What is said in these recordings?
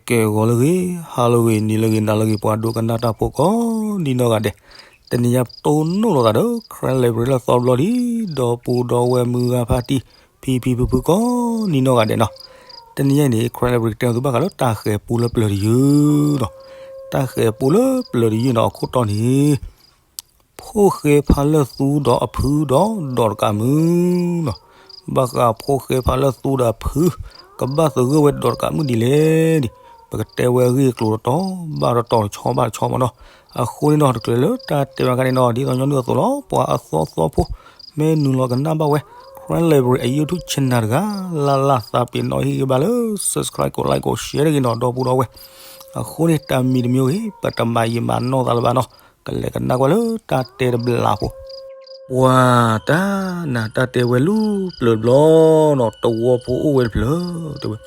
ကဲဂီၤလၢအဂ့ၤ, ဟါလၢအဂ့ၤ, နံၤလၢအဂ့ၤ, နၤလၢအဂ့ၤ, ပှၤဒိကနၣ်တၢ်ဖိကိးဒ်နီၢ်ဂၤဒဲး, တနံၤညါပတိၢ်နီၣ်လိာ်သးဒီး Karen Library လၢသီတဘျီလံ, ဒီပုၢ်ဒီဝဲၢ်မုၢ်ဂၤဖါတံၢ် ဖံဖံဖုဖုကိးဒ်နီၢ်ဂၤဒဲးနီၤ, တနံၤညါအံၤန့ၣ် Karen Library ကတဲသုဘၣ်ဃးလၢတၢ်ဃဲၤပူလၢပျၢၤတယုၢ်နီၤ, တၢ်ဃဲၤပူလၢပျၢၤတယုၢ်နီၤ အခိၣ်တီန့ၣ် ဖိၣ်ဃဲဖါလၢၢ်သူဒီးအဖုဒီးဒီးတကးမုၣ်နီၤ, ဘၣ်ဃးဖိၣ်ဃဲဖါလၢၢ်သူဒီးအဖု ကဘၣ်သဂၢၢ်ဝဲဒီးတကးမုၣ်ဒ်လဲၣ်န့ၣ်, ပကတဲဝဲအဂ့ၢ်အကျိၤတတီၤဘၣ်တတီၤ တဆီဘၣ်တဆီမနီၤ, အဃိန့ၣ်ဒီး တချုးလၢတၢ်တဲဘၣ်ခါန့ၣ်နီၤ ဒ်သိးညီနုၢ်အသိးလီၤ ပှၤအသီသီဖိ မ့ၢ်နုာ်လီၤကနၣ်ဘၣ်ဝဲ Karen Library အ YouTube channel တဂၤ လၢ်လၢ်သးပ့ၤနီၣ်ဟ့ၣ်ဂံၢ်ဘါလၢ subscribe ကိး like ကိး share တဂ့ၤနီၤ ဒီပုၢ်ဒီဝဲၢ်, အဃိန့ၣ် တၢ်မံၤတမံၤဂ့ၤ ပတမၤယံာ်မၤနီၢ်သးလၢၤဘၣ်နီၤ, ကလဲၤကနၣ်ကွၢ်လၢတၢ်တဲတဘျီဖိ ပှၤတၢ်နးတၢ်တဲဝဲလၢပျၢၤတဘျီနီၤ, တဝီဖိအိၣ်ဝဲတဖျၢၣ်တဲဝဲ,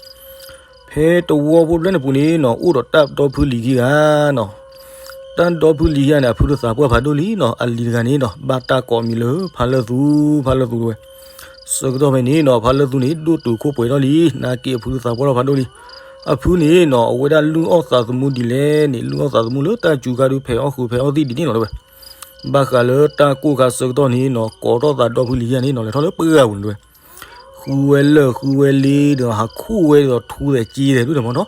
ဖဲတဝီဖိတဖျၢၣ်န့ၣ်ပူၤန့ၣ်နီၤ အိၣ်ဒီးတၢ်ဒီဖုလံၤခံဂၤနီၤ, တၢ်ဒီဖုလံၤခံဂၤန့ၣ် အဖုတသးပှၢ်ဖးဒိၣ်လံနီၤ, အလံၤတဂၤန့ၣ်နီၤ ဘၣ်တၢ်ကိးမံၤလၢ ဖါလၢၢ်သူ ဖါလၢၢ်သူတဲဝဲ, ဆၢကတီၢ်ဖဲန့ၣ်နီၤ ဖါလၢၢ်သူန့ၣ် ဒိၣ်တုာ်ခိၣ်ပှဲၤထီၣ်လံ, နာ်က့အဖုတသးပှၢ်ထီၣ်ဖးဒိၣ်လံ, အဖုန့ၣ်နီၤ အဝဲဒၣ်လုၢ်အီၣ်သးသမူဒ်လဲၣ်န့ၣ် လုၢ်အီၣ်သးသမူလၢတၢ်စူၤခါဒုး ဖဲးအီၣ်ဃုာ်ဖဲးအီၣ်သံၣ်ဒ်န့ၣ်လီၤတဲဝဲ, ဘၣ်ဃးလၢတၢ်ကိၢ်ခါဆၢကတီၢ်န့ၣ်နီၤ ကိးထီၣ်သးဒီဖုလံၤယဲၢ်န့ၣ်နီၤ လဲၤထီၣ်လၢပှၢ်ပူၤန့ၣ်တဲဝဲ, ဃုဝဲလၢၢ်ဃုဝဲလ့ဒီး ဟးခူၣ်ဝဲဒီးထူသဲးက့သဲးဒုးဒီးမနီၤ,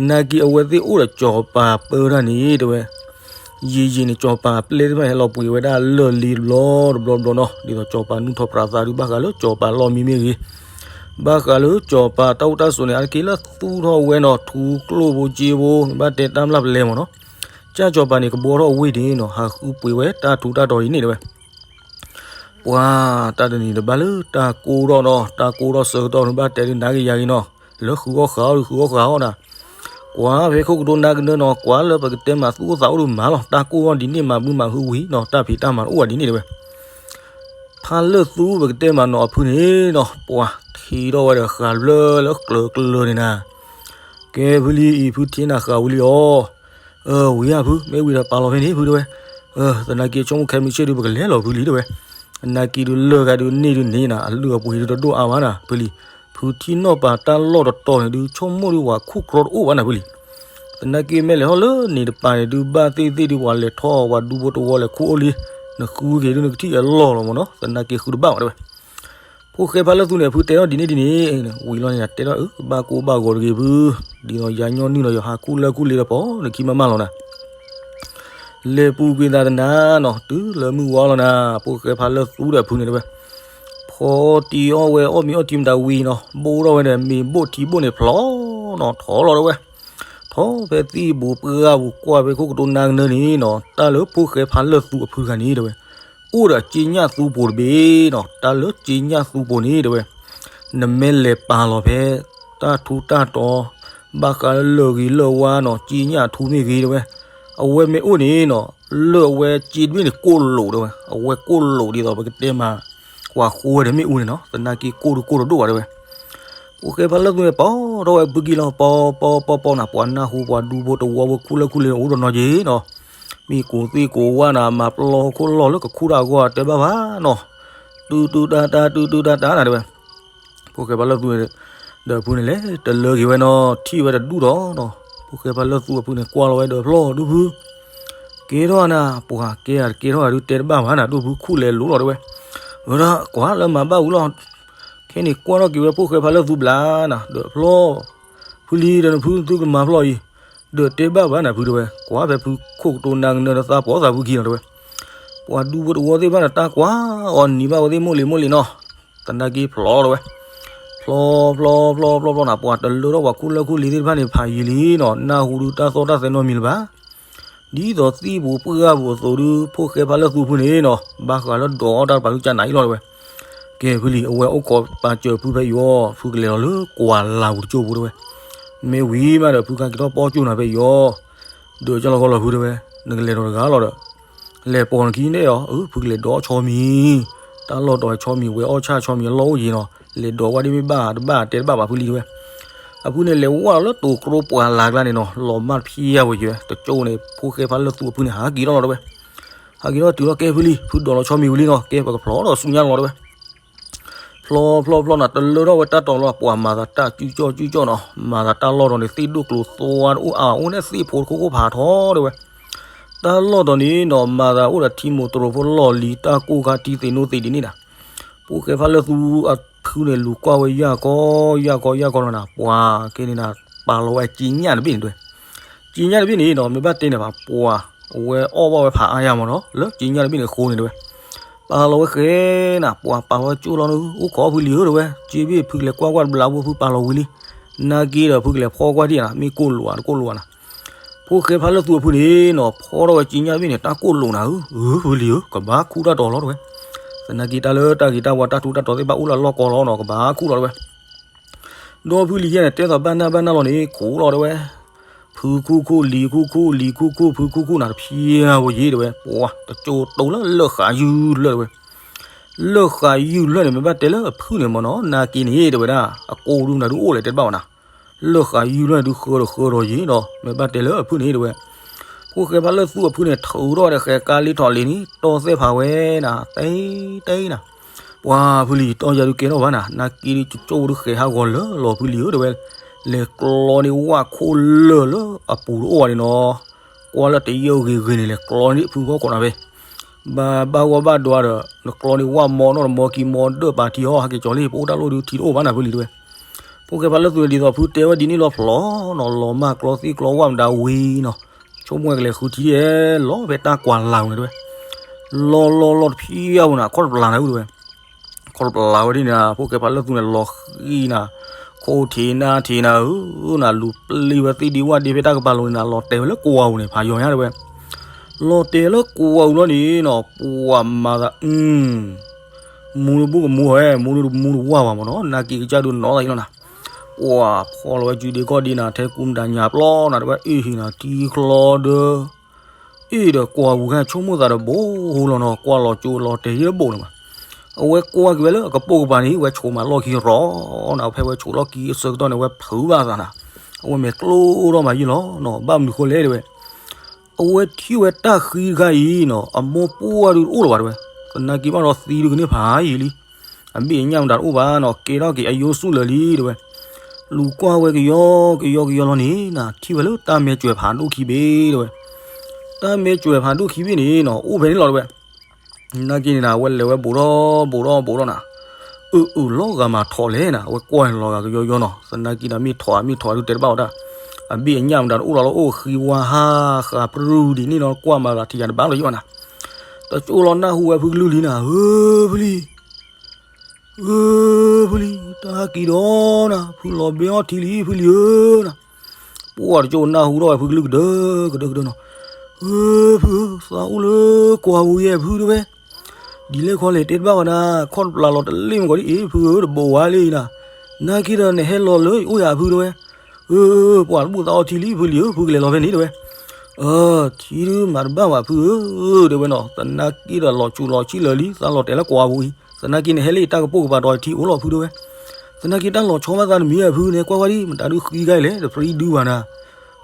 နာ်က့အဝဲသ့ၣ်အိၣ်ဒီးစီၤပၤပၢတၢ်န့ၣ်တဲဝဲ, ယံာ်ယံာ်န့ၣ် စီၤပၤပျဲၢ်သ့ၣ်တဖၣ်ဟဲလီၤပှ့ၤဝဲဒၣ်လၢၢ်လ့တဘျီတဘျီဘျီနီၤ, ဒ်သိးစီၤပၤနုာ်ထီၣ်ပြးသးဒုး ဘၣ်ဃးလၢစီၤပၤလီၢ်မံမ့ၢ်ဂ့ၤ, ဘၣ်ဃးလၢစီၤပၤတၢ်အိၣ်တၢ်ဆိးန့ၣ် အါတက့ၢ်လၢသူၣ်ထီၣ်ဝဲနီၤ ထူကျိၣ်ဖိက့ဖိ ဘၣ်တဲတၢ်မျၢ်ပလဲမနီၤ, ကၢ်စီၤပၤန့ၣ် ကဘှီထီၣ်အဝ့ၢ်န့ၣ်နီၤ ဟးဃုပှ့ၤဝဲတၢ်ထူးတၢ်တီၤဒ်န့ၣ်တဲဝဲ ပှၤတၢ်တနံၤတဘၣ်လၢတၢ်ကိၢ်ထီၣ်နီၤ, တၢ်ကိၢ်ထီၣ်ဆၢကတီၢ်န့ၣ် ဘၣ်တဲဒုးနၤက့ၤယၤက့ၤနီၤ, လၢဃုအီၣ်ဃုအီဒုးဃုအီၣ်ဃုအီနၤ, ကွၢ်ဖဲခိၣ်ကတိၤနၤကနၢနီၤ ကွၢ်လၢပကတဲမးသူၣ်အိၣ်သးအိၣ်ဒုးမၤလီၤ, တၢ်ကိၢ်ထီၣ်ဒ်န့ၣ်မၤဘုမၤဟုဝံၤနီၤ, တၢ်ဖံးတၢ်မၤတအိၣ်ဘၣ်ဒ်န့ၣ်တဲဝဲ ဖါလၢၢ်သူပကတဲမးနီၤအဖုန့ၣ်နီၤ, ပှၤထံၣ်ထီၣ်ဝဲဒီးဃးဘျၢလၢကျၢၤကျၢၤန့ၣ်နၤ, ကဲဖုလံအံၤ ဖုထံၣ်နၤဃးဝံၤလံအီၤ, ဝံၤဧါဖု မ့ၢ်ဝံၤဒီးပာ်လီၤဖဲန့ၣ်ဖုတဲဝဲ, သနာ်က့ဆိကမိၣ်ခဲမုၢ်ဆ့ၣ်ဒုး ပကလဲၤလီၤဖုလံတဲဝဲ, သနာ်က့ဒုးလၢၢ်ဂၤဒုးန့ၢ်ဒုးန့ၢ်နၤ အလုၢ်အပှ့ၤဒုးတဒိၣ်အါဘၣ်နၤ ဖုလံ, ဖုထံၣ်နီၣ်ပာ်တၢ်လီၢ်တတီၤန့ၣ်ဒုး ဆိကမိၣ်ဒုးပှၤခူၣ်ကြီတအိၣ်ဘၣ်နၤဖုလံ, သနာ်က့မ့ၢ်လဲၤထီၣ်လၢန့ၣ်တပၤန့ၣ်ဒုး ဘၣ်သ့ၣ်သ့ၣ်ဒုးပှၤလဲၤထီၣ်ပှၤဒူဖိတဝီလဲၤခူၣ်အိၣ်လံ, နဃုက့ၤဒုးနကထံၣ်အလီၢ်လီၤမနီၤ, သနာ်က့ဃုတဘၣ်ဘၣ်တဲဝဲ ဖိၣ်ဃဲဖါလၢၢ်သူန့ၣ် အဖုတဲထီၣ်ဒ်န့ၣ်ဒ်န့ၣ်, ဝံၤလီၤန့ၣ် တဲထီၣ်အၢ ဘၣ်ကိၢ်ဘၣ်ဂီၤတဂ့ၤဖု, ဒ်သိးယၤညီနုၢ်ဒီးယဟးခူၣ်လၢၢ်ခူၣ်လ့ဒီးပီၤနခံမးမးလီၤနၤ, လဲၤပူၤကွံာ်သးတနၤနီၤ တုၤလၢမုၢ်ဝါလီၤနၤ, ဖိၣ်ဃဲဖါလၢၢ်သူဒီးအဖုန့ၣ်တဲဝဲ, ဖီတံၢ်အီၣ်ဝဲအီၣ်မ့ၤအီၣ်ထံမတၤဝံၤနီၤ ဘိၣ်ထီၣ်ဝဲဒီးမ့ၤဘိၣ်ထံဘိၣ်န့ၣ်ဖျီနီၤ ထီၣ်လီၤတဲဝဲ ထီၣ်ဖဲသံၣ်ဘူးပှၢ်ပူၤကွၢ်ဖဲခိၣ်ကတိၤနၤကနၢန့ၣ်နီၤ တၢ်လၢဖိၣ်ဃဲဖါလၢၢ်သူအဖုတဂၤန့ၣ်တဲဝဲ, အိၣ်ဒီးစ့ညၣ်သူပိၤတဘ့ၣ်နီၤ, တၢ်လၢစ့ညၣ်သူပိၤန့ၣ်တဲဝဲ, နမ့ၢ်လဲၤပာ်လီၤဖဲ တၢ်ထူတၢ်တီၤ ဘၣ်ဃးလၢလၢၢ်ဂ့ၤလၢၢ်ဝါနီၤ စ့ညၣ်အထူမ့ၢ်ဂ့ၤတဲဝဲ, အဝဲမ့ၢ်အိၣ်န့ၣ်နီၤ လၢၢ်အဝဲစ့တဘ့ၣ်န့ၣ်ကိၢ်လိာ်တဲဝဲ, အဝဲကိၢ်လိာ်ဒ်သိးပကတဲမး ကွၢ်ဃိဝဲဒီးမ့ၣ်အူန့ၣ်နီၤ, သနာ်က့ကိၢ်ဒုးကိၢ်တဒိၣ်ဘၣ်တဲဝဲ ဖိၣ်ဃဲဖါလၢၢ်သူန့ၣ် ပီၢ်ထီၣ်ဝဲဖုကံလီၤ ပီၢ်ပီၢ်ပီၢ်ပီၢ်နၤ ပှၤနၢ်ဟူပှၤဒူဖိတဝီဖိခူၣ်လၢၢ်ခူၣ်လ့အိၣ်ဒီးနီၢ်က့ၤနီၤ, မ့ၢ်ကိးသ့ၣ်ကိးဝါနၤ မၤပျီခိၣ်လီၢ်လၢကခူၣ်တၢ်အဂီၢ်တဲဘၣ်ဘၣ်နီၤ, တုၤတုၤတၢ်တၢ် တုၤတုၤတၢ်တၢ်နၤ တဲဝဲ, ဖိၣ်ဃဲဖါလၢၢ်သူ ဒီးဖုန့ၣ်လဲၤတလၢက့ၤဝဲနီၤ ထံၣ်ဝဲတဒူၣ်ဒီးနီၤ, ဖိၣ်ဃဲဖါလၢၢ်သူအဖုန့ၣ် ကွၢ်လီၤဝဲဒီးဖျီၣ်ဒူၣ်ဖု ကဲထီၣ်နၤ ပှၤကဲတကဲထီၣ်ဒုးတဲတဘၣ်ဘၣ်နၤ ဒူၣ်ဖုခူၣ်လဲၤလိၤလီၤတဲဝဲ, ဝဲဒၣ်ကွၢ်လၢမၤဘၣ်ဝံၤလီၤ, ခဲန့ၣ်ကွၢ်ထီၣ်က့ၤဝဲဖိၣ်ဃဲဖါလၢၢ်သူဘျါနၤ ဒီးဖျီၣ်, ဖုလံဒီးနဖုသုကမၤဖျီၣ်အံၤ, ဒီးတဲဘၣ်ဘၣ်နၤဖုတဲဝဲ ကွၢ်ဖဲဖုခိၣ်ကတိၤနၤကနၢတသးပီသးဖုခံလီၤတဲဝဲ, ပှၤဒူဖိတဝီသ့ၣ်တဖၣ်န့ၣ် တၢ်ကွၢ်အီၤနံၤဘၣ်ဝဲသ့ၣ်မိၢ်လံၤမိၢ်လံၤနီၤ, သနာ်က့ဖျီၣ်လီၤတဲဝဲ, ဖျီၣ်ဖျီၣ်ဖျီၣ်ဖျီၣ်ဖျီၣ်နၤ ပှၤတလၢထီၣ်ပှၤခူၣ်လၢၢ်ခူၣ်လ့သ့ၣ်တဖၣ်န့ၣ် ဖးယံာ်လံနီၤ နၢ်ဟူဒုးတၢ်သီၣ်တၢ်သဲနီတမံၤလၢၤဘၣ် ဒ်သိးသံၣ်ပူၤပှၢ်ပူၤအသိးဒုး ဖိၣ်ဃဲဖါလၢၢ်သူဖုန့ၣ်နီၤ ဘၣ်ဃးလၢဒိးအီၣ်တၢ်တပၤဒုးကနၤအံၤလီၤတဲဝဲ, ကဲဖုလံ အဝဲအိၣ်ခိးပာ်စၢၤဖုဖဲယီၤ ဖုကလဲၤလီၤလၢကွၢ်လၢ်ပူၤတကၠိပူၤတဲဝဲ, မ့ၢ်ဝံၤမးဒီးဖုခါက့ၤထီၣ်ပီကၠိနၤဖဲယီၤ, ဒုးကၠီလီၤဃီလီၤဖုတဲဝဲ, နကလဲၤဒီးတဂၤလီၤဒီး လဲၤပိာ်နခံန့ၣ်အီၤ အဖုကလဲၤဒိးအီၣ်ဆီမံၤ, တၢ်လီၢ်တီၤဝဲဆီမံၤ ဝဲအီၣ်ဆၣ်ဆီမံၤအလီၢ်အိၣ်ယံၤနီၤ လဲၤဒိးဝဲဒ်မ့ၢ်ဘၣ်တဘၣ်တဲတဘၣ်ဘၣ်ဖုလံတဲဝဲ, အဖုန့ၣ်လဲၤဝဲလီၤလၢတိၤကျိပှၢ်လၢ်ကျါန့ၣ်နီၤ လီၤမၢ်ဖျါဝဲယဲ တကၠိန့ၣ် ဖိၣ်ဃဲဖါလၢၢ်သူအဖုန့ၣ် ဟးက့ၤထီၣ်လီၤတဲဝဲ, ဟးက့ၤထီၣ်တုၤလီၤကဲဖုလံ ဖုဒိးလီၤဆီမံၤဝံၤလံနီၤ ကဲပကဖျီၣ်ဒီးဆူညါလီၤတဲဝဲ, ဖ ဖျီဖျီဖျီနၤ တလၢထီၣ်ဝဲတၢ်တီၤလီၤ ပှၤမၤသးတၢ်ကၠူကၠီၣ်ကၠူကၠီၣ်နီၤ, မၤသးတၢ်လီၢ်တီၤန့ၣ် သ့ၣ်ဒိၣ်ကျိၤသွါတအိၣ်အါ အိၣ်န့ၣ်သ့ၣ်ဖိတခိၣ်ခိၣ်ဖးထီတဲဝဲ. တၢ်လီၢ်တီၤန့ၣ်နီၤ မၤသးအိၣ်ဒီးထံမိၢ်တရိၤဖိလီၢ်လံၤ တၢ်ကိၢ်ခါထံသ့ၣ်နိသ့ၣ်ဒ်န့ၣ်နီၤ. ဖိၣ်ဃဲဖးလၢသူအဖုန့ၣ် လူၤကွၢ်ဝဲယၢ်ကီယၢ်ကီယၢ်ကီလီၤနၤ, ပှၤကဲန့ၣ်နၤ ပာ်လီၤဝဲက့ညၣ်တဘ့ၣ်န့ၣ်တဲဝဲ. က့ညၣ်တဘ့ၣ်န့ၣ်နီၤ မ့ၢ်ဘၣ်တဲန့ၣ်ဘၣ် ပှၤအဝဲအီၣ်ဘၣ်ဝဲဖးအါယၢ်မးနီၤ လၢက့ညၣ်တဘ့ၣ်န့ၣ်အဃိန့ၣ်တဲဝဲ. ပာ်လီၤဝဲဃဲနၤ ပှၤပာ်လီၤဝဲကၠိၣ်လီၤနၤ အိၣ်ခိးဖုလံၤဧၢတဲဝဲ, က့ဘ့ၣ်ဖုကလဲၤကွၢ်ကွၢ်တဘျီဖိဖုပာ်လီၤဝံၤလံ, နာ်က့ဒီးဖုကလဲၤဖီၣ်ကွၢ်ဒံးနၤ မ့ၢ်ကိၢ်လိာ်ဧါတကိၢ်လိာ်ဧါနၤ. ဖိၣ်ဃဲဖးလၢသူအဖုန့ၣ်နီၤ ဖီၣ်ထီၣ်ဝဲက့ညၣ်တဘ့ၣ်န့ၣ် တၢ်ကိၢ်လိာ်နၤဧၢ, ဧၢ ဖုလံၤဧၢ ကဘၣ်ခူၣ်တၢ်တီၤလီၤတဲဝဲ. သနာ်က့တၢ်လၢတၢ်ဂ့ၤတၢ်ဝါတၢ်ထူးတၢ်တီၤသ့ၣ်တဖၣ်အိၣ်လၢအလီၢ်ကီလီၤနီၤ ကဘၣ်ခူၣ်လီၤတဲဝဲ. ဒီးဖုလံၤယဲန့ၣ် တဲသိးဘၣ်နၢ်ဘၣ်နၢ်လီၤန့ၣ် ခိးလီၤတဲဝဲ. ဖုခူၣ်ခူၣ်လံၤခူၣ်ခူၣ်လံၤခူၣ်ခူၣ် ဖုခူၣ်ခူၣ်နၤတဖျဲဝဲယ့ၣ်တဲဝဲ, ပှၤတကၠိတိၤလၢလၢၢ်ဃာ်ယုၢ်လၢၢ်တဲဝဲ. လၢၢ်ဃာ်ယုၢ်လၢၢ်န့ၣ် မ့ၢ်ဘၣ်တဲလၢအဖုန့ၣ်မးနီၤ နာ်က့န့ၣ်တဲဝဲဒၣ် အကိၢ်ဒုနၤဒုအိၣ်လဲၣ်တဲတဘၣ်ဝဲနၤ. လၢၢ်ဃာ်ယုၢ်လၢၢ်န့ၣ်ဒုဃၢဒီးဃၢဒီးယ့ၣ်ဒီး မ့ၢ်ဘၣ်တဲလၢအဖုန့ၣ်တဲဝဲ. ဖိၣ်ဃဲဖးလၢသူအဖုန့ၣ် ထုးထီၣ်ဒီးဃဲကါလ့ထီၣ်လံၤန့ၣ် တီၢ်သဲၣ်ဖးဝဲနၤ တဲတဲနၤ. ပှၤဖုလံၤ တီၢ်ယၤဒုကဲထီၣ်ဘၣ်နၤ နာ်က့ဒုကၠိဒုဃဲးဟးဂီၤလၢာ်လီၤဖုလံၤဧၢတဲဝဲ. လဲၤကျီန့ၢ်ဝၣ်ခိၣ်လၢာ်လၢအပူၤတအိၣ်ဘၣ်န့ၣ်နီၤ. ကွၢ်လၢတယၢဂ့ၤဂ့ၤန့ၣ် လဲၤကျီန့ၢ်ဖုဖီခိၣ်နၤဖဲ ဘၣ်ဘၣ်ဂီၢ်ဘၣ်ဒွးဒီး နကျီန့ၢ်ဝၣ်မီနီၣ်တမီကံမီဒၢၣ်ပာ်ထံအီၤ ဟဲက့ၤကၠီၤလံ ပအိၣ်တၢ်လိၣ်ဒုထံတအိၣ်ဘၣ်နၤဖုလံၤတဲဝဲ. ဖိၣ်ဃဲဖးလၢသူန့ၣ် ဒ်သိးဖုတဲဝဲဒ်န့ၣ်လီၤဖျီနီၤ လီၤမၢ်ကျီသံကျီဝၣ်မတၤဝံၤနီၤ ဆိကမိၣ်ဝဲကလဲၤဃုထံဒ်လဲၣ် လီၤဖဲတၢ်ကွၢ်လၢ်ဝဲန့ၣ်တဲဝဲ. လီၤလီၤလီၤတဖျဲဝဲနၤ ခီၣ်တပျၢ်နၤဧၢတဲဝဲ. ခီၣ်တပျၢ်ဝဲဒ်န့ၣ် ဖိၣ်ဃဲဖးလၢသူန့ၣ် လီၤဃံနၤ ခိၣ်ထံးနါထံးနၤဧၢ နၤလူၤပျံၤဝဲသ့ၣ်ဒံးဝၣ်ဒံးဖဲတၢ်ကပၤလိၤန့ၣ်နၤ လီၤတဲာ်ဝဲလၢကွၢ်ပူၤန့ၣ် ဖးယီၤညါတဲဝဲ. လီၤတဲာ်လၢကွၢ်ပူၤလီၤန့ၣ်နီၤ ပှၤမၤသး မူတဘူၣ်ကမူဝဲ မူတမူတဝၢ်ဘၣ်မးနီၤ နာ်က့ကစၢ်ဒုးနီၢ်သးအံၤလီၤနၤ. ပှၤဖီၣ်လီၤဝဲစုဒ့ကီၢ်ဒ့နၤ ထဲကူမတၤညါပျီနၤတဲဝဲ အ့ၣ်ဟံးနၤထံချီဒီး အ့ၣ်ဒီးကွၢ်ပူၤခါဆိကမိၣ်သးဒီးဘိလီၤနီၤ ကွၢ်လီၤကၠိလီၤတဲာ်ယံၤတဘိန့ၣ်ဘၣ်. အဝဲကွၢ်က့ၤဝဲလၢအကပိာ်ကပၤန့ၣ် ဝဲဆိးမးလီၢ်ခံရီၤနၤ ဖဲဝဲဆိးလီၢ်ခံအဆၢကတီၢ်န့ၣ် ဝဲဖုးဘၣ်သးနၤ အဝဲမဲာ်ကျိၣ်ထီၣ်မးယံၤလီၤနီၤ ဘၣ်မနုၤဃိလဲၣ်တဲဝဲ. အဝဲထံၣ်ဝဲတၢ်ဃံတခါအံၤနီၤ အမိၢ်ပှၢ်ဒုးတအိၣ်လၢၤဘၣ်တဲဝဲ. သနာ်က့ဘၣ်ဒီးသံဒုကန့ၢ်ဖးယံၤလံ အဘ့ၣ်အညၣ်မတၤတအိၣ်ဘၣ်နီၤ ကဲထီၣ်က့ၤအယိဆူၣ်လၢာ်လံတဲဝဲ. လူၤကွၢ်ဝဲကယီကယီကယီလီၤန့ၣ်နၤ ထံၣ်ဝဲလၢတၢ်မဲာ်ကွၢ်ဖးဒိၣ်ခံဘ့ၣ်တဲဝဲ. တၢ်မဲာ်ကွၢ်ဖးဒိၣ်ခံဘ့ၣ်န့ၣ်နီၤ အိၣ်ဖဲန့ၣ်လီၤတဲဝဲ. နာ်က့န့ၣ်နၤ အဝဲလဲၤဝဲဘူးထီၣ်ဘူးထီၣ်ဘူးထီၣ်နၤ အၢ အၢ လီၤဂာ်မၤထီၣ်လဲၣ်နၤ အဝဲကွၢ်လီၤဂာ်ကယီယီနီၤ သနာ်က့နၤ မ့ၢ်ထီၣ်ဧါမ့ၢ်ထီၣ်ဧါဒုးတဲတဘၣ်ဝဲဒၣ်. အဘ့ၣ်အညၣ်မတၤတအိၣ်လီၤလၢအိၣ်ဃံဝါဟးဃာ်ပြူဒ်န့ၣ်နီၤ ကွၢ်မၤသးထံယၤတဘၣ်လီၤယံၤဘၣ်နၤ. တကၠိလီၤနၢ်ဟူဝဲဖုကလုၢ်လံနၤ ဧၢ ဖုလံၤ ဧၢ ဖုလံၤ တၢ်ဟဲက့ၤဒီးနၤ ဖုလီၤဘဲအီထံလံ ဖုလံၤဧၢနၤ. ပှၤတကၠိနၢ်ဟူထီၣ်ဝဲဖုကလုၢ်ကဒၢကဒၢကဒၢနီၤ. ဧၢ ဖုဧၢ သးအိၣ်လၢကွၢ်ပူၤယဲၢ်ဖုတဲဝဲ. ဒ်လဲၣ်ခီလဲၣ်တဲတဘၣ်ဝဲဒၣ် ခီၣ်တပျၢ်လီၤတလ့ၣ်မ့ၢ်ကီးဒ်အံၤ ဖုဧၢ တဘိးဝါလံနၤ. နာ်က့ဒီးနဟဲလီၤလၢယအိၣ်ယၤဖုတဲဝဲ. ဧၢ ပှၤတဘူၣ်သးအီထံလံ ဖုလံၤဧၢ ဖုကလဲၤလီၤဖဲန့ၣ်တဲဝဲ. အၢ ထံဒုမၤတဘၣ်ဘၣ်ဖုဧၢ တဲဝဲနီၤ သနာ်က့ဒီးလီၤဆူးလီၤဆံးလၢာ်လံ သးလီၤတဲာ်လၢကွၢ်ပူၤအံၤ သနာ်က့နဟဲလၢယတၢ်ကပိာ်ကပၤဒီးထံအိၣ်လီၤဖုတဲဝဲ. သနာ်က့တၢ်လီၤဆီဘၣ်သးတမံၤဧါဖုန့ၣ် ကွၢ်ကွၢ်ဒံး မတၤဒုဃံဂၤလဲၣ် တပြံဒုဘၣ်နၤ.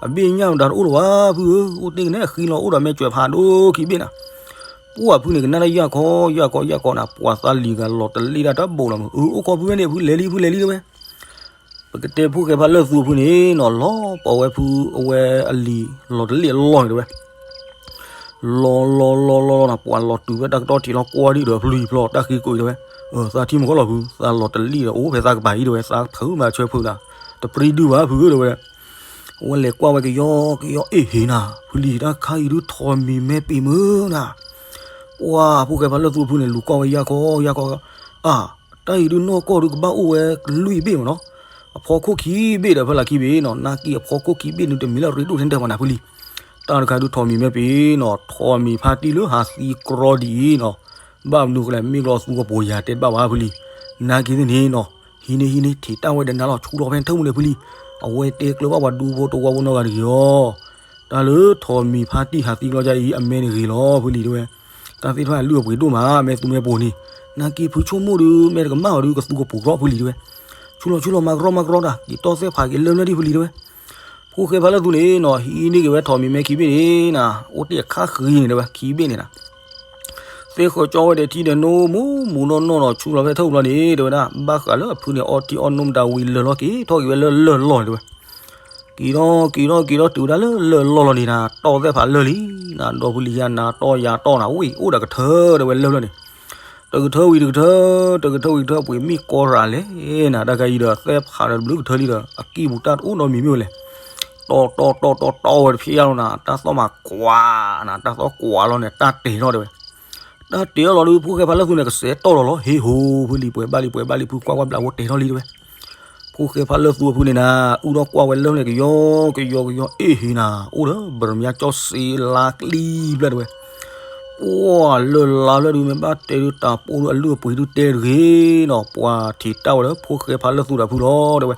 အဘ့ၣ်ညၣ်မတၤတအိၣ်လၢၤဘၣ်ဖုဧၢ အိၣ်တ့ၢ်ကနဲၣ်အဃံလီၤ အိၣ်ဒီးမဲာ်ကွၢ်ဖးဒိၣ်ခံဘ့ၣ်နၤ. ပှၤဖုန့ၣ်ကနၣ်တၢ်ယၢ်ခီယၢ်ခီယၢ်ခီနၤ ပှၤသးလံၤဂၤလီၤတလ့ၣ်ဒၣ်တၢ်ဘိးလီၤမး အၢ အိၣ်ခိးဖုဝဲန့ၣ် ဖုလဲၤလံ ဖုလဲၤလံတဲဝဲ. ပကတဲဖိၣ်ဃဲဖးလၢသူအဖုန့ၣ်နီၤ လီၤပိာ်ဝဲဖုအဝဲအလံၤ လီၤတလ့ၣ်အလီၢ်န့ၣ်တဲဝဲ. လီၤလီၤလီၤလီၤလီၤနၤ ပှၤလီၤတုၤဖဲတၢ်ကတီၢ်ထံးလီၤ ကွၢ်ဒံးဒီးဖျုဖျီတၢ်ဃံကွံာ်တဲဝဲ. သးထံမုၢ်ကီၢ်လီၤဖု သးလီၤတလ့ၣ်ဒီးအိၣ်ဖဲသးကပၤအံၤတဲဝဲ သးဖုမၤဆၢဖုနၤ တပြံဒုဘၣ်ဖုဧၢတဲဝဲ. အဝဲလဲၤကွၢ်ဝဲကယီကယီ အ့ၣ်ဟ့နၤ ဖုလံၤတၢ်ခါအံၤဒုး ထီၣ်မံၤမဲပံာ်မုၢ်နၤ. ပှၤဖိၣ်ဃဲဖးလၢသူအဖုန့ၣ် လူၤကွၢ်ဝဲယၢ်ခီယၢ်ခီ အါ တၢ်အံၤဒုးနီၢ်ကီၢ်ဒုးကဘၣ်အိၣ်ဝဲလွံၢ်ဘ့ၣ်မးနီၤ. အဖီခိၣ်ခံဘ့ၣ်ဒီးဖဲလၢခံဘ့ၣ်နီၤ နာ်က့အဖီခိၣ်ခံဘ့ၣ်န့ၣ် တမ့ၢ်လၢရ့ဒိၣ်ထဲန့ၣ်တဲဘၣ်နၤဖုလံၤ. တၢ်တခါဒုးထီၣ်မံၤမဲပ့ၤနီၤ ထီၣ်မံၤဖါတံၢ်လၢဟးသံကြီဒ်အံၤနီၤ ဘၣ်မနုၤဃိလဲၣ် မ့ၢ်ကျီသူကပိာ်ယၤတဲတဘၣ်ဘၣ်ဖုလံၤ. နာ်က့သ့ၣ်န့ၣ်နီၤ ဟံးန့ၢ်ဟံးန့ၢ် ထံၣ်တၢ်ဝဲဒီးနၤလီၤ ဆူလီၤဖဲထၢၣ်မူန့ၣ်ဖုလံၤ. အဝဲတဲကျၢၤဘၣ်ပှၤဒူဖိတဝီဖိနီၢ်ဂၤတဂ့ၤအီၤ တၢ်လၢထီၣ်မံၤဖါတံၢ်ဟးသံကြီဒ်အံၤ အမဲန့ၣ်ဂ့ၤလီၤဖုလံၤတဲဝဲ. တၢ်သ့ၣ်တဖၣ်အလုၢ်အပှ့ၤဒိၣ်မး မဲာ်သူမဲာ်ပိာ်န့ၣ် နာ်က့ဖုဆိကမိၣ်ဒုး မဲာ်တကမၣ်အီၤဒုး ကသူကပိာ်ကြီဖုလံၤတဲဝဲ. ဆူလီၤဆူလီၤမၤကြီမၤကြီတၢ် က့ၤတီၢ်သဲၣ်ဖးက့ၤလၢမနုၤဒံးဖုလံၤတဲဝဲ. ဖိၣ်ဃဲဖးလၢသူန့ၣ်နီၤ ဟံးန့ၢ်က့ၤဝဲထီၣ်မံၤမဲခံဘ့ၣ်န့ၣ်နၤ အိၣ်တ့ၢ်အခါဃံန့ၣ်တဲဝဲ ခံဘ့ၣ်န့ၣ်နၤ. သ့ဃၢၤကၠီဝဲဒီးထံဒီးနိ မူမူနီၢ်နီၢ်နီၤ ဆူလီၤဖဲထၢၣ်ပူၤလီၤန့ၣ် တဲဝဲဒၣ် ဘၣ်ဃးလၢအဖုန့ၣ် အီထံအီနိမတၤဝံၤလၢာ်လီၤက့ၤ ထီၣ်က့ၤဝဲလၢလၢၢ်လီၢ်န့ၣ် တဲဝဲ. က့ၤထီၣ်က့ၤထီၣ်က့ၤထီၣ်တုၤဝဲဒၣ်လၢလၢၢ်လီၢ်လီၤန့ၣ်နၤ တီၢ်သဲၣ်ဖးလၢာ်လံနၤ ဒီဖုလံၤယါနၤ တီၢ်ယၤတီၢ်နၤ ဝ့ၢ်အိၣ်ဒီးကထၢ တဲဝဲလၢာ်ဖျၢၣ်န့ၣ် တကထၢဝံၤတကထၢ တကထၢဝံၤတကထၢ ပှ့ၤမ့ၢ်ကီရၤလဲၣ်နၤ တၢ်ခါအံၤဒီး သဲၣ်ဖးဒီးတဘျုးကထၢလံဒီး အကံၢ်ပူၤတၢ်တအိၣ်နီတမံၤမ့ၢ်ဝဲလဲၣ်. တီၢ်တီၢ်တီၢ်တီၢ်တီၢ်ဝဲတဖျၢၣ်ယါလီၤနၤ တၢ်သီၣ်မးကွၢ်နၤ တၢ်သီၣ်ကွၢ်လီၤန့ၣ် တၢ်တဲာ်ထီၣ်တဲဝဲ တၢ်တဲာ်ထီၣ်လီၤဒီး ဖိၣ်ဃဲဖးလၢာ်သူန့ၣ် ကစဲးတီၢ်လီၤလီၤ ဟ့ဟိ ဖုလံၤ ပှဲၤဘၣ်လံ ပှဲၤဘၣ်လံ ဖုကွၢ်ကွၢ်ဘျးဝဲတဲာ်ထီၣ်လံတဲဝဲ. ဖိၣ်ဃဲဖးလၢာ်သူအဖုန့ၣ်နၤ အူထီၣ်ကွၢ်ဝဲလၢာ်န့ၣ် ကယီကယီကယီ အ့ၣ်ဟ့နၤ အိၣ်ဒီး ပရမၠါကၠီစ့လါကလံၤဖျၢၣ်တဲဝဲ. ပှၢ်လၢာ်လါဖျၢၣ်ဒုး မ့ၢ်ဘၣ်တဲဒုး တၢ်ပိၢ်ဒုး အလုၢ်အပှ့ၤဒုးတဲတဂ့ၤနီၤ ပှၤထံးတၢ်ဝဲဒီး ဖိၣ်ဃဲဖးလၢာ်သူဒီးဖုလီၤတဲဝဲ.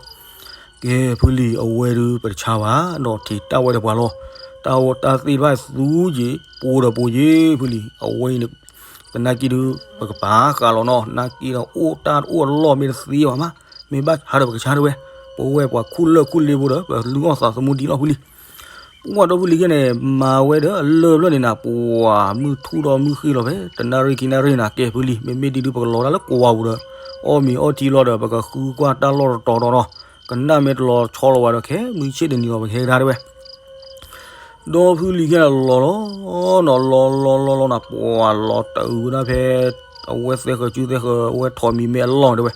ကဲ ဖုလံၤ အဝဲဒုး ပတဆါဘၣ်နီၤ ထံးတၢ်ဝဲဒီးပှၤလီၤ. တၢ်အိၣ်တၢ်သ့ၣ်တဖၣ်သူယံၤ ပူဒီးပူယံၤ ဖုလံၤ အဝဲအံၤန့ၣ် သနာ်က့ဒုး ပကပာ်ဃာ်လီၤနီၤ နာ်က့ဒီး အိၣ်တၢ်တအိၣ်အလီၢ်မ့ၢ်တသ့ဘၣ်မး မ့ၢ်ဘၣ်ဆါဒီးပကဆါတဲဝဲ. ပဝဲပှၤခူၣ်လၢၢ်ခူၣ်လ့ဖိဒီး ပလုၢ်အီၣ်သးသမူဒံးလီၤဖုလံၤ ပှၢ်ဒီဖုလံၤခဲန့ၣ် မၤဝဲဒီးအလၢာ်ဖျၢၣ်န့ၣ်နၤ ပှၢ်မုၢ်ထူၣ်ဒီးမုၢ်ဃ့လီၤဖဲ တနၣ်ရံၣ်ခံနၣ်ရံၣ်နၤ ကဲဖုလံၤ မ့မ့ၢ်ဒ်ဒုး ပကလီၤတၢ်လၢကွၢ်ပူၤဒီး အီၣ်မ့ၤအီထံလီၤဒီး ပကဃုကွၢ်တၢ်လီၢ်တတီၤဒီးနီၤ ကနၣ်မ့ၢ်တလီၤဆီလီၤဝဲဒီး ခဲမုၢ်ဆ့ၣ်တနံၤလီၤ ပကဟဲကဒါတဲဝဲ. ဒီဖုလံၤခဲန့ၣ်လီၤလီၤ နီၤ လီၤလီၤလီၤလီၤနၤ ပှၢ်လီၤတအုးဝဲဒၣ်ဖဲ အဝဲသဲဃၢၤစုသဲဃၢၤ အဝဲထိးမံၤမဲအလီၢ်တဲဝဲ.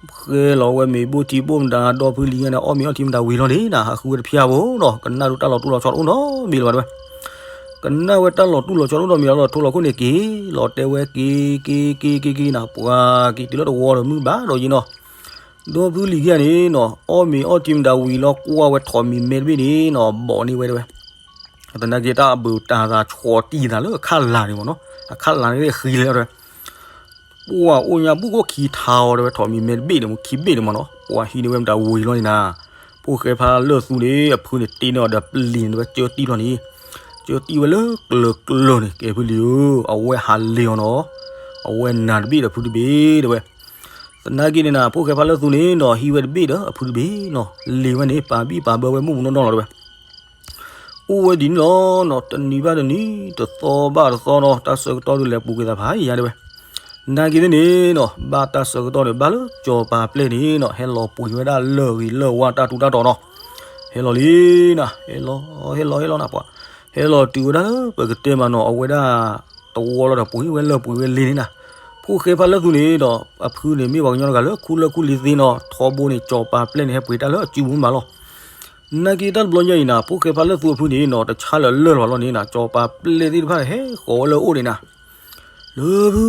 ဃဲလီၤဝဲမ့ၤဘိၣ်ထံဘိၣ်မတၤ ဒီဖုလံၤခဲန့ၣ် အီၣ်မ့ၤအီထံမတၤဝံၤလီၤန့ၣ်နၤ ဟးဃုဝဲတဖျၢၣ်ဖိနီၤ ကနၣ်ဒုးတၢ်လီၤတူၢ်လီၤဆီတအိၣ်နီတမံၤလၢၤဘၣ်တဲဝဲ. ကနၣ်ဝဲတၢ်လီၤတူၢ်လီၤဆီတအိၣ်နီတမံၤလၢၤဘၣ်ဒီး ထိလီၤခိၣ်န့ၣ်က့ၤ လီၤတဲဝဲက့ၤ က့ၤ က့ၤ က့ၤ က့ၤနၤ ပှၢ်က့ၤတုၤလၢတဝီဒီးမုၢ်ဘၣ်ဒီးယံၤနီၤ ဒီဖုလံၤခံဂၤန့ၣ်နီၤ အီၣ်မ့ၤအီထံမတၤဝံၤလီၤ ကွၢ်ဝဲထိးမံၤမဲတဘ့ၣ်န့ၣ်နီၤ ဘီးန့ၢ်ဝဲတဲဝဲ. သနာ်က့တၢ်အဘုးတၢ်သးဆှီတံၢ်သးလၢအခးလၤန့ၣ်မ့ၢ်နီၤ အခးလၤန့ၣ်ဃံလဲၣ်တဲဝဲ. ပှၢ်အိၣ်ညါဘူၣ်ကိၣ်ခံထါအီၤတဲဝဲ ထိးမံၤမဲတဘ့ၣ်န့ၣ် ခံဘ့ၣ်န့ၣ်မ့ၢ်နီၤ ပှၢ်ဟံးန့ၢ်ဝဲမတၤဝံၤလီၤန့ၣ်နၤ ဖိၣ်ဃဲဖးလၢာ်သူန့ၣ် အဖုန့ၣ် တ့န့ၢ်အီၤဒီးပလံၤန့ၣ်တဲဝဲ ကၢတံၢ်လီၤန့ၣ် ကၢတံၢ်ဝဲလၢကျၢၤကျၢၤန့ၣ် ကဲဖုလံၤဧၢ အဝဲဟးလ့ၤအီၤနီၤ အဝဲနၤတဘ့ၣ်ဒီးဖုတဘ့ၣ်တဲဝဲ. သနာ်က့န့ၣ်နၤ ဖိၣ်ဃဲဖးလၢာ်သူန့ၣ်နီၤ ဟံးဝဲတဘ့ၣ်ဒီးအဖုတဘ့ၣ်နီၤ လ့ၤဝဲန့ၣ် ပာ်ဘံၣ်ပာ်ဘၢဝဲမုၢ်မုၢ်နီၢ်နီၢ်လီၤတဲဝဲ. အိၣ်ဝဲဒ်န့ၣ်လီၤနီၤ တနံၤဘၣ်တနံၤ တသီဘၣ်တသီနီၤ တၢ်ဆၢကတီၢ်ဒုးလဲၤပူၤကွံာ်သးဖးယံၤယါတဲဝဲ. နာ်က့သ့ၣ်န့ၣ်နီၤ ဘၣ်တၢ်ဆၢကတီၢ်န့ၣ် ဘၣ်လၢစီၤပၤပျဲၢ်န့ၣ်နီၤ ဟဲလီၤပှ့ၤဝဲဒၣ်လၢၢ်ဂ့ၤလၢၢ်ဝါတၢ်ထူးတၢ်တီၤနီၤ ဟဲလီၤလံနၤ ဟဲလီၤ ဟဲလီၤ ဟဲလီၤနၤပှၤ ဟဲလီၤတုၤဝဲဒၣ်လၢပကတဲမးနီၤ အဝဲဒၣ် တဝီလီၤဒီးပှ့ၤဝဲလၢၢ်ပှ့ၤဝဲလ့ၤန့ၣ်နၤ ဖိၣ်ဃဲဖးလၢာ်သူန့ၣ်ဒီး အဖုန့ၣ်မ့ၢ်ပှၤကညီတဂၤလၢခူလၢၢ်ခူလ့ၤသ့နီၤ ထီဘိန့ၣ် စီၤပၤပျဲၢ်န့ၣ် ဟဲပှ့ၤတၢ်လၢအစုပူၤမးလီၤ. နာ်က့တၢ်တဘျီညါအံၤနၤ ဖိၣ်ဃဲဖးလၢာ်သူအဖုန့ၣ်နီၤ တဆါလၢာ်လၢာ်လီၤဘၣ်လီၤန့ၣ်နၤ စီၤပၤပျဲၢ်သ့ၣ်တဖၣ်န့ၣ် ဟဲဃီၤဝဲလၢအအိၣ်န့ၣ်နၤ လၢဖု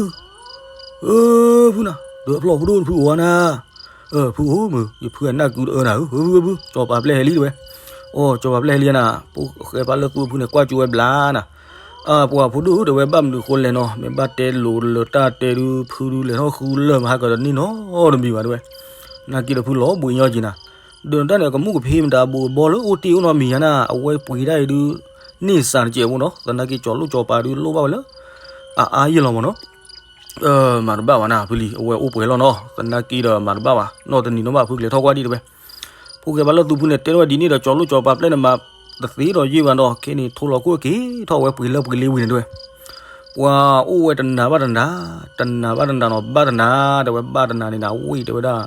အၢ ဖုနၤ ဒီးအဖျီၣ်ဖုဒိၣ်ဖုအိၣ်ဝဲနၤ အၢ ဖုအိၣ်မုၢ် ယဖုအနၢ်ကုတအၢနၤဧၢ ဖုဖုဖု စီၤပၤပျဲၢ်ဟဲလံတဲဝဲ. အိ စီၤပၤပျဲၢ်ဟဲလံနၤ ဖိၣ်ဃဲဖးလၢာ်သူအဖုန့ၣ် ကွၢ်ကၠိဝဲဘျါနၤ အၢ ပှၤဖုဒိၣ်ဧၢ တဲဝဲဘၣ်မနုၤဃိလဲၣ်နီၤ မ့ၢ်ဘၣ်တဲလိၤလၢတၢ်တဲဒုး ဖုဒုးလဲၤထီၣ်ဃုလၢၢ်မဟါကတနံၣ်နီတမံၤဘၣ်တဲဝဲ. နာ်က့ဒီးဖုလီၤဘှံးညီက့ၤနၤ ဒီးနတၢ်န့ၣ် အကမူၣ်ကဖ့မတၤဘူးအဘီလၢအိၣ်တ့ၢ်အိၣ်နီတမံၤယါနၤ အဝဲပှ့ၤတၢ်အံၤဒုး န့ၢ်စၢ်တစဲးဖိနီၤ သနာ်က့ကၠီၤလိၣ်ကၠီၤပၤဒုးလိၣ်ဘၣ်ဝဲလၢ အအါယဲၢ်လီၤမ့ၢ်နီၤ မၤတဘၣ်ဘၣ်နၤ ဖုလံၤ အဝဲအိၣ်ပှဲၤလီၤနီၤ သနာ်က့ဒီးမၤတဘၣ်ဘၣ် နီၢ်တနံၤနီၤဘၣ် ဖုကလဲၤထီၣ်ကွၢ်ဒံးတဲဝဲ. ဖိၣ်ဃဲဖးလၢာ်သူဖုန့ၣ် တဲထီၣ်ဝဲဒ်န့ၣ်ဒီး ကၠီၤလိၣ်ကၠီၤပၤပျဲၢ်န့ၣ် မၤတသ့ဒီးယ့ၢ်ဘၣ်ဒီး ခဲန့ၣ် ထိလီၤခိၣ်က့ၤထီၣ်ဝဲပှ့ၤလၢပှ့ၤလ့ဝံၤန့ၣ်တဲဝဲ. ပှၤအိၣ်ဝဲတနၤဘၣ်တနၤ တနၤဘၣ်တနၤနီၤ ဘၣ်တနၤ တဲဝဲဘၣ်တနၤန့ၣ်နၤ ဝံၣ်တဲဝဲဒၣ်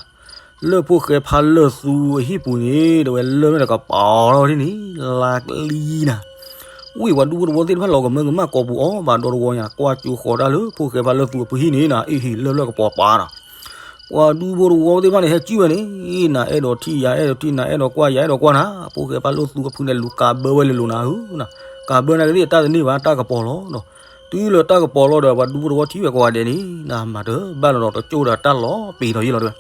လၢဖိၣ်ဃဲဖးလၢာ်သူအဟံၣ်ပူၤန့ၣ် တဲဝဲလၢၢ်န့ၣ်ဒီးကပီၤလီၤဒ်န့ၣ် လါကလံနၤ ဝံၣ်ပှၤဒူဖိတဝီသ့ၣ်တဖၣ်လီၤကမၢကမၣ်ကိာ်ပူၤအီၤဘၣ်ဒီတဝီညါ ကွၢ်ကၠိဃီၤတၢ်လၢဖိၣ်ဃဲဖးလၢာ်သူအဖုဟံၣ်န့ၣ်နၤ အ့ၣ်ဟ့ၣ်လၢၢ်လၢကပီၤပၤနၤ ပှၤဒူဖိတဝီသ့ၣ်တဖၣ်န့ၣ် ဟဲစုဝဲန့ၣ် နၤအဲၣ်ဒိးထံၣ်ယၤအဲၣ်ဒိးထံၣ်နၤအဲၣ်ဒိးကွၢ်ယၤအဲၣ်ဒိးကွၢ်နၤ ဖိၣ်ဃဲဖးလၢာ်သူအဖုန့ၣ် လူၤကးဘၢဝဲလၢလိၤနၤဧၢ ကးဘၢနၤကသ့ၣ်တၢ်တန့ၢ်ဘၣ်တၢ်ကပီၤလီၤ တုၤလၢတၢ်ကပီၤလီၤဒီး ပှၤဒူဖိတဝီထံၣ်ဝဲကိးဂၤဒဲးန့ၣ် နၤမၤတဘၣ်လီၤဒီး တကၠိၣ်ဒီးတၢ်လီၤပံာ်ဒီးယ့ၢ်လီၤတဲဝဲ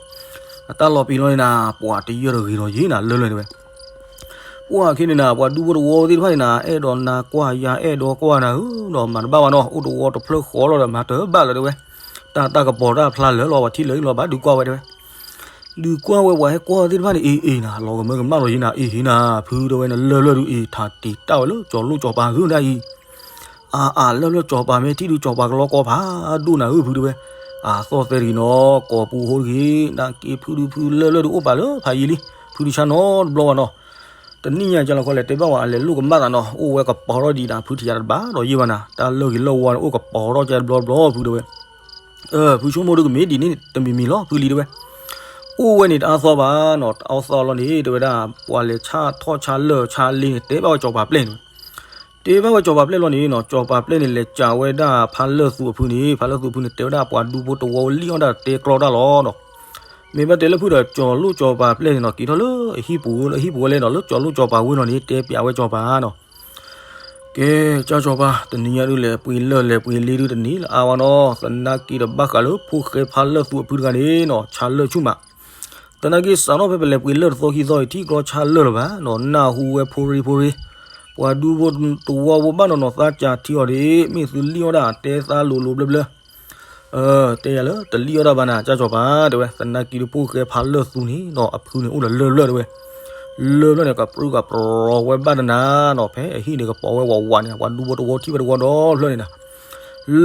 အတၢ်လီၤပံာ်လီၤန့ၣ်နၤ ပှၤတယၢၢ်တဂ့ၤဒီးယ့ၢ်နၤလၢလၢတဲဝဲ ပှၤခဲန့ၣ်နၤ ပှၤဒူဖိတဝီသ့ၣ်တဖၣ်န့ၣ်နၤ အဲၣ်ဒိးနၤကွၢ်ယၤအဲၣ်ဒိးကွၢ်နၤဧၢ ဒီးမၤတဘၣ်ဘၣ်နီၤ အိၣ်တဝီတဖျၢၣ်ဃီလီၤဒီးမၤတဘၣ်လီၤတဲဝဲ တၢ်တၢ်ကပီၤတၢ်ဖျါလၢာ်လီၤ ပှၤထံၣ်လၢာ်လီၤဘၣ်ဒုးကွၢ်ဝဲတဲဝဲ ဒုးကွၢ်ဝဲပှၤဟဲကွၢ်သ့ၣ်တဖၣ်န့ၣ် အ့ၣ်အ့ၣ်နၤ လီၤကမၢကမၣ်လီၤယ့ၢ်နၤ အ့ၣ်ဟ့ၣ်နၤ ဖုတဲဝဲနလၢၢ်လၢဒုးအ့ၣ်ထးတံာ်တၢ်ဝဲလၢကၠီၤလိၣ်ကၠီၤပၤဂုၢ်ဒၣ်အံၤ အါအါလၢာ်လၢာ်ကၠီၤပၤမ့ၢ်ထံၣ်ဒုးကၠီၤပၤကလီကီဖးဒိၣ်နၤဧၢဖုတဲဝဲ အသီၣ်သဲတဂ့ၤနီၤ ကိာ်ပူၤဟိတဂ့ၤ နက့ဖုဒုးဖုလၢၢ်လၢဒုးအိၣ်ပာ်လၢဖးယံၤလံ ဖုဒုးဆါနီတဘျီဘၣ်နီၤ တနံၣ်ညါကလီၤခီလဲၣ် တဲဘၣ်ဝဲအလဲၤလိၣ်ကမၣ်သးနီၤ, အိၣ်ဝဲကပီၤထီၣ်ဒံးနၤ ဖုထံၣ်ယၤတဘၣ်ဒီးယံာ်ဘၣ်နၤ, တၢ်လၢၢ်ဂ့ၤလၢၢ်ဝါန့ၣ် အိၣ်ကပီၤထီၣ်ကဲတဘျီတဘျီဖုတဲဝဲ. ဖုဆိကမိၣ်ဒုကမ့ၢ်ဒ်န့ၣ်တမံၤမံၤလီၤ ဖုလံတဲဝဲ. အိၣ်ဝဲန့ၣ်တအါသီဘၣ်နီၤ, တအါသီလီၤန့ၣ် တဲဝဲဒၣ် ပှၤလဲၤဆၣ်ထီၣ်ဆၣ်လၢာ်ဆၣ်လ့န့ၣ် တဲဘၣ်ဝဲစီၤပၤပျဲၢ်န့ၣ်, တဲဘၣ်ဝဲစီၤပၤပျဲၢ်လီၤန့ၣ်နီၤ, စီၤပၤပျဲၢ်န့ၣ် လဲၤစံးဝဲဒၣ်ဖါလၢၢ်သူအဖုန့ၣ်, ဖါလၢၢ်သူအဖုန့ၣ် တဲဝဲဒၣ်ပှၤဒူဖိတဝီလံၣ်အီၣ်တၢ်တဲကြီတၢ်လီၤနီၤ. မ့ၢ်ဘၣ်တဲလၢဖုဒီး ကၠီၤလိၣ်စီၤပၤပျဲၢ်န့ၣ်နီၤ က့ၤထီၣ်လၢအဟံၣ်ပူၤ လၢအဟံၣ်ပူၤဝဲလဲၣ်နီၤ, လၢကၠီၤလိၣ်စီၤပၤဝ့ၢ်နီၤန့ၣ် တဲပျးဝဲစီၤပၤနီၤ. ကဲ ကၠၢ်စီၤပၤ တနံၤညါဒုး လဲၤပှ့ၤလၢၢ်လဲၤပှ့ၤလ့ဒုးတနံၤလၢအါဝဲနီၤ, သနာ်က့ဒီး ဘၣ်ဃးလၢဖိၣ်ဃဲဖါလၢၢ်သူအဖုတဂၤန့ၣ်နီၤ ဆၣ်လၢာ်ဆူၣ်မး. သနာ်က့စးထီၣ်ဖဲပလဲၤပှ့ၤလၢၢ်တသီခံသီအံၤ ထံၣ်ကြီဆၣ်လၢာ်လၢၤဘၣ်နီၤ, နၢ်ဟူဝဲဖိရ့ဖိရ့, ပှၤဒူဖိတဝီဖိဘၣ်နီၤနီၤ သးကၢ်ထံအီၤဒ် မ့ၢ်သုလံၣ်အီၣ်ဒၣ်တဲသးလိၤလိၤဘျၢဘျၢ တဲယၤလၢ တလံၣ်အီၣ်ဒၣ်ဘၣ်နၤ ကၠၢ်စီၤပၤတဲဝဲ, သနာ်က့ဒုး ဖိၣ်ဃဲဖါလၢၢ်သူန့ၣ်နီၤ အဖုန့ၣ်အိၣ်ဒီးလၢၢ်ဘျၢၣ်တဲဝဲ. လၢၢ်ဘျၢၣ်န့ၣ် ကပြုၢ်ကပြီၤဝဲဘၣ်တနၤနီၤ, ဖဲအဟံၣ်န့ၣ် ကပီၤဝဲဝးဝးန့ၣ် ပှၤဒူဖိတဝီထံၣ်ဝဲတဝီဒီဖျၢၣ်န့ၣ်နၤ.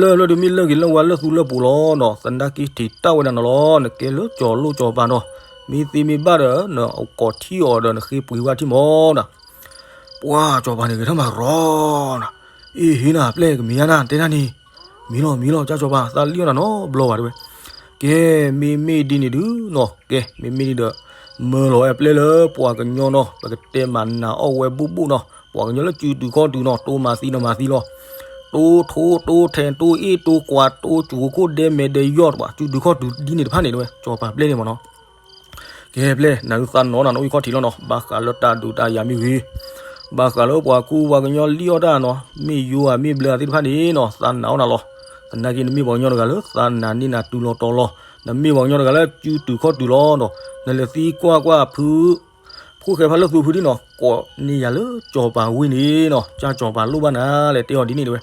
လၢၢ်ဘျၢၣ်ဒုး မ့ၢ်လၢၢ်ဂ့ၤလၢၢ်ဝါလၢၢ်သူလၢၢ်ပူၤလီၤနီၤ, သနာ်က့ထံၣ်တၢ်ဝဲဒၣ်နီၤလီၤ, နကဲလၢကၠီၤလိၣ်စီၤပၤနီၤ, မ့ၢ်သ့မ့ၢ်ဘၣ်ဒီး နကိးထံၣ်အီၤဒီး နဃ့ပှ့ၤဝဲထံမီၤနၤ. ပှၤစီၤပၤန့ၣ် ဂဲၤထၢၣ်မၤရီၤနၤ, အ့ၣ် ဟ့နၤ ပျဲၢ်ကမ့ၢ်ယါနၤ တဲနၤန့ၣ်, မ့ၢ်လီၤ မ့ၢ်လီၤ ကၠၢ်စီၤပၤ သးလံၣ်အီၣ်နၤနီတဘျီဘၣ်တဲဝဲ. ကဲ မ့မ့ၢ်ဒ်န့ၣ်ဒုးနီၤ, ကဲ မ့မ့ၢ်ဒ်ဒီး မၢလီၤဝဲအပျဲၢ်လၢပှၤကညီနီၤ, ပကတဲမၤနးအီၣ်ဝဲဘူးဘူးနီၤ, ပှၤကညီလၢစုတုၤခီၣ်တုၤနီၤ, တိမၤသံနီၤမၤသံလီၤ, တိထိတိထဲတိအ့ၣ်တိကွၢ်တိစူၤခိၣ်ဒဲမဲာ်ဒဲးယီၣ်တပှၤ စုတုၤခီၣ်တုၤဒ်န့ၣ်တဖၣ်န့ၣ်တဲဝဲ စီၤပၤပျဲၢ်န့ၣ်မ့ၢ်နီၤ. ကဲပျဲၢ် နၤဒုးသးနီၢ်နၤနီၢ်အံၤခီၣ်ထံးလီၤနီၤ, ဘၣ်ဃးလၢတၢ်ဒုးတၢ်ယၤမ့ၢ်ဂ့ၤ, ဘၣ်ဃးလၢပှၤကူပှၤကညီလံၣ်အီၣ်တၢ်နီၤ, မ့ၢ်ယိၤဧါမ့ၢ်ဘျၢဧါသ့ၣ်တဖၣ်န့ၣ်နီၤ, သးနာ်အီၣ်နၤလီၤ. သနာ်က့နမ့ၢ်ပှၤကညီတဂၤလၢသးနာ်န့ၢ်နၤတုၤလီၤတီၤလီၤ, နမ့ၢ်ပှၤကညီတဂၤလၢစုတုၤခီၣ်တုၤလီၤနီၤ, နလဲၤသံကွၢ်ကွၢ်ဖု ဖိၣ်ဃဲဖါလၢၢ်သူဖုဒ်နီၤ, ကိးန့ၢ်ယၤလၢစီၤပၤဝ့ၢ်န့ၣ်နီၤ, ကၢ်စီၤပၤလိၣ်ဘၣ်နၤလဲၣ် တဲအီၤဒ်န့ၣ်တဲဝဲ.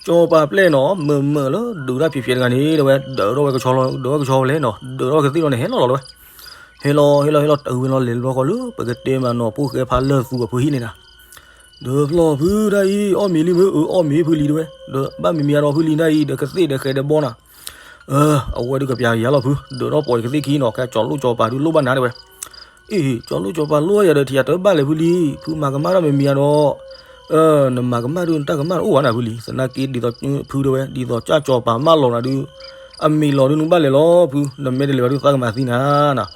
စီၤပၤပျဲၢ်နီၤ မုာ်မုာ်လၢဒုးတၢ်ဖျဲးဖျဲးတဂၤန့ၣ်တဲဝဲ, ဒၢးထီၣ်ဝဲကဆီလီၤ, ဒၢးဝဲကဆီဝဲလဲၣ်နီၤ, ဒၢးထီၣ်ကသ့ၣ်လီၤန့ၣ် ဟဲလီၤလီၤတဲဝဲ. ဟဲလီၤ ဟဲလီၤ ဟဲလီၤ တုၤဝဲလီၤလဲၤလီၤဃီလၢ ပကတဲမၤနီၤ ဖိၣ်ဃဲဖါလၢၢ်သူအဖုဟံၣ်န့ၣ်နၤ. ဒီးဖျီၣ်ဖုဒၣ်အံၤ အီၣ်မ့ၤလံမ့ၢ်, အၢ အီၣ်မ့ၤဖုလံတဲဝဲ, ဒီးဘၣ်မ့မ့ၢ်အါဒီးဖုလံဒၣ်အံၤ ဒီးကသ့ၣ်ဒီးဃဲးဒီးဘီနၤ. အဝဲဒုးကပျးယၤလီၤဖု, ဒၢးထီၣ်ပိာ်ကသ့ၣ်ခံနီၤ, ကၢ်စီၤလိၣ်စီၤပၤဒုးလိၣ်ဘၣ်နၤတဲဝဲ. အ့ၣ် စီၤလိၣ်စီၤပၤလိၣ်ယၤဒီး ထံၣ်ယၤတဘၣ်လဲၣ်ဖုလံ, ဖုမၤကမၣ်တၢ်မ့မ့ၢ်အါဒီး နမၤကမၣ်ဒုး နတၢ်ကမၣ်တအိၣ်ဘၣ်နၤဖုလံ, သနာ်က့ဒ်သိးဖုတဲဝဲ, ဒ်သိးကၢ်စီၤပၤမၢလီၤနၤဒုး, အမ့ၢ်လီၤဒုးနဘၣ်လဲၤလီၤဖု, နမ့ၢ်တလဲၤဘၣ်ဒုးသးကမၤသံနၤနၤ.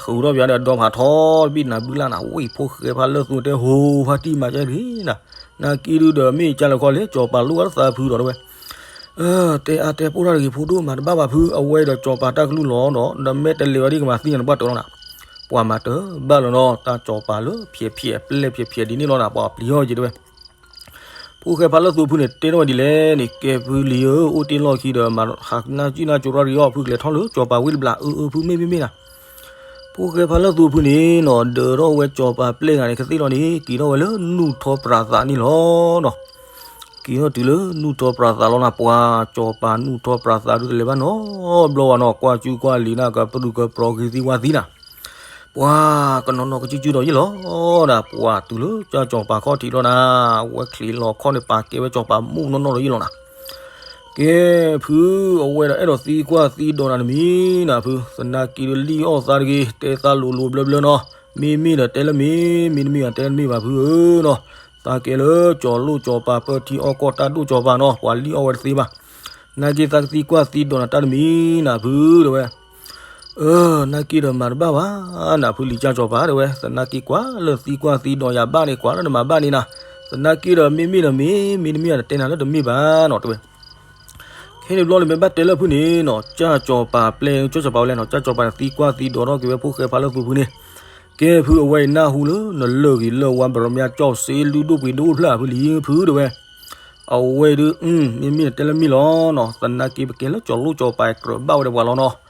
ထုးထီၣ်ပၠးဒီးဒီဖးထီတဘ့ၣ်နၤဘုလၢ်နၤ, ဝံၣ်ဖိၣ်ဃဲဖါလၢၢ်သူတဲ ဟိၤဖါတံၢ်မၤကဲဂ့ၤနၤ, နာ်က့ဒုးဒီးမ့ၢ်ကၢ်လၢခီလဲၣ် စီၤပၤလိၣ်ဘၣ်လၢသးဖုဒီးတဲဝဲ. တဲအါတဲပိၢ်တၢ်တဂ့ၤ ဖိဒိၣ်မၤတဘၣ်ဘၣ်ဖု, အဝဲဒီးစီၤပၤတၢ်ကလုၢ်လီၤဒီး နမ့ၢ်တလဲၤဘၣ်ဒုးကမၤသံနၤနဘၣ်တၢ်လီၤနၤ. ပှၤမၤတဘၣ်လီၤနီၤ, တၢ်စီၤပၤလၢဖျဲးဖျဲးပျဲၢ်ဖျဲးဖျဲးဒ်န့ၣ်လီၤနၤ, ပှၤပျံၤအီၣ်က့ၤတဲဝဲ. ဖိၣ်ဃဲဖါလၢၢ်သူဖုန့ၣ် တဲထီၣ်ဝဲဒ်လဲၣ်န့ၣ်, ကဲဖုလံဧၢ, အိၣ်တ့ၢ်လီၢ်ခံဒီး မၤဟးကနၣ်ကံၣ်နၢ်ကၠိရၣ်ရံအီၣ်, ဖုကလဲၤထီၣ်လၢစီၤပၤဝ့ၢ်တဘျီ, အၢ အၢ ဖုမ့ၢ်မ့ၢ်မ့ၢ်နၤ. ဖိၣ်ဃဲဖါလၢၢ်သူဖုန့ၣ်နီၤ, ဒၢးထီၣ်ဝဲစီၤပၤပျဲၢ်ဂၤန့ၣ် ကသ့ၣ်လီၤန့ၣ် က့ၤထီၣ်ဝဲလၢနူၢ်ထီပြးသးန့ၣ်လီၤနီၤ. က့ၤထီၣ်တုၤလၢနူၢ်ထီပြးသးလီၤနၤ, ပှၤစီၤပၤနူၢ်ထီပြးသးဒုးတလဲၤဘၣ်နီတဘျီဘၣ်နီၤ, ကွၢ်ကူကွၢ်လံၤနၤ ကပြုၢ်ကပြီၤဂ့ၤသံဝါသံနၤ. ပှၤကနီၤနီၤကစုကစုဒီးယ့ၢ်လီၤနၤ, ပှၤတုၤလၢကၢ်စီၤပၤခီၣ်ထံးလီၤနၤ, ဝဲချံးလီၤခီၣ်န့ၣ် ပာ်ကဲဝဲစီၤပၤမူးနီၢ်နီၢ်ဒီးယ့ၢ်လီၤနၤ. ကဲဖု, အဝဲဒီးအဲၣ်ဒိးသံကွၢ်သံဒိးနၤတမံၤနၤဖု, သနာ်က့ဒုးလံၣ်အီၣ်သးတဂ့ၤ, တဲသးလိၤလိၤဘျၢဘျၢနီၤ, မ့မ့ၢ်ဒီးတဲလၢမ့ၢ်, မ့တမ့ၢ်ဘၣ်တဲလၢတမ့ၢ်ဘၣ်ဖုဧၢနီၤ. သးကဲလၢကၠီၤလိၣ်ကၠီၤပၤပၢထံအီၣ်ကီၢ်တၢ်ဒိၣ်ကၠီၤပၤနီၤ, ပှၤလံၣ်အီၣ်ဝဲတသ့ဘၣ်. နာ်က့သးကသံကွၢ်သံဒိးနၤတၢ်တမံၤနၤဖုတဲဝဲ. အၢ နာ်က့ဒီးမၤတဘၣ်ဘၣ်နၤဖုလံာ်ကၢ်စီၤပၤတဲဝဲ, သနာ်က့ကွၢ်လၢသံကွၢ်သံဒိးယၤဘၣ်န့ၣ် ကွၢ်လၢနမၤဘၣ်န့ၣ်နၤ, သနာ်က့ဒီးမ့မ့ၢ်ဒီးမ့ၢ်, မ့တမ့ၢ်ဒီးတဲနၤလၢတမ့ၢ်ဘၣ်နီၤတဲဝဲ. ခဲန့ၣ်ဘျီန့ၣ် မ့ၢ်ဘၣ်တဲလၢဖုန့ၣ်နီၤ, ကၢ်စီၤပၤပျဲၢ် ကၢ်စီၤပၤဝဲလဲၣ်နီၤ, ကၢ်စီၤပၤန့ၣ်သံကွၢ်သံဒိးထီၣ်က့ၤဝဲဖိၣ်ဃဲဖါလၢၢ်သူဖုန့ၣ်, ကဲဖုအဝဲအံၤနၢ်ဟူလၢ နလၢၢ်ဂ့ၤလၢၢ်ဝါ ဘြီမၠၣ်ကၠီၣ်စ့လုၢ်ဒိၣ်ပှ့ၤဒိၣ်အိၣ်ဖျဲၣ်ဖုလံဖုတဲဝဲ. အဝဲဒုး မ့မ့ၢ်တဲလၢမ့ၢ်လီၤနီၤ, သနာ်က့ပကဲလၢကၠီၤလိၣ်ကၠီၤပၤကြၢးဘၣ်ဝဲဒီးပှၤလီၤနီၤ.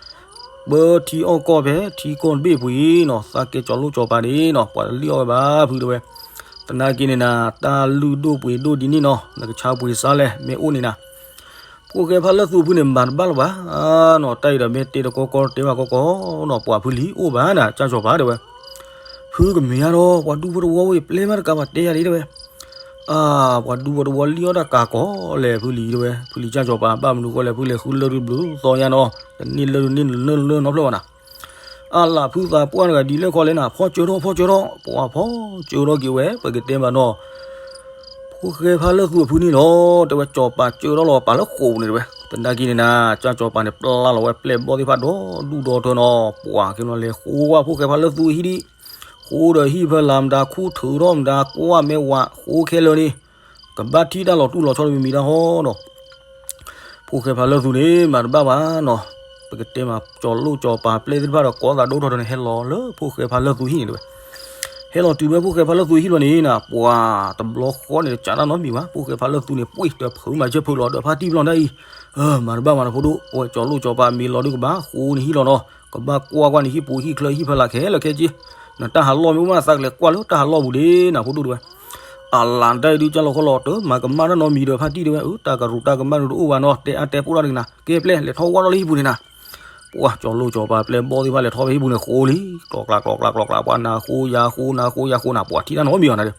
ပၢထံအီၣ်ကီၢ်ဖဲထံကီၢ်တဘ့ၣ်ပှ့ၤနီၤ, သးကဲကၠီၤလိၣ်ကၠီၤပၤန့ၣ်နီၤ, ပှၤလံၣ်အီၣ်ဝဲဘၣ်ဖုတဲဝဲ. သနာ်က့န့ၣ်နၤ တၢ်လုၢ်ဒိၣ်ပှ့ၤဒိၣ်ဒ်န့ၣ်နီၤ, နကဆါပှ့ၤစါလဲၣ် မ့ၢ်အိၣ်န့ၣ်နၤ. ဖိၣ်ဃဲဖါလၢၢ်သူဖုန့ၣ် မၤတဘၣ်လၢၤဘၣ်နီၤ, တၢ်အံၤဒီးမ့ၢ်တဲတကီကီတဲဘၣ်ကီကီနီၤ, ပှၤဖုလံၤအိၣ်ဘၣ်နၤ ကၢ်စီၤပၤတဲဝဲ. ဖုကမ့ၢ်ဧါဒီး ပှၤဒူဖိတဝီဝဲအံၤ ပျဲမးတကးဘၣ်တဲယၤဒ်တဲဝဲ. အၢ ပှၤဒူဖိတဝီလံၣ်အီၣ်တၢ်ကးကီလဲၣ်ဖုလံၤတဲဝဲ, ဖုလံၤကၢ်စီၤပၤ ဘၣ်မနုၤဃိလဲၣ် ဖုလဲၤဃုလၢၢ်ဒုးဘျုးသီညါနီၤ, တန့ၢ်လၢၢ်ဒုးန့ၢ်လၢၢ်နီတဖျၢၣ်ဘၣ်နၤ. အလၢ်ဖုသးပှၢ်တဂၤဒ်လဲၣ်ခီလဲၣ်နၤ, ဖီစၢထီၣ် ဖီစၢထီၣ်, ပှၤဖီစၢထီၣ်က့ၤဝဲ ပကတဲမးနီၤ, ဖိၣ်ဃဲဖါလၢသူအဖုန့ၣ်လီၤ, တဲဝဲ စီၤပၤစၢထီၣ်လီၤပာ်လၢဃိာ်ပူၤန့ၣ်တဲဝဲ, သနာ်က့န့ၣ်နၤ, ကၢ်စီၤပၤန့ၣ် ပျၢ်လီၤဝဲပျဲၢ်ဘီၣ်သ့ၣ်တဖၣ်ဒီဒူၣ်ဒီထၢနီၤ, ပှၤက့ၤလီၤလဲၤဃိကွၢ်ဖိၣ်ဃဲဖါလၢသူအဟံၣ်ဒံး, ဃိဒီးဟံၣ်ဖၢလၢ်မတၤ ခူၣ်ထုးထီၣ်မတၤ ကွၢ်မဲဝးဃိခဲလၢာ်န့ၣ်, ကဘၣ်ထံၣ်တၢ်လီၤတူၢ်လီၤဆီတမံၤမံၤတၢ်ဟီနီၤ ဖိၣ်ဃဲဖါလၢသူန့ၣ် မၤတဘၣ်ဘၣ်နီၤ, ပကတဲမး ကၠီၤလိၣ်ကၠီၤပၤပျဲၢ်သ့ၣ်တဖၣ်ဒီး ကိးသးဒိၣ်ထီၣ်ထီၣ်န့ၣ် ဟဲလီၤလၢဖိၣ်ဃဲဖါလၢသူဟံၣ်န့ၣ်တဲဝဲ, ဟဲလီၤတုၤဖဲဖိၣ်ဃဲဖါလၢသူဟံၣ်လီၤန့ၣ်နၤ, ပှၤတဘျီဃီန့ၣ် တကးတၢ်နီတမံၤဘၣ်, ဖိၣ်ဃဲဖါလၢသူန့ၣ် ပှ့ၢ်တဖုးမၤစၢၤဖုးလီၤ ဒီးဖါတံၢ်ပျီၢ်ဒၣ်အံၤ, မၤတဘၣ်မးနီၤဖိဒိၣ်, အဝဲကၠီၤလိၣ်ကၠီၤပၤမ့ၢ်လီၤဒုးကဘၣ်ဃိန့ၣ်ဟံၣ်လီၤနီၤ, ကဘၣ်ကွၢ်ကွၢ်န့ၣ်ဟံၣ်ပူၤဟံၣ်ချၢဟံၣ်ဖၢလၢ်ခဲလၢာ်ခဲဆ့, နတၢ်ဟးလီၢ်မ့ၢ်အိၣ်မး သးကလဲၤကွၢ်လၢတၢ်ဟးလီၢ်ပူၤဒၣ်နၤဖိဒိၣ်တဲဝဲ အလၢ်တၢ်အံၤဒုးကၢ်လီၤခီလီၤ တမၤကမၣ်တၢ်နီတမံၤဒီးဖါတံၢ်တဲဝဲ, အတၢ်ကရူၢ်တၢ်ကမၣ်ဒုးတအိၣ်ဘၣ်နီၤ, တဲအါတဲပိၢ်တၢ်တကနၤ, ကဲပျဲၢ် လဲၤထီၣ်ဝၢ်ထီၣ်လၢဟံၣ်ပူၤန့ၣ်နၤ, ပှၤကၠီၤလိၣ်ကၠီၤပၤပျဲၢ်ဘီၣ်သ့ၣ်တဖၣ်လဲၤထီၣ်ဖဲဟံၣ်ပူၤန့ၣ်ဃိလံ, ကျီကျီကျီကျီကျီ, ပှၤနၤဃိယၤဃိနၤဃိယၤဃိနၤ, ပှၤထံၣ်တၢ်နီတမံၤအီၤနၤဒီး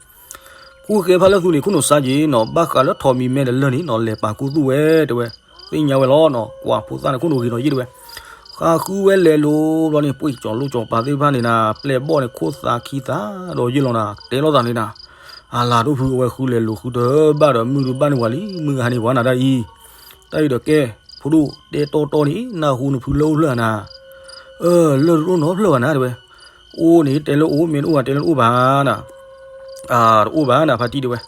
ဖိၣ်ဃဲဖါလၢသူန့ၣ် ခိၣ်နူာ်စါက့ၤနီၤ, ဘၣ်ဃးလၢထိးမံၤမဲဒီးလၢၢ်န့ၣ်နီၤ, လဲၤပာ်ခူသူၣ်ဝဲတဲဝဲ, သ့ၣ်ညါဝဲလီၤနီၤ, ကွၢ်ဖိသၣ်န့ၣ်ခိၣ်နူာ်ဂ့ၤနီၤယ့ၢ်တဲဝဲ, ဃါဃုဝဲလဲၤလိၤဘျီန့ၣ် ပှ့ၢ်ကၠီၤလိၣ်ကၠီၤပၤသ့ၣ်တဖၣ်န့ၣ်နၤ, ပျဲၢ်ဘီၣ်န့ၣ် ခိၣ်သးခံသးဒီးယ့ၢ်လီၤနၤ, တဲလိာ်သးန့ၣ်နၤ, အလၢ်ဒိၣ်ဖုအဝဲဃုလဲၤလိၤဃုတဘၣ်ဒီး မုၢ်တဘၣ်န့ၣ်ပှၤလံ, မုၢ်ကဟါန့ၣ်ပှၤနၤတၢ်အံၤ, တၢ်အံၤဒီးကဲ, ဖိဒိၣ်တဲတီတီန့ၣ် နၢ်ဟူနဖုလၢအိၣ်ဖျၢၣ်နၤ, လၢၢ်တအိၣ်နီတဖျၢၣ်ဘၣ်နၤတဲဝဲ, အိၣ်န့ၣ်တဲလၢအိၣ် မ့ၢ်တအိၣ်ဘၣ်တဲလၢတအိၣ်ဘၣ်နၤ, တအိၣ်ဘၣ်နၤ ဖါတံၢ်တဲဝဲ,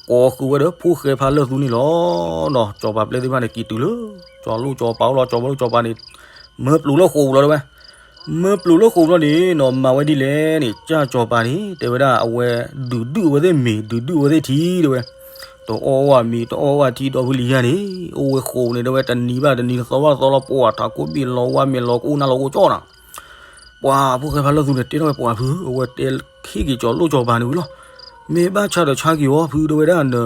ကိးဃုာ်ဝဲဒီးဖိၣ်ဃဲဖါလၢသူန့ၣ်လီၤနီၤ, ကၠီၤပၤပျဲၢ်သ့ၣ်တဖၣ်န့ၣ် က့ၤတုၤလၢ ကၠီၤလိၣ်ကၠီၤပၤအိၣ်လီၤ, ကၠီၤလိၣ်ကၠီၤပၤန့ၣ် မၢပျိးလၢဃိာ်ပူၤလီၤတဲဝဲ, မၢပျိးလၢဃိာ်ပူၤလီၤန့ၣ်နီၤ, မၤဝဲဒ်လဲၣ်န့ၣ် ကၢ်ကၠီၤပၤန့ၣ် တဲဝဲဒၣ် အဝဲဒုးဒုၣ်အဝဲသ့ၣ်မ့ၤ ဒုးဒုၣ်အဝဲသ့ၣ်ထံတဲဝဲ, တအီၣ်ဝဲမ့ၤ တအီၣ်ဝဲထံ ဒီဖုလံၤယါန့ၣ်, အိၣ်ဝဲဃိာ်ပူၤန့ၣ် တဲဝဲ တနံၤဘၣ်တနံၤ တသီဘၣ်တသီလီၤ, ပှၤထးခိၣ်ဘ့ၣ်လီၤဝါမဲာ်လီၤကအိၣ်နၢ်လီၤကအိၣ်ကၠီနၤ ပှၤဖိၣ်ဃဲဖါလၢသူန့ၣ် တဲထီၣ်ဝဲပှၤဖု, အဝဲတဲဟ့ၣ်က့ၤကၠီၤလိၣ်ကၠီၤပၤန့ၣ်ဝံၤလီၤ, မ့ၢ်ဘၣ်ဆါဒီးဆါက့ၤအီၤဖုတဲဝဲဒၣ်န,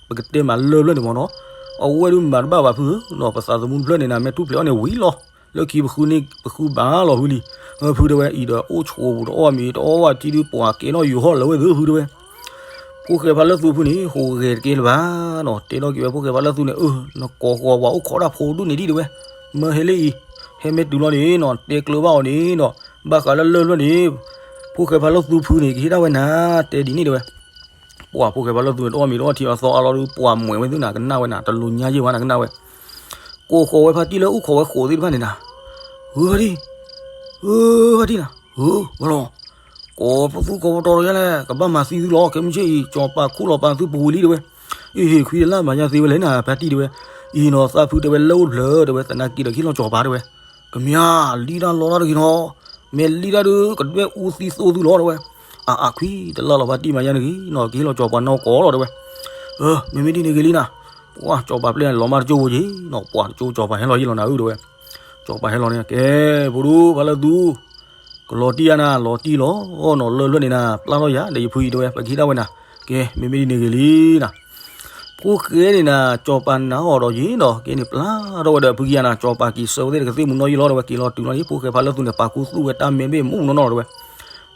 ပကတဲမးလၢၢ်ဖျၢၣ်န့ၣ်မ့ၢ်နီၤ, အဝဲဒုးမၤတဘၣ်ဘၣ်ဖုဧၢနီၤ, ပသးသမူတဖျၢၣ်န့ၣ်နၤ မ့ၢ်ထူၣ်ဖျဲးအီၤန့ၣ်ဝံၤလီၤ, လၢခံပဃုန့ၣ် ပဃုဘၣ်လီၤဖုလံ, ဖုတဲဝဲအံၤဒီးအိၣ်ဆိးပူၤ တအီၣ်မ့ၤ တအီၣ်ဝဲထံဒုး ပှၤကဲထီၣ်ယိၤဟီၣ်လၢဝဲသ့ၣ်ဖုတဲဝဲ ဖိၣ်ဃဲဖါလၢသူဖုန့ၣ် ဟူးဂဲၤတကဲလၢၤဘၣ်နီၤ, တဲထီၣ်က့ၤဝဲဖိၣ်ဃဲဖါလၢသူန့ၣ်, အၢ နကိးဃီၤပှၤအိၣ်ခိးတၢ်ဖိဒူၣ်န့ၣ်ဒံးတဲဝဲ, မၢဟဲလၢအံၤ, ဟဲမ့ၢ်တုၤလီၤန့ၣ်နီၤ တဲကျၢၤဘၣ်အီၤန့ၣ်နီၤ, ဘၣ်ဃးလၢလၢၢ်ဖျၢၣ်န့ၣ်, ဖိၣ်ဃဲဖါလၢသူဖုန့ၣ် ကဟ့ၣ်ဒၣ်ဝဲနၤ, တဲဒ်န့ၣ်တဲဝဲ ပှၤဖိၣ်ဃဲဖါလၢသူန့ၣ် တအီၣ်မ့ၤတအီၣ်ထံအသီအါလီၤဒုး ပှၤမှဲၤဝဲသုနၤ ကနၣ်ဝဲနၤ တလူၤညါယ့ၢ်ဝဲနၤ ကနၣ်ဝဲ ကိးဃီၤဝဲဖါတံၢ်လၢအိၣ်ခိးဝဲဃိာ်သ့ၣ်တဖၣ်န့ၣ်နၤ, ဧၢဖါတံၢ်, ဧၢဖါတံၢ်နၤ, ဧၢဝဲလီၤ, ကိးပသူကိးပတီၤတဂၤလဲၣ် ကဘၣ်မၤသံသုလီၤ ခဲမုၢ်ဆ့ၣ်အံၤ ကၠီၤပၤခူၣ်လီၤပာ်သုပူၤဝံၤလံတဲဝဲ, အ့ဟ့ၣ်ခွံတလၢ်မၤညါသ့ဝဲလဲၣ်နၤ ဖါတံၢ်တဲဝဲ, အံၤနီၤသးဖုတဲဝဲလၢအိၣ်ဖျၢၣ်တဲဝဲ သနာ်က့ဒီးကဟ့ၣ်လီၤကၠီၤပၤတဲဝဲ, ကမၠၣ် လံတၢ်လီတၢ်တဂ့ၤနီၤ, မ့ၢ်လံတၢ်ဒုး ကဒွဲၣ်အူသံသိသုလီၤတဲဝဲ, အအခွံတလၢ်လီၤ ဖါတံၢ်မၤညါတဂ့ၤနီၤ ကဟ့ၣ်လီၤကၠီၤပၤနီၢ်ကီၢ်လီၤတဲဝဲ, အၢ မ့မ့ၢ်ဒ်န့ၣ်ဂ့ၤလံနၤ, ပှၤကၠီၤပၤပျဲၢ်လီၤမၢ်တကၠိဖိက့ၤနီၤ ပှၤတကၠိကၠီၤပၤဟဲလီၤယ့ၢ်လီၤနၤဧၢတဲဝဲ, ကၠီၤပၤဟဲလီၤန့ၣ် ကဲ ဖိဒူၣ်ဖါလၢသူ ကလီၤတံၢ်ယါနၤ လီၤတံၢ်လီၤနီၤ လၢၢ်ဖျၢၣ်န့ၣ်နၤ ပျၢ်ထီၣ်ယၤ ဒီးယဖုအံၤတဲဝဲ ပကဟ့ၣ်ဒၣ်ဝဲနၤ, ကဲ မ့မ့ၢ်ဒ်န့ၣ်ဂ့ၤလံနၤ ဖိၣ်ဃဲန့ၣ်နၤ ကၠီၤပၤနာ်အီၤဒီးယ့ၢ်နီၤ ကဲန့ၣ်ပျၢ်ထီၣ်ဝဲဒီးဖုကယၤနၤ ကၠီၤပၤက့ၤဆၢဝဲသ့ၣ်တကသ့ၣ်မုၢ်နီၢ်ယ့ၢ်လီၤတဲဝဲ က့ၤလီၤတုၤလီၤန့ၣ် ဖိၣ်ဃဲဖါလၢသူန့ၣ် ပာ်ခူသူၣ်ဝဲတၢ်မဲတဘ့ၣ်မုၢ်နီၢ်နီၢ်တဲဝဲ,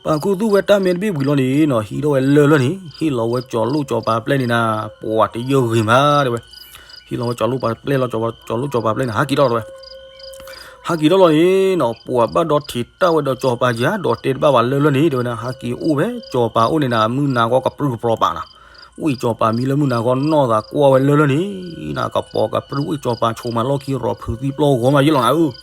ပာ်ခူသူၣ်ဝဲတၢ်မဲတဘ့ၣ်ဝံၤလီၤန့ၣ်နီၤ ဟံးထီၣ်ဝဲလၢၢ်ဖျၢၣ်န့ၣ် ဟ့ၣ်လီၤဝဲကၠီၤလိၣ်ကၠီၤပၤပျဲၢ်န့ၣ်နၤ ပှၤတယၢၢ်ဂ့ၤမးတဲဝဲ, ဟ့ၣ်လီၤဝဲကၠီၤလိၣ်ပၤပျဲၢ်လီၤ ကၠီၤလိၣ်ကၠီၤပၤပျဲၢ်န့ၣ် ဟးက့ၤထီၣ်တဲဝဲ ဟးက့ၤထီၣ်လီၤန့ၣ်နီၤ ပှၤဘၣ်ဒီးထံးတၢ်ဝဲဒီးကၠီၤပၤယၤ ဒီးတဲတဘၣ်ဘၣ်လၢၢ်ဖျၢၣ်န့ၣ် တဲဝဲဒၣ် ဟးက့ၤအိၣ်ဖဲကၠီၤပၤအိၣ်န့ၣ်နၤ မုၢ်နၤဂီၢ်ကပြုၢ်ကပြီၤပာ်နၤ, ဝံၣ်ကၠီၤပၤမံလၢမုၢ်နၤဂီၢ်နီၢ်သးကွၢ်ဝဲလၢၢ်ဖျၢၣ်န့ၣ် နၤကပီၤကပြုၢ်ဝံၣ်ကၠီၤပၤဆိးမးလီၢ်ခံရီၤဖုးသံပျီဂီၤမးယ့ၢ်လီၤနၤဧၢ,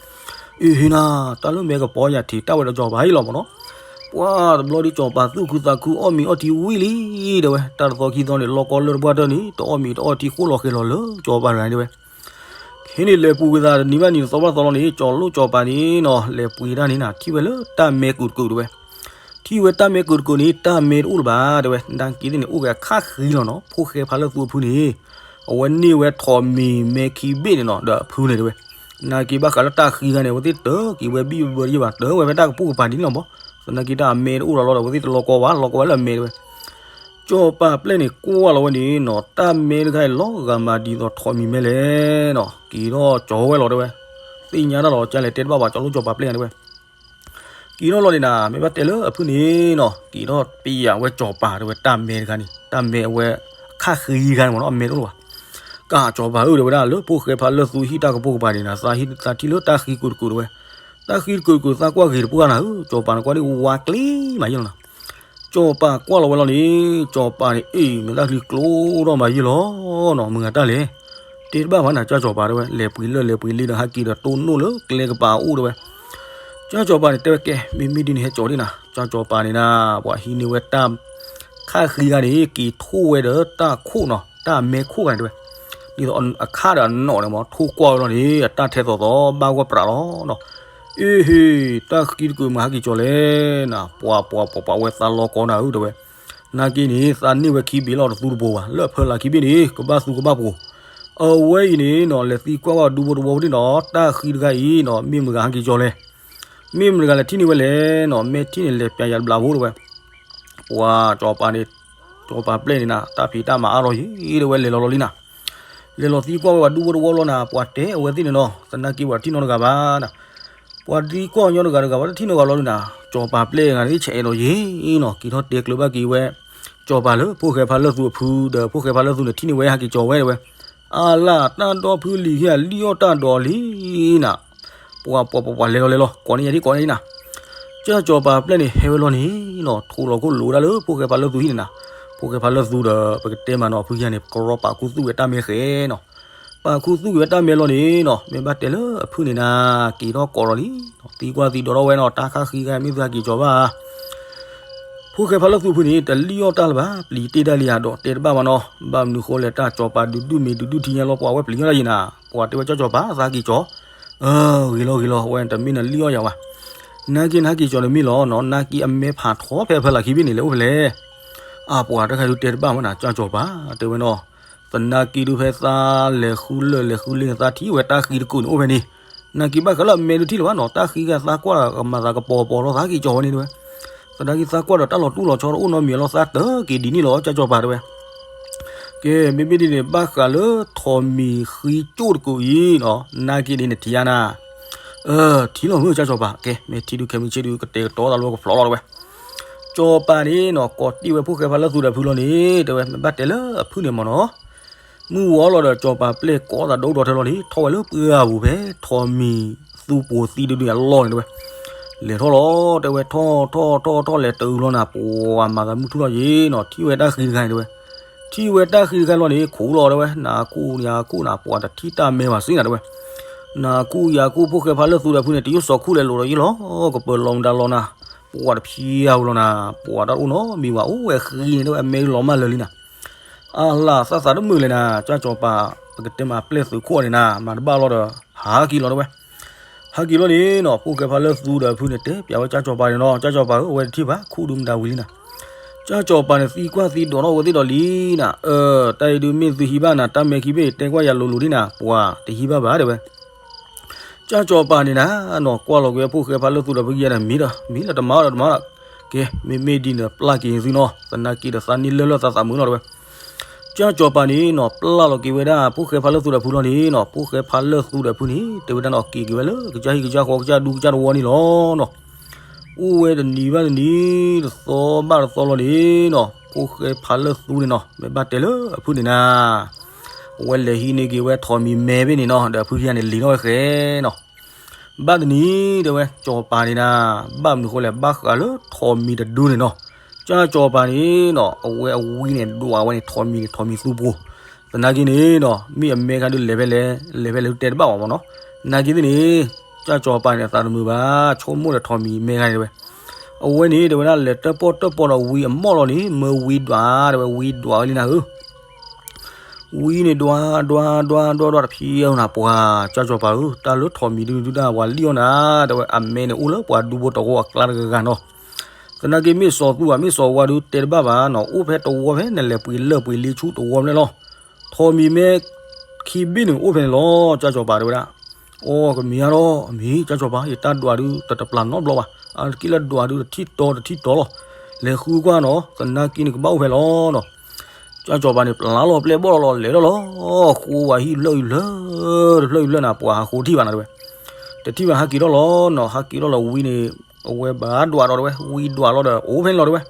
အ့ဟ့နၤ တၢ်လၢမဲကပီၤယၤထံးတၢ်ဝဲဒီးကၠီၤပၤယ့ၢ်လီၤမ့ၢ်နီၤ, ပှၤတဘျီဒီးကၠီၤပၤသူၣ်ခုသးခုအီၣ်မ့ၤအီထံဝံၣ်လံ တဲဝဲ တၢ်တသီခံသီန့ၣ် လီၢ်ကီလၢၢ်တပှၢ်တၢၢ်န့ၣ် တအီၣ်မ့ၤတအီထံဃိၣ်လီၤဃဲၤလီၤလၢကၠီၤပၤတဂၤန့ၣ်တဲဝဲ ခဲန့ၣ်လဲၤပူၤကွံာ်သးတနံၤဘၣ်နံၤတသီဘၣ်သီလီၤန့ၣ် ကၠီၤလိၣ်ကၠီၤပၤန့ၣ်နီၤ လဲၤပှ့ၤတၢ်န့ၣ်နၤ ထံၣ်ဝဲလၢတၢ်မဲကုာ်တကုာ်တဲဝဲ, ထံၣ်ဝဲတၢ်မဲကုာ်တကုာ်န့ၣ် တၢ်မဲတအိၣ်လၢၤဘၣ်တဲဝဲ နာ်က့သ့ၣ်န့ၣ် အိၣ်ဝဲအခါဃံလီၤနီၤ ဖိၣ်ဃဲဖါလၢသူအဖုန့ၣ်, အဝဲန့ၢ်ဝဲထိးမံၤမဲခံဘ့ၣ်န့ၣ်နီၤ ဒီးအဖုန့ၣ်တဲဝဲ, နာ်က့ဘၣ်ဃးလၢတၢ်ဃံဂၤန့ၣ် အဝဲသ့ၣ်တၢ်က့ၤဝဲဘံၣ်ဘၢတယဲၢ်ဘၣ် တၢ်ဝဲဖဲတၢ်ကပိာ်ကပၤဒ်န့ၣ်လီၤမး, သနာ်က့တၢ်အမဲတအိၣ်လီၤလီၤဒီး အဝဲသ့ၣ်တလီၤကီဘၣ် လီၤကီဝဲလၢအမဲတဲဝဲ ကၠီၤပၤပျဲၢ်န့ၣ် ကွၢ်လီၤဝဲန့ၣ်နီၤ တၢ်မဲတခါအံၤလီၤဂာ်မးဒ်သိးထိးမံၤမဲလဲၣ်, က့ၤထီၣ်ကၠီၤဝဲလီၤတဲဝဲ, သ့ၣ်ညါတၢ်လီၤကလဲၣ်တဲတဘၣ်ဘၣ် ကၠီၤလိၣ်ကၠီၤပၤပျဲၢ်တဲဝဲ, က့ၤထီၣ်လီၤန့ၣ်နၤ မ့ၢ်ဘၣ်တဲလၢအဖုန့ၣ်နီၤ က့ၤထီၣ်ပယၤဝဲကၠီၤပၤတဲဝဲ တၢ်မဲတခါန့ၣ် တၢ်မဲအဝဲ အခါဃံဂၤန့ၣ်မ့ၢ်နီၤ အမဲတအိၣ်လၢၤဘၣ်, ကၢ်ကၠီၤပၤဧၢတဲဝဲဒၣ် လၢဖိၣ်ဃဲဖါလၢသူဟံၣ်တၢ်ကပိာ်ကပၤန့ၣ်နၤ သးထံၣ်လၢတၢ်ဃံကုာ်တကုာ်တဲဝဲ, တၢ်ဃံတကုာ်တကုာ်သးကွၢ်ဂ့ၤတပှၢ်နၤဧၢ, စီၤပၤန့ၣ်ကွၢ်ဒ်ဝါကျ့မးယ့ၢ်လီၤနီၤ. စီၤပၤကွၢ်လီၤဝဲလီၤန့ၣ်, စီၤပၤန့ၣ် အ့ၣ် မ့ၢ်တၢ်ချံကျိထီၣ်မးယ့ၢ်လီၤနီၤ, မုၢ်ဂၤတၢ်လဲၤ တဲတဘၣ်မးနၤ, ကၠၢ်စီၤပၤတဲဝဲ, လဲၤပှ့ၤလၢၢ်လဲၤပှ့ၤလ့ဒီး ဟးက့ၤဒီးတိၢ်နီၣ်လၢကျဲကပၤအအိၣ်တဲဝဲ. ကၠၢ်စီၤပၤန့ၣ်တဲဝဲကဲ, မ့မ့ၢ်ဒ်န့ၣ်ဟဲကၠီၤဒ်နၤ, ကၠၢ်စီၤပၤန့ၣ်နၤ, ပှၤဟံးန့ၢ်ဝဲတၢ် ခါဃံဂၤန့ၣ် က့ၤထိၣ်ဝဲဒီးတၢ်ခိၣ်နီၤ, တၢ်အမဲခိၣ်ဂၤန့ၣ်တဲဝဲ, ဒ်သိးအခါဒီးအနီၣ်န့ၣ်မ့ၢ် ထိၣ်ကွၢ်ဝဲလီၤန့ၣ် အတၢ်ထဲသိးသိးဘၣ်ဂီၢ်ပြးလီၤနီၤ. အ့ဟ့ၣ်, တၢ်ဃံတကုာ်မုၢ်ဟးက့ၤကၠီၤလဲၣ်နၤ, ပှၤပှၤပှၤပှၤဝဲသးလီၤကီးနၤဧၢတဲဝဲ. နာ်က့န့ၣ် သးန့ၢ်ဝဲခံဘ့ၣ်လီၤတသူတပူၤဘၣ်, လၢအဖၢလၢခံဘ့ၣ်န့ၣ် ကဘၣ်သူကဘၣ်ပှိၤ. အဝဲအံၤန့ၣ်နီၤ လဲၤသံကွၢ်ဝဲဒူဖိတဝီဖိန့ၣ်နီၤ, တၢ်ဃံတဂၤအံၤနီၤ မ့ၢ်မတၤဂၤဟးက့ၤကၠီၤလဲၣ်, မ့ၢ်မတၤဂၤလဲၤထံၣ်န့ၢ်ဝဲလဲၣ်နီၤ, မ့ၢ်ထံၣ်န့ၣ်လဲၤပျးယၤတဘျးဖိတဲဝဲ. ပှၤစီၤပၤန့ၣ်, စီၤပၤပျဲၢ်န့ၣ်နၤ တၢ်ဖံးတၢ်မၤအါထီၣ်ယံၤတဲဝဲ, လဲၤလီၤလီၤလံနၤ. လဲၤလီၤသံကွၢ်ဝဲပှၤဒူဖိတဝီလီၤနၤ, ပှၤတဲအဝဲသ့ၣ်န့ၣ်နီၤ, သနာ်က့ပှၤတထံၣ်နီတဂၤဘၣ်နၤ. ပှၤသံကွၢ်ညီတဂၤတဂၤ ပှၤတထံၣ်နီတဂၤလီၤနၤ. စီၤပၤပျဲၢ်ဂၤန့ၣ် ဆဲးအဲၣ်ဒိးယံၤနီၤ, က့ၤထီၣ်တဲကျၢၤဘၣ်က့ၤဝဲ စီၤပၤလၢဖိၣ်ဃဲဖါလၢၢ်သူအဖုဒီး ဖိၣ်ဃဲဖါလၢၢ်သူန့ၣ် ထံၣ်န့ၢ်ဝဲဟဲက့ၤကၠီၤဝဲတဲဝဲ. အလၢ် တၢ်ဒီဖုလံၤခံဂၤ လံၣ်အီၣ်တၢ်ဒိးလံနၤ. ပှၤပှၤပှၤပှၤလဲၤလီၤလဲၤလီၤ ကိးန့ၢ်ယၤဒ်ကိးန့ၢ်ယၤနၤ. ကၠၢ်စီၤပၤပျဲၢ်န့ၣ် ဟဲဝဲလီၤန့ၣ်နီၤ, ထိးလီၤခိၣ်လိၤဒၣ်လၢဖိၣ်ဃဲဖါလၢၢ်သူဟံၣ်န့ၣ်နၤ. ဖိၣ်ဃဲဖါလၢၢ်သူဒီး ပကတဲမးနီၤ အဖုခံဂၤန့ၣ် ကရီပာ်ခူသူၣ်ဝဲတၢ်မဲဃဲနီၤ. ပာ်ခူသူၣ်က့ၤဝဲတၢ်မဲလီၤန့ၣ်နီၤ, မ့ၢ်ဘၣ်တဲလၢအဖုန့ၣ်နၤ, က့ၤထီၣ်ကိးလီၤလံ, သံကွၢ်သံဒိးထီၣ်ဝဲနီၤ, တၢ်ခါဃံဂၤမ့ၢ်သုဟဲက့ၤကၠီၤဘၣ် ဖိၣ်ဃဲဖါလၢၢ်သူအဖုန့ၣ် တလံၣ်အီၣ်တၢ်လၢၤဘၣ်, ပျံၤတ့ၢ်ဒၣ်လံဧါဒီး တဲတဘၣ်မးနီၤ, ဘၣ်မနုၤဃိလဲၣ် တၢ်စီၤပၤဒုးဒုၣ်မ့ၢ်ဒုးဒုၣ်ထံညါလီၤ ပှၤဝဲပျံၤညီတၢ်ယံၤနၤ, ပှၤတဲဝဲကၠၢ်စီၤပၤသးက့ၤကၠီၤ, အၢ ဂ့ၤလီၤဂ့ၤလီၤ အဝဲတမ့ၢ်နလံၣ်အီၣ်ယၤဝဲ, နာ်က့နဟဲက့ၤကၠီၤန့ၣ်မ့ၢ်လီၤနီၤ, နာ်က့အမဲဖးထီဖဲအဖၢလၢခံဘ့ၣ်န့ၣ် လဲၤအိၣ်ဖဲလဲၣ် အပှၤတခါဒုးတဲတဘၣ်မးနၤ, ကၠၢ်စီၤပၤတဲဝဲနီၤ, သနာ်က့ဒုးဖဲသးလဲၤဃုလၢၢ်လဲၤဃုလ့န့ၣ် သးထံၣ်ဝဲတၢ်ဃံတကုာ်န့ၣ်အိၣ်ဖဲန့ၣ်, နာ်က့ဘၣ်ဃးလၢအမဲဒုးထံၣ်လၢၤဘၣ်နီၤ, တၢ်ဃံဂၤသးကွၢ်ဒီးကမၤသးကပီၤပီၤထီၣ်သးက့ၤကၠီၤဝဲန့ၣ်တဲဝဲ, သနာ်က့သးကွၢ်ဒီးတၢ်လီၤတူၢ်လီၤဆီတအိၣ်နီတမံၤလီၤ သးတက့ၤဒ်န့ၣ်လီၤ ကၠၢ်စီၤပၤတဲဝဲ ကဲ မ့မ့ၢ်ဒ်န့ၣ် ဘၣ်ဃးလၢထိးမံၤဃံကၠိၣ်တကုာ်အံၤနီၤ, နာ်က့ဒ်န့ၣ်ထံၣ်ဧါနၤ, ထံၣ်လီၤမုၢ်ကၠၢ်စီၤပၤ, ကဲ မ့ၢ်ထံၣ်ဒုးခဲမုၢ်ဆ့ၣ်ဒုး ကတဲာ်ကတီၤသးလၢကဖျိးလီၤတဲဝဲ, စီၤပၤန့ၣ်နီၤ ကိးတ့ၢ်ဝဲဖိၣ်ဃဲဖါလၢၢ်သူဒီးဖုလီၤန့ၣ် တဲဝဲ မ့ၢ်ဘၣ်တဲလၢအဖုန့ၣ်မ့ၢ်နီၤ, မုၢ်ဝီလီၤဒီးစီၤပၤပျဲၢ်ကိးသးဒိၣ်ဒီးထဲလီၤန့ၣ် ထီၣ်ဝဲလၢပှၢ်ပူၤဖဲ ထိးမံၤသူပူၤသံတဒုအလီၢ်န့ၣ်တဲဝဲ လဲၤထီၣ်လီၤ တဲဝဲ ထီၣ်ထီၣ်ထီၣ်ထီၣ်လဲၤတုၤလီၤနၤ ပှၤမၤသးမုၢ်ထူၣ်ထီၣ်ယံၤနီၤ ထံၣ်ဝဲတၢ်ဃံတခါန့ၣ်တဲဝဲ, ထံၣ်ဝဲတၢ်ဃံတခါလီၤန့ၣ် ခိးလီၤတဲဝဲ နၤခိၣ်ယၤခိၣ်နၤ ပှၤတထံၣ်တၢ်မဲဘၣ်စ့ၢ်နၤတဲဝဲ, နၤခိၣ်ယၤခိၣ် ဖိၣ်ဃဲဖါလၢၢ်သူဒီးဖုန့ၣ် တယိၣ်စီၤခူၣ်လဲၤလိာ်ဒီးယံၤလီၤ ကပၢၤလီၤမတၤလီၤနၤ, ပှၤတဖျါဝဲလီၤနၤ ပှၤတၢ်အိၣ်နီတမံၤဘၣ် အိၣ်ဝဲဃံန့ၣ်တဲဝဲ အမဲလီၤမၢ်လၢာ်လံနၤ အလၢ်သးသးတမုာ်လဲၣ်နၤ ကၠၢ်စီၤပၤ ပကတဲမးပျဲၢ်သုးခိၣ်န့ၣ်နၤ မၤတဘၣ်လီၤဒီး ဟးက့ၤလီၤတဲဝဲ, ဟးက့ၤလီၤန့ၣ်နီၤ ဖိၣ်ဃဲဖါလၢၢ်သူဒီးဖုန့ၣ် တဲပျးဝဲကၠၢ်စီၤပၤန့ၣ်နီၤ ကၠၢ်စီၤပၤဧၢ အဝဲတထံၣ်ဘၣ် ခူၣ်ဒုမတၤဝံၤလံနၤ, ကၠၢ်စီၤပၤန့ၣ် သံကွၢ်သံဒိးထီၣ်ဝဲသ့ၣ်ဒီးလံနၤ အၢ တၢ်အံၤဒုးမ့ၢ်သုဟံးဘၣ်နၤ တၢ်မဲခံဘ့ၣ် တဲကွၢ်ယၤလိၤလိၤလံနၤ ပှၤတဟံးဘၣ်ဘၣ်တဲဝဲ ကၠၢ်စီၤပၤန့ၣ်နၤနီၤ ကွၢ်လီၤက့ၤဝဲဖိၣ်ဃဲဖါလၢၢ်သူဒီးဖုခံဂၤန့ၣ် မံဒီး မံလၢတမၤဒီးတမၤဒီး, ကဲ မ့မ့ၢ်ဒ်န့ၣ် ပျၢ်က့ၤသုနီၤ သနာ်က့ဒီးသးန့ၢ်လၢၢ်လၢသးသးမုာ်နီၤတဲဝဲ, ကၠၢ်စီၤပၤန့ၣ်နီၤ ပျၢ်လီၤက့ၤဝဲဒၣ် ဖိၣ်ဃဲဖါလၢၢ်သူဒီးဖုလီၤန့ၣ်နီၤ ဖိၣ်ဃဲဖါလၢၢ်သူဒီးဖုန့ၣ် တဲဝဲဒၣ်နီၤ က့ၤက့ၤဝဲလၢ ကစၢ်ဟံၣ်ကစၢ်ဃီ ကစၢ်ဒူကစၢ်တဝီန့ၣ်လီၤနီၤ အိၣ်ဝဲတနံၤဘၣ်တနံၤ တသီဘၣ်တသီလီၤန့ၣ်နီၤ ဖိၣ်ဃဲဖါလၢၢ်သူန့ၣ်နီၤ မ့ၢ်ဘၣ်တဲလၢအဖုန့ၣ်နၤ အဝဲလဲၤဟံးန့ၢ်က့ၤဝဲထိးမံၤမဲဘ့ၣ်န့ၣ်နီၤ ဒီးအဖုခံဂၤန့ၣ် လံၤထီၣ်ဝဲဃဲနီၤ ဘၣ်တနံၤတဲဝဲ စီၤပၤန့ၣ်နၤ ဘၣ်မနုၤဃိလဲၣ် ဘၣ်ဃးလၢထိးမံၤတဒုန့ၣ်နီၤ ကၠၢ်စီၤပၤန့ၣ်နီၤ အဝဲအဝံန့ၣ် ဒွးဝဲန့ၣ် ထိးမံၤန့ၣ် ထိးမံၤသူပူၤ သနာ်က့န့ၣ်နီၤ မ့ၢ်အမဲခါဒုးလဲၤဖဲလဲၣ် လဲၤဖဲလဲၣ်ဒုးတဲတဘၣ်ဘၣ်မ့ၢ်နီၤ နာ်က့သ့ၣ်န့ၣ် ကၠၢ်စီၤပၤန့ၣ် အသးတမုာ်ဘၣ် ဆိကမိၣ်ဒီးထိးမံၤမဲခါန့ၣ်တဲဝဲ အဝဲန့ၣ်တဲဝဲဒၣ် လဲၤတၢၣ်ပီၣ်တၢၣ်ပီၣ်ဒီးဝံအမီၢ်လီၤန့ၣ် မၢဝံဒွးတဲဝဲ ဝံဒွးဝဲလံနၤဧၢ ဝံန့ၣ်ဒွး ဒွး ဒွး ဒွး ဒွး တဖံးအီၤနၤ ပှၤ ကၠၢ်စီၤပၤဧၢ တၢ်လၢထိးမံၤဒုဒုတၢ် ပှၤလံၣ်အီၤနၤ တဲဝဲ အမဲန့ၣ်အိၣ်လၢပှၤဒူဖိတဝီအကျါတဂၤဂၤနီၤ သနာ်က့မ့ၢ်စီၤသူဧါ မ့ၢ်စီၤဝါဒုတဲတဘၣ်ဘၣ်နီၤ အိၣ်ဖဲတဝီဖဲ နလဲၤပှ့ၤလၢၢ်ပှ့ၤလ့ဆူတဝီဖဲန့ၣ်လီၤ ထိးမံၤမဲခံဘ့ၣ်န့ၣ်အိၣ်ဖဲန့ၣ်လီၤ ကၠၢ်စီၤပၤတဲဝဲဒၣ် အိ ကမံၤအါထီၣ် အမံၤ ကၠၢ်စီၤပၤ ယတၢ်ဒွးဒု တတပျၢ်နီတဘျီဘၣ် အါတက့ၢ်လၢဒွးဒု တထံၣ်တီတထံၣ်တီလီၤ လဲၤဃုကွၢ်နီၤ သနာ်က့န့ၣ် ကဘၣ်အိၣ်ဖဲလီၤနီၤ ကၠၢ်စီၤပၤန့ၣ် ပျၢ်လီၤပျဲၢ်ဘီၣ်လီၤလီၤ လဲၤထီၣ်လီၤ ဃိဝဲဟံၣ်ဖျၢၣ်အံၤဖျၢၣ် တဖျၢၣ်အံၤဖျၢၣ်နၤ ပှၤဟးဃိထံၣ်ဘၣ်နၤတဲဝဲ တထံၣ်ဘၣ်ဟးက့ၤထီၣ်လီၤနီၤ ဟးက့ၤထီၣ်လီၤဝံန့ၣ် အဝဲဘၣ်ဒွးဒီးတဲဝဲ ဝံဒွးလီၤဒီး အိၣ်ဖဲန့ၣ်လီၤတဲဝဲ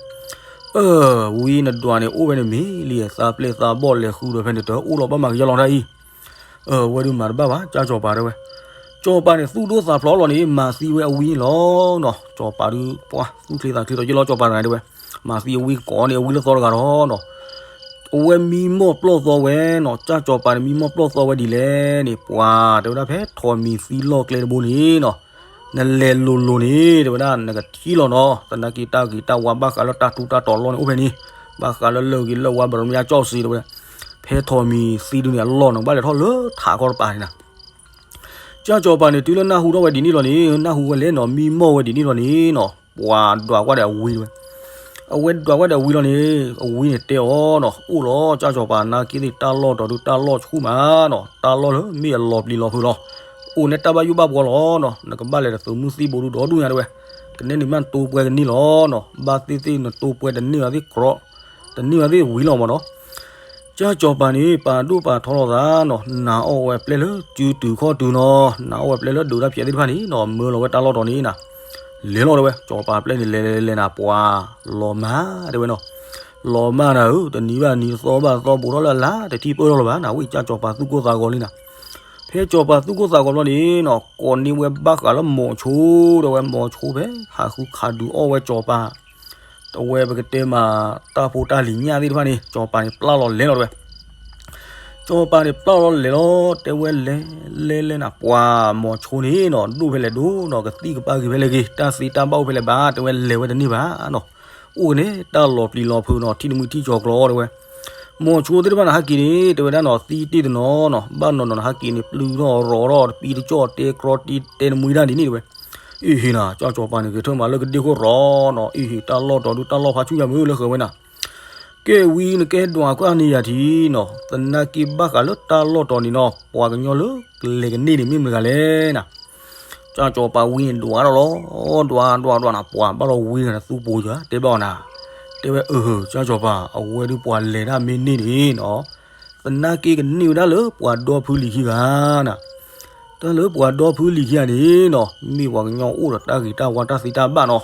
အၢ ဝံနဒွးန့ၣ် အိၣ်ဖဲန့ၣ်မ့ၢ်လံ သးပျဲၢ်သးဘီၣ်လဲၤဃုဒီးဖဲန့ၣ် တအိၣ်လီၤဘၣ်မၤကယီလီၤတၢ်အံၤ အၢ ဝဲဒုးမၤတဘၣ်ဘၣ် ကၠၢ်စီၤပၤတဲဝဲ စီၤပၤန့ၣ် သူၣ်ဒိၣ်သးဖျိးလီၤန့ၣ် မၤသံဝဲအဝံလီၤနီၤ. စီၤပၤဒုး ပှၤသူၣ်ချ့သးချ့ဒီး ယလီၤစီၤပၤတဂၤတဲဝဲ, မၤသံအဝံကီးန့ၣ် အဝံလၢသီတဂၤလီၤနီၤ. အဝဲမံမီၢ်ပျီၢ်သီဝဲနီၤ. ကၢ်စီၤပၤန့ၣ် မံမီၢ်ပျီၢ်သီဝဲဒ်လဲၣ်န့ၣ် ပှၤတဲဝဲဒၣ် ဖဲထိးမံၤသံလီၢ်ကျဲတဘိန့ၣ်နီၤ, နလဲၤလိၤလိၤန့ၣ် တဲဝဲဒၣ် နကထံၣ်လီၤနီၤ. သနာ်က့တၢ်ဂ့ၤတၢ်ဝါဘၣ်ဃးလၢတၢ်ထူးတၢ်တီၤလီၢ်န့ၣ် အိၣ်ဖဲန့ၣ်, ဘၣ်ဃးလၢလၢၢ်ဂ့ၤလၢၢ်ဝါ ဘရမညါကၠီၣ်စံတဲဝဲ, ဖဲထိးမံၤသံဒုန့ၣ် အလီၢ်န့ၣ် ဘၣ်လဲၤထီၣ်လၢထးခီတပၤန့ၣ်နီၤ. ကၢ်စီၤပၤန့ၣ် တုၤလၢနၢ်ဟူထီၣ်ဝဲဒ်န့ၣ်လီၤန့ၣ်, နၢ်ဟူဝဲလဲၣ်နီၤ, မံမီၢ်ဝဲဒ်န့ၣ်လီၤန့ၣ်နီၤ, ပှၤဒွးကွၢ်ဒီးအဝံဝဲ, အဝဲဒွးကွၢ်ဒီးအဝံလီၤန့ၣ်, အဝံန့ၣ်တဲအီၤနီၤ, အိၣ်လီၤ ကၢ်စီၤပၤ, နာ်က့သ့ၣ်တၢ်လီၢ်တီၤဒုး တၢ်လီၢ်ဆူၣ်မးနီၤ, တၢ်လီၢ်လၢမ့ၢ်အလီၤပျံၤလီၤဖုးလီၤ. အိၣ်နဲတၢ်ဘၣ်ယိၣ်ဘၣ်ဘှီလီၤနီၤ, နကဘၣ်လဲၤတသုးမုၢ်သံၣ်ဘိဒုးဒီဒူၣ်ညါတဲဝဲ, ကနဲန့ၣ်မ့ၢ်နတိပှဲၤကန့ၢ်လီၤနီၤ, ဘၣ်သ့ၣ်သ့ၣ်နတိပှဲၤတန့ၢ်ဘၣ်သ့ၣ်ကြီ, တန့ၢ်ဘၣ်သ့ၣ်ဝံၤလီၤမးနီၤ. ကၢ်စီၤပၤန့ၣ် ပာ်ဒိၣ်ပာ်ထီလီၤသးနီၤ, နာ်အီၣ်ဝဲပျဲၢ်လၢစုတုၤခီၣ်တုၤနီၤ, နာ်အီၣ်ဝဲပျဲၢ်လၢဒုးတၢ်ဖျဲးသ့ၣ်တဖၣ်န့ၣ်နီၤ, မၢလီၤဝဲတၢ်လီၢ်တီၤန့ၣ်နီၤ, လဲၤလီၤတဲဝဲ, စီၤပၤပျဲၢ်န့ၣ် လဲၤလဲၤလဲၤနၤ ပှၤလီၤမၢ်တဲဝဲနီၤ, လီၤမၢ်နၤဧၢ, တနံၤဘၣ်နံၤသီဘၣ်သီဘူးထီၣ်လၢအလါ တထံၣ်ပၢၢ်ထီၣ်လၢၤဘၣ်နၤ, ဝံၣ်ကၢ်စီၤပၤသူၣ်ကိၢ်သးဂီၤလံနၤ. ဖဲစီၤပၤသူၣ်ကိၢ်သးဂီၤဘျီန့ၣ်နီၤ, ကိးန့ၢ်ဝဲဘၣ်ဃးလၢမိၤဆိတဲဝဲ, မိၤဆိဖဲ ဟးဃုခးဒုးအီၣ်ဝဲစီၤပၤ တဝဲပကတဲမး တၢ်ဖိတၢ်လံၤညၣ်သ့ၣ်တဖၣ်န့ၣ် စီၤပၤန့ၣ်ပျၢ်လီၤလဲၤလီၤတဲဝဲ, စီၤပၤန့ၣ်ပျၢ်လီၤလဲၤလီၤ တဲဝဲလဲၤလဲၤလဲၤနၤ ပှၤမိၤဆိန့ၣ်နီၤ, ဒိၣ်ဖဲလဲၣ်ဒိၣ်နီၤ, ကသံၣ်ကပၢ်ဂ့ၤဖဲလဲၣ်ဂ့ၤ, တၢ်သ့တၢ်ဘၣ်အိၣ်ဖဲလဲၣ်ဘၣ် တဲဝဲလဲၤဝဲတန့ၢ်ဘၣ်နီၤ, အိၣ်ကန့ၣ်တၢ်လီၤပျံၤလီၤဖုးနီၤ, ထံၣ်တမှံထံၣ်ကၠီၤကျီတဲဝဲ, မိၤဆိသ့ၣ်တဖၣ်န့ၣ် ဟးက့ၤန့ၣ် တဲဝဲဒၣ်နီၤ, သံတ့ၢ်တနီၤနီၤ, ဘၣ်နီၤနီၤန့ၣ် ဟးက့ၤန့ၣ် ပျုၢ်ထီၣ်ရီၤထီၣ် တပံတကၠီၣ်တဲကြီတဲတမှံတၢ်ဒ်န့ၣ်တဲဝဲ, အ့ၣ်ဟ့ၣ်နၤ, ကၢ်စီၤပၤန့ၣ် ဂဲၤထၢၣ်မးလၢကဒ့ခိၣ်ရီၤနီၤ, အ့ၣ်ဟ့ၣ်တၢ်လီၢ်တီၤဒုး တၢ်လီၢ်ဖးဆူၣ်ယၤမုၢ်လၢဃၢၤဝဲနၤ, ကဲဝံၤနကဲဒွးကွၢ်န့ၢ်ယၤထံနီၤ, သနာ်က့ဘၣ်ဃးလၢတၢ်လီၢ်တီၤန့ၣ်နီၤ, ပှၤကညီလၢကလဲၤကန့ၢ်န့ၣ်မ့ၢ်မတၤဂၤလဲၣ်နၤ. ကၢ်စီၤပၤဝံၤန့ၣ်ဒွးထီၣ်လီၤ, ဒွးဒွးဒွးနၤ, ပှၤဘၣ်လီၤဝံၤနၤ နသူပှိၤယၤ တဲဘၣ်အီၤနၤ, တဲဝဲအၢ ကၢ်စီၤပၤ အဝဲဒုးပှၤလဲၤတၢ်မ့ၢ်န့ၢ်န့ၣ်နီၤ, သနာ်က့ကန့ၢ်ဝဲဒၣ်လၢပှၤဒီဖုလံၤခံဂၤနၤ, တၢ်လၢပှၤဒီဖုလံၤခံဂၤန့ၣ်နီၤ, မ့ၢ်ပှၤကညီအိၣ်ဒီးတၢ်ဂ့ၤတၢ်ဝါတၢ်သ့တၢ်ဘၣ်နီၤ,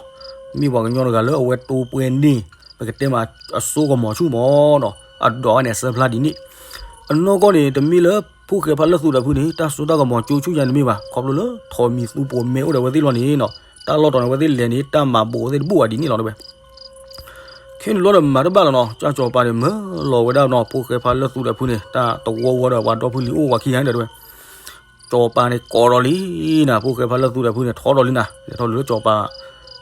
မ့ၢ်ပှၤကညီတဂၤလၢအဝဲတိပှဲၤန့ၢ် ပကတဲမးအစိကမီၤဆူၣ်မးနီၤ, အဒိးဝဲန့ၣ်အစၢဖျါဒ်န့ၣ်, အနီၢ်ကီၢ်န့ၣ် တမ့ၢ်လၢဖိၣ်ဃဲဖးလၢသူဒီးဖုန့ၣ် တၢ်စိတၢ်ကမီၤကၠိဆူၣ်ယၤန့ၣ်မ့ၢ်ဘၣ်, ခီဖျိလၢထိးမံၤသူပှိၤမဲအိၣ်ဒီးအဝဲသ့ၣ်လီၤန့ၣ်နီၤ, တၢ်လီၢ်တီၤန့ၣ် အဝဲသ့ၣ်လဲၤန့ၣ် တၢ်မၤဘူးအဝဲသ့ၣ်တဘူးဘၣ်ဒ်န့ၣ်လီၤတဲဝဲ ခဲန့ၣ်ဘျီဒီးမၤတဘၣ်လီၤနီၤ, ကၢ်စီၤပၤန့ၣ် မၢလီၤဝဲဒၣ်နီၤ, ဖိၣ်ဃဲဖးလၢသူဒီးဖုန့ၣ် တၢ်တဝီဝီဒီးပှၤဒီဖုလံၤအိၣ်ဝဲခံဂၤန့ၣ်ဒီးတဲဝဲ, စီၤပၤန့ၣ်ကိးဒီးလံနၤ, ဖိၣ်ဃဲဖးလၢသူဒီးဖုန့ၣ် ထီၣ်ဒီးလံနၤ, လဲၤထီၣ်လၢစီၤပၤ,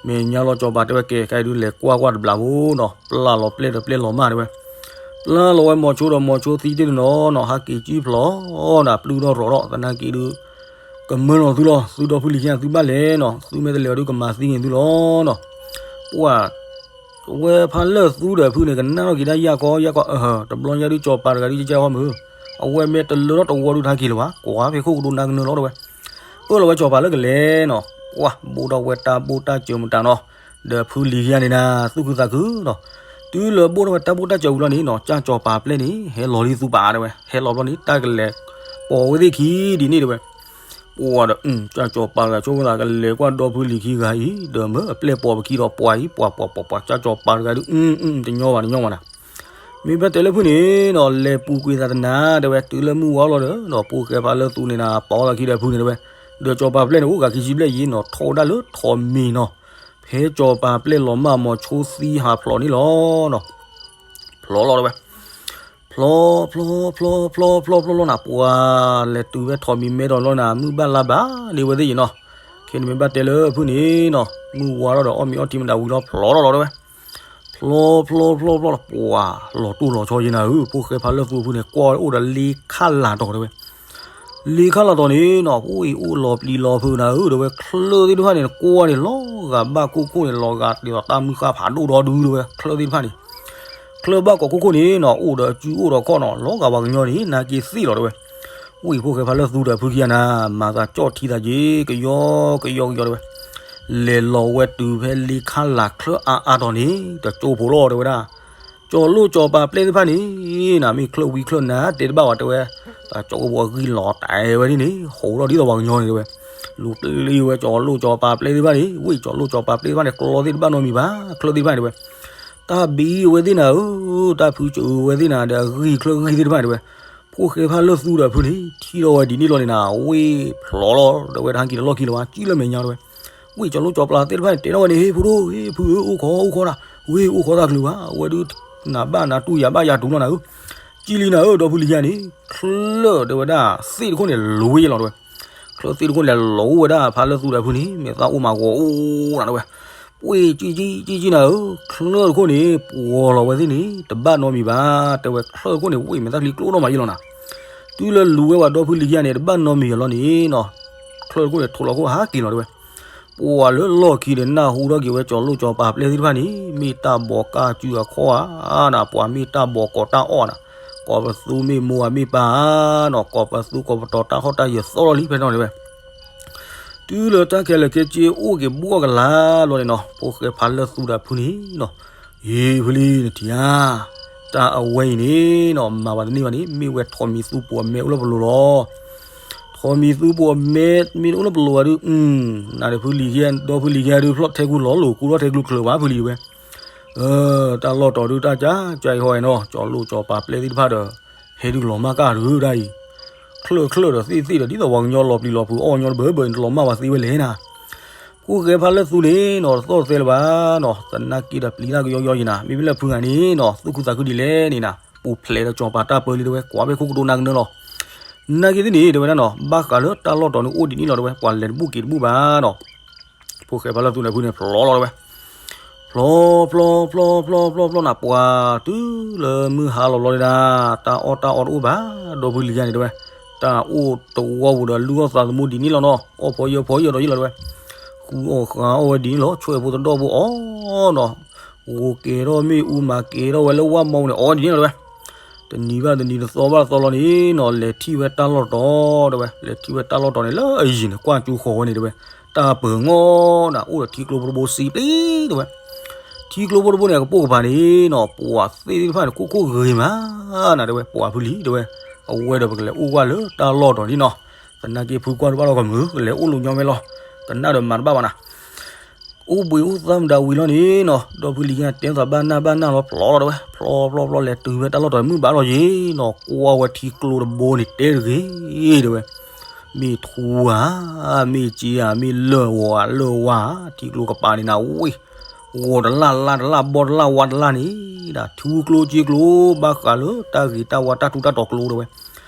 မဲာ်ညါလီၤစီၤပၤတဲဝဲ ကဲ ခဲအံၤဒုးလဲၤကွၢ်ကွၢ်တဘျီဖိနီၤ, ပျၢ်လီၤပျဲၢ်ဒီးပျဲၢ်လီၤမၢ်တဲဝဲ, ပျၢ်လီၤဝဲမိၤဆိဒီးမိၤဆိသံတ့ၢ်တနီၤနီၤ, ဟးက့ၤကံဖျိးနၤ, ပျုၢ်ထီၣ်ရီၤထီၣ် သနာ်က့ဒုး ကမၢလီၤသုလီၤ, သုဒီဖုလံၤခံဂၤသုဘၣ်လဲၤနီၤ, သုမ့ၢ်တလဲၤအီၤဒုးကမၤသံန့ၢ်သုလီၤနီၤ, ပှၤ ဝဲဖးလၢသူဒီးဖုန့ၣ် ကနၣ်ထီၣ်က့ၤဒၣ်ယၢ်ကီယၢ်ကီ, အၢ တဘျီညါဒုးစီၤပၤတဂၤဒုးကကဲဃီမုၢ်, အဝဲမ့ၢ်တလၢထီၣ်တဝီဒုးတဟးက့ၤလၢၤဘၣ်, ကွၢ်ဖဲခိၣ်ကဒိနါကနၢလီၤတဲဝဲ, အၢၣ်လီၤဝဲစီၤပၤလၢကလဲၤနီၤ, ပှၤဘိၣ်ထီၣ်ဝဲတၢ်ဘိၣ်တၢ်စၢၤမတၤနီၤ, ဒီးဖုလံၤခံဂၤန့ၣ်နၤ သူၣ်ခုသးခုနီၤ, တုၤလၢဘိၣ်ထီၣ်ဝဲတၢ်ဘိၣ်တၢ်စၢၤဝံၤလီၤန့ၣ်နီၤ, ကၢ်စီၤပၤပျဲၢ်န့ၣ် ဟဲလီၤလံသူပာ်တဲဝဲ, ဟဲလီၤဘျီန့ၣ် တၢ်ကလဲၤပိာ်ဝဲသ့ၣ်ခံဒ်န့ၣ်တဲဝဲ ပှၤဒီး ကၢ်စီၤပၤတဂၤဆိကမိၣ်သး ကလဲၤကွၢ်ဒီဖုလံၤခံဂၤအံၤ ဒီးမၢအပျဲၢ်ပိာ်ပခံဒီးပှၤအံၤ ပှၤပှၤပှၤပှၤ ကၢ်စီၤပၤတဂၤဒုး အတညီဘၣ်တညီဘၣ်နၤ, မ့ၢ်ဘၣ်တဲလၢဖုန့ၣ်နီၤ လဲၤပူၤကွံာ်သးတနၤတဲဝဲ တုၤလၢမုၢ်ဝါလီၤဒီးနီၤ ဖိၣ်ဃဲဖးလၢသူန့ၣ်နၤ ပိာ်သးခံဒီးဖုန့ၣ်တဲဝဲ, ဒီးစီၤပၤပျဲၢ်န့ၣ် အိၣ်ဂၤခံဆံဘျဲၣ်ယံၤနီၤ ထီၣ်ဝဲဒၣ်လၢထိးမံၤနီၤ, ဖဲစီၤပၤပျဲၢ်လီၤမၢ်အမိၤဆိသံဟးဖျိးန့ၣ်လီၤနီၤ ဖျိးလီၤတဲဝဲ, ဖျိး ဖျိး ဖျိး ဖျိး ဖျိး ဖျိး ဖျိးလီၤနၤ ပှၤလဲၤတုၤဖဲထိးမံၤမဲဒီးလီၤနၤ မုၢ်ဘၣ်လါဘၣ်ဒ်ဝဲသ့ၣ်ယံၤနီၤ, ခဲန့ၣ်မ့ၢ်ဘၣ်တဲလၢဖုန့ၣ်နီၤ မုၢ်ဝါထီၣ်ဒီးအီၣ်မ့ၤအီထံမတၤဝံၤလီၤ ဖျိးလီၤလီၤတဲဝဲ, ဖျိး ဖျိး ဖျိး ဖျိးလီၤ ပှၤလီၤတူၢ်လီၤဆီယံၤနၤဧၢ ဖိၣ်ဃဲဖးလၢသူအဖုန့ၣ် ကွၢ်ဝဲအိၣ်ဒီးလ့ခၣ်လၤတီၤတဲဝဲ လ့ခၣ်လၤတီၤန့ၣ်နီၤ အိၣ်အံၤအိၣ်လီၤပျံၤလီၤဖုးနၤဧၢ ဒီးဝဲချၢၣ်သ့ၣ်တဖၣ်န့ၣ် ကွၢ်န့ၣ် လီၤဂာ်ဘၣ်ခိၣ်ခိၣ်န့ၣ် လီၤဂာ်ဒ်သိးတၢ်မုၢ်ဃၢ်ဖးဒိၣ်ဒီဒုတဲဝဲ ချၢၣ်သ့ၣ်တဖၣ်န့ၣ်, ချၢၣ်ဘၣ်ကိးခိၣ်ခိၣ်န့ၣ်နီၤ အိၣ်ဒီးအစုအိၣ်ဒီးခီၣ်နီၤ လီၤဂာ်ပှၤကညီန့ၣ် နာ်က့သ့ၣ်လီၤတဲဝဲ, ဝံၣ်ဖိၣ်ဃဲဖးလၢသူဒီးဖုခံဂၤနၤ မၤသးကၠီၣ်ထံသးက့ ကယီကယီကယီတဲဝဲ, လဲၤလီၤဝဲတုၤဖဲလ့ခၣ်လၤချၢၣ်အါအါတီၤန့ၣ် တကၠိဖိလီၤတဲဝဲဒၣ် ကၠီၤလိၣ်ကၠီၤပၤပျဲၢ်သ့ၣ်တဖၣ်န့ၣ် နၤမ့ၢ်ချၢၣ်ဝံချၢၣ်နၤ တဲတဘၣ်ဝဲတဲဝဲ, တၢ်ကၠီကဘီအဂံၢ်လီၤတဲာ်ဝဲဒ်န့ၣ် ဟိးထီၣ်ဒ်သိးပှၤကညီန့ၣ်တဲဝဲ, လူၤပျံၤဝဲကၠီၤလိၣ်ကၠီၤပၤပျဲၢ်သ့ၣ်တဖၣ်န့ၣ် ဝံၣ်ကၠီၤလိၣ်ကၠီၤပၤပျဲၢ်သ့ၣ်တဖၣ်န့ၣ် ကျီသ့ၣ်တဖၣ်နီတမံၤဘၣ် ချၢၣ်သ့ၣ်တဖၣ်န့ၣ်တဲဝဲ, တၢ်ဘံအဝဲသ့ၣ်နၤဧၢ, တၢ်ဖုစၢၤအဝဲသ့ၣ်နၤဒီးအဂံၢ်ချၢၣ်ဂံၢ်သ့ၣ်တဖၣ်န့ၣ်တဲဝဲ, ဖိ ဖိၣ်ဃဲဖါလၢသူဒီးဖုန့ၣ် ထံၣ်ထီၣ်ဝဲဒ်န့ၣ်လီၤန့ၣ်နၤ, ဝ့ၢ်ဖျိးလီၤ တဲဝဲတဟါက့ၤတလီၢ်ခံလၢၤဘၣ် ကံၣ်လၢမဲာ်ညါတဲဝဲ, ဝ့ၢ်ကၠီၤလိၣ်ကၠီၤပျၢ်သ့ၣ်တဖၣ်န့ၣ် တဲထီၣ်ဝဲန့ၣ် ဟ့ၣ်ဖုဒိၣ် ဟ့ၣ်ဖုဧၢ အိၣ်ခိးအိၣ်ခိးနၤ, ဝ့ၢ်အိၣ်ခိးသးကလုာ်ဘၣ် အဝဲဒုး နၤဘၣ်နၤတူၢ်ယၤဘၣ်ယၤတူၢ်လီၤနၤဧၢ, ကံၣ်လံနၤဧၢ ဒီဖုလံၤခံဂၤန့ၣ် ချၢၣ်တဲဝဲဒၣ် သ့ၣ်တခိၣ်န့ၣ် လူၤဝဲယဲလီၤတဲဝဲ, ချၢၣ်သ့ၣ်တခိၣ်န့ၣ်လူၤဝဲဒၣ်ဖါလၢသူဒီးဖုန့ၣ် မဲာ်သၣ်အိၣ်မးဂီၤအိၣ်နၤတဲဝဲ, ပှ့ၤကံၣ်ကံၣ်ကံၣ်ကံၣ်နၤဧၢ, ချၢၣ်တခိၣ်န့ၣ် ပှီၤလီၤဝဲသ့ၣ်န့ၣ် တဘၣ်နီတမံၤဘၣ် တဲဝဲ, ချၢၣ်တခိၣ်န့ၣ် ဝ့ၢ်မဲာ်သၣ်ချံကျိၣ်နီၣ်မးယဲလီၤနၤ, တုၤလၢလူၤဝဲပှၤဒီဖုလံၤခံဂၤန့ၣ် တဘၣ်နီတမံၤလီၤန့ၣ်နၤ, ချၢၣ်တခိၣ်န့ၣ် ထိးလီၤခိၣ်ဟးက့ၤလီၤတဲဝဲ, ပှၤလၢလီၢ်ခံဒီးနၢ်ဟူထီၣ်က့ၤဝဲ ကၠီၤလိၣ်ကၠီၤပၤပျဲၢ်သ့ၣ်တဖၣ်န့ၣ် မ့ၢ်တၢ်ဘီးကၢ်စုအခီၣ်ဧါနၤ, ပှၤမ့ၢ်တၢ်ဘီးကိးတၢ်အီၣ်နၤ, ကိးပသူမ့ၢ်မိၢ်ဧါမ့ၢ်ပၢ်ဧါနၤ, ကိးပသူကိးပတီၤတၢ်ဟီၣ်တၢ်ယၢၤသီၣ်လီၤလံဖဲနီၤတဲဝဲ တုၤလၢတၢ်ခဲလၢာ်ခဲဆ့အိၣ်က့ၤဘှီၣ်ကလာ်ဘျီန့ၣ်နၤ, ဖိၣ်ဃဲဖါလၢသူဒီးဖုန့ၣ်နၤ, ယ့ၢ်ဖုလံၤနထံၣ်ဧါ, တၢ်အဝဲအံၤန့ၣ်နၤ မၤဘၣ်တန့ၢ်ဘၣ်န့ၣ် မ့ၢ်ဝဲထိးမံၤသူပိာ်အမဲအိၣ်လၢပလိၤလီၤ, ထိးမံၤသူပိာ်အမဲမ့ၢ်အိၣ်လၢပလိၤဘၣ်ဒုး, နၤဒီးဖုလံၤခံဂၤ ဒီဖုလံၤခံဂၤဒုး ဖျီၣ်ထဲကူလီၤလိာ်ကူထီၣ်ထဲကူချၢးဘၣ်ဖုလံၤတဲဝဲ တၢ်လီၢ်တီၤဒုးတၢ်ကၢ်ကၢ်အံၤဟီအဲၣ်နီၤ ကၠီၤလိၣ်ကၠီၤပၤပျဲၢ်သ့ၣ်တဖၣ်ဒီး ဟဲဒုးလီၤမၢ်ကၢ်ဒုးဒၣ်အံၤ, ချၢၣ်ချၢၣ်ဒီးသ့ၣ်သ့ၣ်ဒီး ဒ်သိးပှၤကညီလီၤပျံၤလီၤဖုးအီၣ်ညီတဘၢဘၢအံၤ တလီၤမၢ်ဝဲသ့ဝဲလဲၣ်နၤ, ဖိၣ်ဃဲဖါလၢသူန့ၣ်နၤ တသီၣ်တသဲလၢၤဘၣ်နၤ, သနာ်က့ဒီးပျံၤတၢ်ကယီကယီယံၤနၤ, မ့မ့ၢ်လၢဖုဂၤန့ၣ်နၤ သူၣ်ခုသးခုဒ်လဲၣ်န့ၣ်နၤ ပူၤဖျဲးဒီးကၠီၤပၤတၢ်ပၢလံတဲဝဲ ကွၢ်ဖဲခိၣ်ကဒိနၤကနၢလီၤ နာ်က့သ့ၣ်န့ၣ် တဲဝဲဒၣ်နၤ ဘၣ်ဃးလၢတၢ်လီၢ်တီၤန့ၣ်အိၣ်ဒ်န့ၣ်လီၤတဲဝဲ ပှၤလဲၤတဘူၣ်က့ၤတဘူၣ်ဘၣ်နၤ, ဖိၣ်ဃဲဖါလၢသူန့ၣ်ဖုန့ၣ် ဖျိးလီၤတဲဝဲ, ဖျိး ဖျိး ဖျိး ဖျိး ဖျိး ဖျိးနၤ ပှၤတုၤလၢမုၢ်ဟါလီၤလီၤဒၣ် တၢ်အီၣ်တၢ်အီတအိၣ်ဘၣ် ဒီဖုလံၤယါန့ၣ်တဲဝဲ, တၢ်အိၣ်တဝီပူၤဒီးလုၢ်အီၣ်သးသမူဒ်န့ၣ်လီၤနီၤ အီၣ်ဖီယၢၢ်ဖီယၢၢ်ဒီးယ့ၢ်လီၤတဲဝဲ, ဃုအီၣ်ဃါအီၣ်ဝဲဒ်န့ၣ်လီၤ ဆွဲၣ်ဖိတဒီၣ်ဖိအီၣ်နီၤ, ဂိၤကဲထီၣ်မ့ၣ်အူမၤကဲထီၣ်ဝဲလၢဝၣ်မီပူၤန့ၣ် အီၣ်ဝဲဒ်န့ၣ်လီၤတဲဝဲ တနံၤဘၣ်တနံၤတသီဘၣ်တသီလီၤန့ၣ်နီၤ လဲၤထံၣ်ဝဲတၢ်လီၢ်တီၤတဲဝဲ လဲၤထံၣ်ဝဲတၢ်လီၢ်တီၤန့ၣ် လၢအယံၤန့ၣ် ကွၢ်ကၠူဃီၤဝဲန့ၣ်တဲဝဲ, တၢ်ပၢၤငီၢ်နၤ အိၣ်ဒီးထံကျိဖိတဘိစံပျံၤတဲဝဲ, ထံကျိဖိတဘိန့ၣ် အကပိာ်ကပၤန့ၣ်နီၤ ပှၤသ့ၣ်သ့ၣ်တဖၣ်န့ၣ် ခိၣ်ခိၣ်ဂ့ၤမးနၤတဲဝဲ ပှၤဖုလံၤတဲဝဲ, အဝဲဒီးပကလဲၤအိၣ်ကွၢ်လၢတၢ်လီၢ်တီၤန့ၣ်နီၤ, သနာ်က့ဖုကွၢ်တဘၣ်လီၤကမုာ် ကလဲၤအိၣ်လိာ်ညီမ့ၢ်လီၤ, ကနၣ်ဒီးမၤတဘၣ်ဘၣ်နၤ အိၣ်ဘှံးအိၣ်သါမတၤဝံၤလီၤန့ၣ်နီၤ ဒီဖုလံၤခံဂၤတဲသးဘၣ်နၢ်ဘၣ်နၢ်လီၤ ဖျိးလီၤတဲဝဲ ဖျိးဖျိးဖျိး လဲၤတုၤဖဲတၢ်လီၢ်တီၤမုၢ်ဘၣ်လီၤယ့ၣ်နီၤ ကွၢ်ဝဲထံကျိတဘိန့ၣ် တဲတဂ့ၤတဲဝဲ, မ့ၢ်ထူဧါ မ့ၢ်စ့ဧါ မ့ၢ်လၢၢ်ဂီၤဧါ လၢၢ်ဝါဧါ ထံကျိကပၤန့ၣ်နၤဝ့ၢ် ဂီၤတလၢ်လါတလၢ် ဘီတလၢ်ဝါတလၢ်န့ၣ် ဒၣ်ထူကျိစ့ကျိ ဘၣ်ဃးလၢတၢ်ဂ့ၤတၢ်ဝါတၢ်ထူတၢ်တီၤကျိတဲဝဲ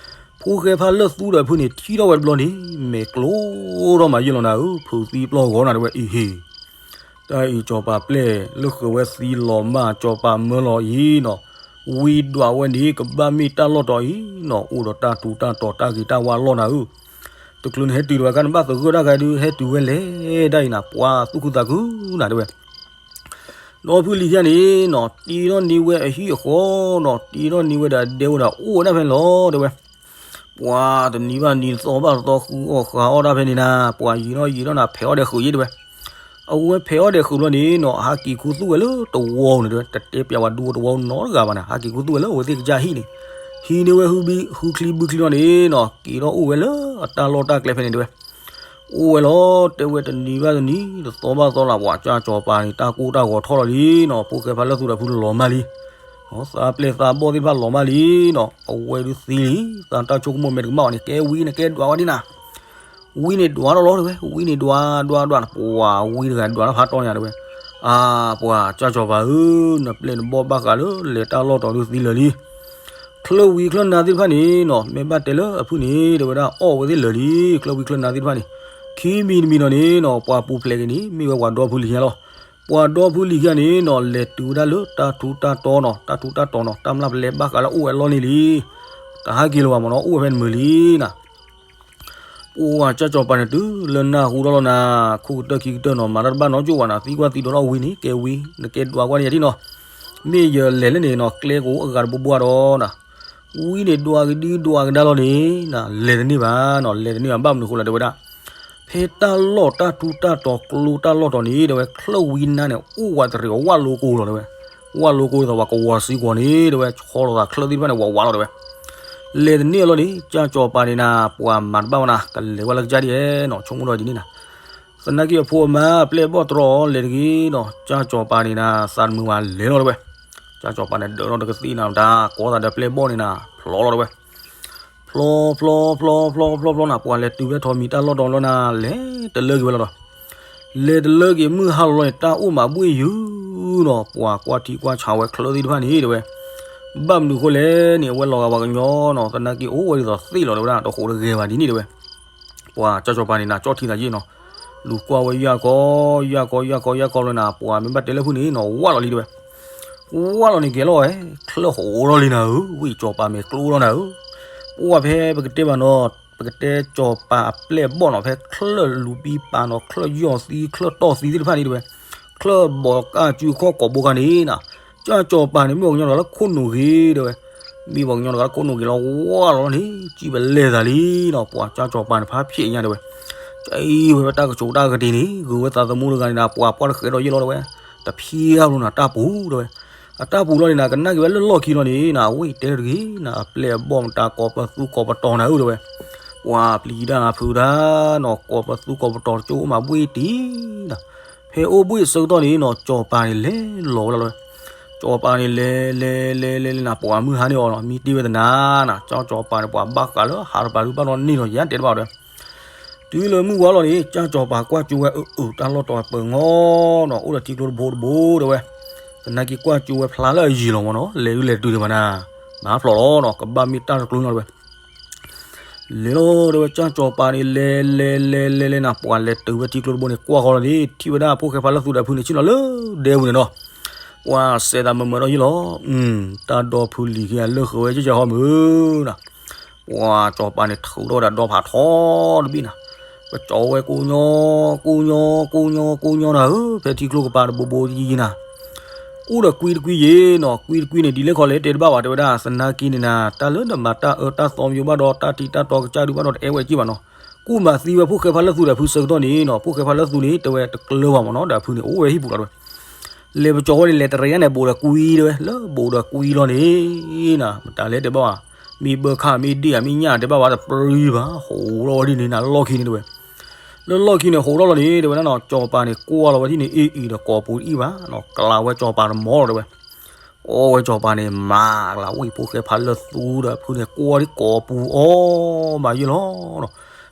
ဖိၣ်ဃဲဖါလၢသူဒီးဖုန့ၣ် ထံၣ်ထီၣ်ဝဲတဘျီန့ၣ် မဲာ်ကျိထီၣ်မးယ့ၣ်လီၤနၤဧၢ ဖုးသံပျီၢ်ဂီၤနၤတဲဝဲအံၤဟ့ၣ် တၢ်အံၤကၠီၤပၤပျဲၢ်လၢဃုာ်ဝဲသံလီၤမၢ် ကၠီၤပၤမၢလီၤအံၤနီၤ, ဝံဒွးဝဲန့ၣ်ကဘၣ်မ့ၢ်တၢ်လီၢ်တီၤအံၤနီၤ အိၣ်ဒီးတၢ်ထူတၢ်တီၤတၢ်ဂ့ၤတၢ်ဝါလီၢ်နၤဧၢ, တချုးန့ၣ်ဟဲတုၤဒၣ်ဝဲခါန့ၣ် ဘၣ်သဂၢၢ်တၢ်ခါဒုး ဟဲတုၤဝဲလဲၣ်ဒၣ်အံၤနၤ ပှၤသူၣ်ခုသးခုနၤတဲဝဲ ဒီဖုလံၤခံဂၤန့ၣ်နီၤ တ့ထီၣ်န့ၢ်ဝဲအဟံၣ်အဃီနီၤ တ့ထီၣ်န့ၢ်ဝဲဒီးအဒဲဝဲဒီးအိၣ်ဝဲဒၣ်ဖဲန့ၣ်လီၤတဲဝဲ, ပှၤတနံၤဘၣ်နံၤသီဘၣ်သီဃုအီၣ်ဃုအီၣ်ဒၣ်ဖဲန့ၣ်နၤ ပှၤယံာ်ထီၣ်ယံာ်ထီၣ်နၤ ဖဲးအီၣ်ဒီးဃုာ်ယ့ၣ်တဲဝဲ, အဝဲဖဲးအီၣ်ဒီးဃုာ်ဘျီန့ၣ်နီၤ ဟးက့ၤခူသူၣ်ဝဲလၢတဝီန့ၣ်တဲဝဲ တတဲပျးဝဲဒူတဝီနီတဂၤဘၣ်နၤ ဟးက့ၤခူသူၣ်ဝဲလၢအဝဲသ့ၣ်ကစၢ်ဟံၣ်န့ၣ်, ဟံးန့ၢ်ဝဲဟုချံဘုချံလီၤန့ၣ်နီၤ က့ၤထီၣ်အိၣ်ဝဲလၢအတၢ်လီၢ်တၢ်ကျဲဖဲန့ၣ်တဲဝဲ အိၣ်ဝဲလီၤ တဲဝဲတနံၤဘၣ်တနံၤ တသီဘၣ်သီလၢ ပှၤကၢ်ကၠီၤပၤန့ၣ် တၢ်ကိၢ်တၢ်ဂီၤထီၣ်လီၤလံနီၤ ဖိၣ်ဃဲဖါလၢသူဒီးဖုလီၤမၢ်လံ, သးပျဲၢ်သးဘီၣ်သ့ၣ်တဖၣ်လီၤမၢ်လံနီၤ အဝဲဒုးသံလံ, သးတၢ်ဆိကမိၣ်မဲာ်တကမၣ်ဘၣ်န့ၣ် ကဲဝံန့ၣ်ကဲဒွးဝဲဒ်နၤ, ဝံန့ၣ်ဒွးထီၣ်လီၤတဲဝဲ ဝံန့ၣ်ဒွးဒွးဒွး ပှၤဝံတဂၤဒွးထီၣ်ဖးတီၢ်န့ၣ်တဲဝဲ, အါ ပှၤကၢ်ကၠီၤပၤဧၢ, နပျဲၢ်နဘီၣ်ဘၣ်ဃးလၢလဲၤတၢ်လီၢ်တီၤဒုးသံလၢာ်လံ ချၢဝံချၢနါသ့ၣ်တဖၣ်န့ၣ်နီၤ မ့ၢ်ဘၣ်တဲလၢအဖုန့ၣ် တဲဝဲဒၣ်အီၣ်ဝဲသ့ၣ်လၢာ်လံ, ချၢဝံချၢနါသ့ၣ်တဖၣ်န့ၣ်, ခံမံၤတမံၤနီၤန့ၣ်နီၤ ပှၤပူၤဖျဲးက့ၤန့ၣ် မ့ၢ်ဝဲပှၤဒီဖုလံၤခံဂၤလီၤ. ပှၤဒီဖုလံၤခံဂၤန့ၣ်နီၤ လဲၤတုၤဝဲဒၣ်လၢတၢ်ထူးတၢ်တီၤနီၤ တၢ်ထူးတၢ်တီၤနီၤ တၢ်မျၢ်ပလဲဘၣ်ဃးလၢအိၣ်ဝဲအလီၢ်န့ၣ်လံ. တဟးက့ၤလၢၤဘၣ်မ့ၢ်နီၤ အိၣ်ဝဲဖဲန့ၣ်မုာ်လံနၤ ပှၤကၠီကၠီၤပၤန့ၣ် တုၤလၢနၢ်ဟူထီၣ်လီၤနၤ, ခိၣ်ကတၢၢ်ခံကတၢၢ်နီၤ မၤတၢ်တဘၣ်နီတကၠိၣ်ဘၣ်နၤ, သံကွၢ်သံဒိးထီၣ်ဝံၤန့ၣ် ကဲဝံ, နကဲဒွးကွၢ်န့ၣ်ယထံၣ်နီၤ, မ့ၢ်ယလဲၤလၢန့ၣ်နီၤ ကျဲကအိၣ်အဂၤတဘိဘိဒီးနၤ, ဝံန့ၣ်ဒွးကဒုဒွးကဒါလီၤန့ၣ်နၤ လဲၤတန့ၢ်ဘၣ်နီၤ, လဲၤတန့ၢ်ဘၣ် ဘၣ်မနုၤဃိလဲၣ်တဲဝဲဒၣ် ဖဲတၢ်လီၢ်တၢ်ထူးတၢ်တီၤကျိတၢ်လီၢ်တီၤန့ၣ် တဲဝဲ ချၢၣ်ဝံနါန့ၣ် အိၣ်ဝးတရံးအီၤ ဝၣ်လိကိၤလီၤတဲဝဲ, ဝၣ်လိကိၤသးဝးကဝီၤစံကွီၤန့ၣ် တဲဝဲ ဆီလိာ်သးချၢၣ်သ့ၣ်တဖၣ်န့ၣ် ဝးဝးလီၤတဲဝဲ, လဲၤတန့ၢ်အလီၢ်န့ၣ် ကၠီကၠီၤပၤန့ၣ်နၤ ပှၤမၤတဘၣ်ဝဲနၤ ကလဲၤဝဲလၢကစၢ်ဒ်အဲၣ်နီၤ ဆိကမိၣ်ဒီးဒ်န့ၣ်နၤ သနာ်က့အဖိအမါပျဲၢ်ဘီၣ်တြီအီၤလဲၤတဂ့ၤနီၤ, ကၠီကၠီၤပၤန့ၣ်နၤ သးတမုာ်ဝဲလဲၤလီၤတဲဝဲ, ကၠီကၠီၤပၤန့ၣ် ဒၢးထီၣ်တကသ့ၣ်နၤတၢ် ကိးသးဒီးပျဲၢ်ဘီၣ်န့ၣ်နၤ ဖျိးလီၤတဲဝဲ, ဖျီဖျီဖျီဖျီဖျီဖျီနၤ ပှၤလဲၤတုၤဖဲထီးမံၤတၢ်လီၢ်တီၤလီၤနၤ လဲၤတလၢက့ၤဝဲလီၤဒီး လဲၤတလၢက့ၤမုၢ်ဟါလီၤလီၤန့ၣ် တၢ်အိၣ်မးဘှ့ၣ်ယုာ်နီၤ ပှၤကွၢ်ထံကွၢ်ဆးဝဲချၢသ့ၣ်တဖၣ်န့ၣ်တဲဝဲ ဘၣ်မနုၤအဃိလဲၣ်န့ၣ် အဝဲလီၤဂာ်ပှၤကညီနီၤ သနာ်က့အိၣ်ဝဲဒ်သိးသ့ၣ်လီၤတဲဝဲဒၣ် တဃိးတဂဲၤဘၣ်ဒ်န့ၣ်တဲဝဲ ပှၤကၠီကၠီၤပၤန့ၣ်နၤ ကၠီထံသးယ့ၣ်နီၤ လူၤကွၢ်ဝဲယၢ်ကီ ယၢ်ကီ ယၢ်ကီ ယၢ်ကီလီၤနၤ ပှၤမ့ၢ်ဘၣ်တဲလၢဖုန့ၣ်နီၤ ဝၢ်လီၤလံတဲဝဲ ဝၢ်လီၤန့ၣ်ကဲလီၤဝဲ ချၢၣ်ဟိးလီၤလံနၤဧၢ ဝံၣ်ကၠီၤပၤမဲာ်ကျိလီၤနၤဧၢ ပှၤဖဲပကတဲဘၣ်နီၤ ပကတဲကၠီၤပၤအပျဲၢ်အဘီၣ်နီၤ ဖဲချၢၣ်လူၤပံပာ်နီၤ ချၢၣ်ယီၢ်သံ ချၢၣ်တီၢ်သံသ့ၣ်တဖၣ်န့ၣ်တဲဝဲ ချၢၣ်ဘီးကၢ်စုခီၣ်ကိးဘိခါန့ၣ်နၤ ကၠၢ်ကၠီၤပၤန့ၣ် မ့ၢ်ပှၤကညီတဂၤလၢခိၣ်နူာ်ဂ့ၤတဲဝဲ မ့ၢ်ပှၤကညီတဂၤလၢခိၣ်နူာ်ဂ့ၤလီၤ ဝၢ်လီၤန့ၣ် စံၣ်ပလဲၢ်သးလံနီၤ ပှၤကၠၢ်ကၠီၤပၤန့ၣ် ဖးဖျဲးညါတဲဝဲ ကၠီဝဲတၢ်ကဆိးတၢ်ကတ့ၢ်န့ၣ် ဂုၤဝဲသးသမူတဂၤန့ၣ်နၤ ပှၤပှၢ်တဃဲးဒီးယ့ၢ်လီၤတဲဝဲ တဖံးအါဘျီနၤ တၢ်ပူၤတဲဝဲ အတၢ်ပူၤလီၤန့ၣ်နၤ ကနၣ်က့ၤဝဲလၢလီၢ်ခံလီၤန့ၣ်နၤ ဝံၣ်တဲတဂ့ၤနၤ အပျဲၢ်အဘီၣ်မတၤ ကိးပသူကိးပတီၤနၤဧၢတဲဝဲ ပှၤပျံၤတၢ်ဖုးတၢ်နီၤ ကိးပသူကိးပတီၤတကၠိအိၣ်မးဘှ့ၣ်တံၢ်နၤ ဖဲအိၣ်ဘှ့ၣ်ဆၢကတီၢ်န့ၣ်နီၤ ကၠီၤပၤန့ၣ်လဲၤလီၤဝဲလီၤတဲဝဲ ကၠီၤပၤန့ၣ်လဲၤလဲၤလဲၤလဲၤလဲၤနၤ ပှၤမုၢ်ဟါန့ၢ်အီၤနီၤ မံတ့ၢ်ဝဲတနၤနၤ ကၠၢ်ကၠီၤပၤန့ၣ် ပှၤဘၣ်ဃးလၢဟးတပၤဒုးဘၣ်နီၢ်န့ၢ်နီၤ ယတဲတဘၣ်ဒီး တုၤလၢမုၢ်ဝါလီၤန့ၣ် ကၠၢ်ကၠီၤပၤကွၢ်ကၠိဝဲအုးအုး တၢ်လီၢ်တီၤပၢၤငီနီၤ အိၣ်ဒီးထံကျိတဘိတဘိတဲဝဲ သနာ်က့ကွၢ်ကၠိဝဲဖျါလၢအယံၤလီၤမ့ၢ်နီၤ လဲၤဒုးလဲၤတုၤဒံးဘၣ်နၤ မၤဖျိးလီၤနီၤ ကဘၣ်မ့ၢ်တၢ်တကျိၤနီၤတဲဝဲ လဲၤလီၤတဲဝဲ ကၠၢ်ကၠီၤပၤန့ၣ် လဲၤလဲၤလဲၤလဲၤလဲၤနၤ ပှၤလဲၤတုၤဝဲထံကျိတဘိန့ၣ် ကွၢ်ဃီလီၤန့ၣ် ထံၣ်ဝဲဒၣ်ဖိၣ်ဃဲဖါလၢသူဒီးဖုန့ၣ် ဆ့ၣ်နီၤလၢဒဲပူၤန့ၣ်နီၤ ပှၤစဲးသးမုာ်မုာ်ဒီးယ့ၢ်လီၤ တၢ်ဒီဖုလံၤခံဂၤလၢဃုာ်ဝဲကၠၢ်ကၠီၤဟီမုၢ်နၤ ပှၤကၠီၤပၤန့ၣ် ထုးထီၣ်ဝဲဒၣ်ဒီဖးထီတဘ့ၣ်နၤ ပကၠီၤဝဲကိးညီ ကိးညီ ကိးညီ ကိးညီနၤဧၢ ဖဲထံကျိကပၤတဘိဘိယံၤနၤ အိၣ်ဒီးကွံတကွံယ့ၢ်နီၤ ကွံတကွံန့ၣ် ဒ်လဲၣ်ခီလဲၣ်တဲတဘၣ်ဘၣ်တဲဝဲဒၣ် သနာ်က့န့ၣ်နၤ တၢ်လၢနမၤတၢ်အၢတၢ်သီမယိဘၣ်ဒီး တၢ်ထံတၢ်တီကစၢ်ဒုးဘၣ်ဒီး တအဲၣ်ဝဲက့ၢ်ဘၣ်နီၤ ကူၣ်မၤသံဝဲဖိၣ်ဃဲဖါလၢသူဒီးဖုဆၢကတီၢ်န့ၣ်နီၤ ဖိၣ်ဃဲဖါလၢသူန့ၣ် တဲဝဲတကျၢၤဘၣ်မ့ၢ်နီၤ ဒီးဖုန့ၣ် အိၣ်ဝဲဟံၣ်ပူၤလီၤတဲဝဲ လဲၤပကၠီၤဝဲန့ၣ် လဲၤတရံးယါန့ၣ် ဘူးဒီးကွံတဲဝဲ လၢဘူးဒီးကွံလီၤန့ၣ်နၤ မတၤလဲၣ်တဲဘၣ်ဘၣ် မ့ၢ်ဘၢခၣ်မ့ၢ်ဒ့ၣ်ဧါ မ့ၢ်ညၣ်တဲဘၣ်ဘၣ် တပြံဘၣ် ဟိးထီၣ်ဝဲဒ်န့ၣ်နၤ လၢလီၢ်ခံန့ၣ်တဲဝဲ လၢလီၢ်ခံန့ၣ် ဟိးထီၣ်လီၤန့ၣ် တဲဝဲဒၣ်နီၤ ကၠီၤပၤန့ၣ် ကွၢ်လီၤဝဲဒ်န့ၣ် အ့ၣ်အံၤဒီးကိးပူၤတအံၣ်ဘၣ်နီၤ ကျးဝဲကၠီၤပၤတမီၤလီၤတဲဝဲ အီၣ်ဝဲကၠီၤပၤန့ၣ် မၤကလး ဝံၣ်ဖိၣ်ဃဲဖါလၢသူဒီးဖုန့ၣ် ကွၢ်ဒ်ကိးပူၤအီၤ မၤယ့ၢ်လီၤနီၤ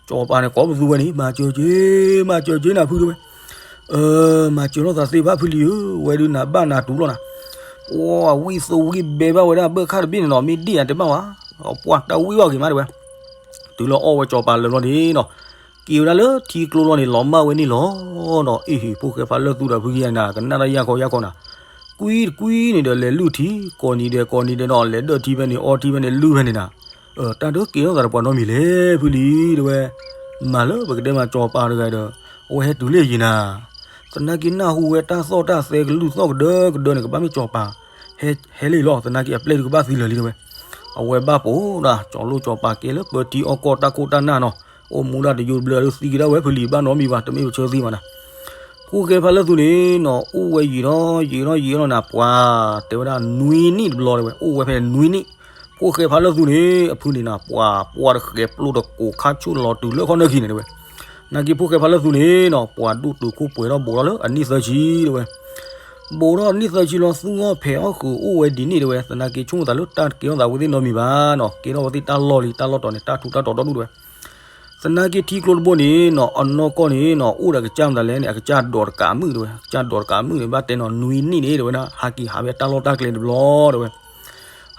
ကၠီၤပၤန့ၣ် ကိးပသူဝဲန့ၣ် မၤစၢၤက့ၤ မၤစၢၤက့ၤနၤဖုတဲဝဲ မၤစၢၤလိာ်သးသ့ဘၣ်ဖုလံၤဧၢ ဝဲဒုးနၤဘၣ်နၤတူၤလီၤနၤ အိၣ်ဝံၣ်သိဝံၣ်ဘဲဘၣ်ဝဲဒၣ်ဘၢခၣ်တဘ့ၣ်န့ၣ်နီၤ မ့ၢ်ဒ့ၣ်ဧါတဲဘၣ်ဝဲ ပှၤတဝံၣ်ဘၣ်ဂ့ၤမးတဲဝဲ တုၤလၢအီၣ်ဝဲကၠီၤပၤလၢာ်လီၤန့ၣ်နီၤ က့ၤဝဲဒၣ်လၢထံကျိလီၤန့ၣ် လီၤမၢ်ဝဲန့ၣ်လီၤနီၤ အ့ၣ်ဟ့ၣ် ဖိၣ်ဃဲဖါလၢသူဒီးဖုခံဂၤန့ၣ် ကနၣ်တၢ်ယၢ်ခီယၢ်ခီနၤ ကွံတကွံန့ၣ်ဒီးလဲၤလုၢ်ထံ ကိးနံၤဒဲးကိးနံၤဒဲးနီၤ လဲၤဒၢၣ်ထံဖဲန့ၣ် အီထံဖဲန့ၣ် လုၢ်ဖဲန့ၣ်နၤ တၢ်ဒုးကဲထီၣ်သးဒီးပှၤနီတမံၤလဲၣ် ဖုလံၤတဲဝဲ မၤလၢပကတဲမးကၠီၤပၤတဂၤဒီး အဝဲဟဲတုၤလၢယံၤနၤ သနာ်က့နၢ်ဟူဝဲတၢ်သီၣ်တၢ်သဲကလုၢ်သီၣ်ကဒၢကဒၢန့ၣ် ကဘၣ်မ့ၢ်ကၠီၤပၤ ဟဲ ဟဲလံလီၤ သနာ်က့အပျဲၢ်ဒုးကဘၣ်သံလၢာ်လံတဲဝဲ အဝဲဘၣ်ပိာ်ဒၣ် ကၠီၤလိၣ်ကၠီၤပၤကဲလၢပၢထံအီၣ်ကီၢ်တၢ်ခိၣ်တၢ်နၢ်နီၤ အိၣ်မူဒၣ်တယိတဘျၢဒုးသံက့ၤဒၣ်ဝဲ ဖုလံၤဘၣ်နီတမံၤဘၣ် တမ့ၢ်ပဆၢသံဘၣ်နၤ ဖိၣ်ဃဲဖါလၢသူန့ၣ်နီၤ အိၣ်ဝဲယံာ်ထီၣ်ယံာ်ထီၣ်ယံာ်ထီၣ်နၤ ပှၤတဲဝဲဒၣ်နွံနံၣ်တဘျီတဲဝဲ အိၣ်ဝဲဖဲန့ၣ်နွံနံၣ် ဖိၣ်ဃဲဖါလၢသူန့ၣ် အဖုန့ၣ်နၤ ပှၤပှၢ်တဃဲၤပျိၢ်တကိးခါဆူၣ်လီၤတုၤလၢခီၣ်နၢၣ်ခံန့ၣ်တဲဝဲ နာ်က့ဖိၣ်ဃဲဖါလၢသူန့ၣ်နီၤ ပှၤဒိၣ်တုာ်ခိၣ်ပှဲၤထီၣ်ဘူးထီၣ်လၢအနံၣ်သၢဆံတဲဝဲ ဘူးထီၣ်အနံၣ်သၢဆံလီၤ သူၣ်အီၣ်ဖဲးအီၣ်ဃုာ်အိၣ်ဝဲဒ်န့ၣ်တဲဝဲ သနာ်က့ဆိကမိၣ်သးလၢတၢ်တကဲထီၣ်သးဝဲသ့ၣ်နီတမံၤဘၣ်နီၤ ကဲထီၣ်ဝဲသ့ၣ်တၢ်လီၢ်လံ တၢ်လီၢ်တီၤန့ၣ် တၢ်ထူးတၢ်တီၤဒီဒူၣ်တဲဝဲ သနာ်က့ထံကျိတဘိန့ၣ်နီၤ အနီၢ်ကီၢ်န့ၣ်နီၤ အိၣ်ဒီးကစၢ်မတၤလဲၣ်န့ၣ် အကစၢ်ဒိးတကးမုၣ်တဲဝဲ အကစၢ်ဒိးတကးမုၣ်န့ၣ် ဘၣ်တဲနီၤ နွံနံၣ်န့ၣ်တဲဝဲဒၣ် ဟးက့ၤဟးဝဲတၢ်လီၢ်တၢ်ကျဲတဘျီတဲဝဲ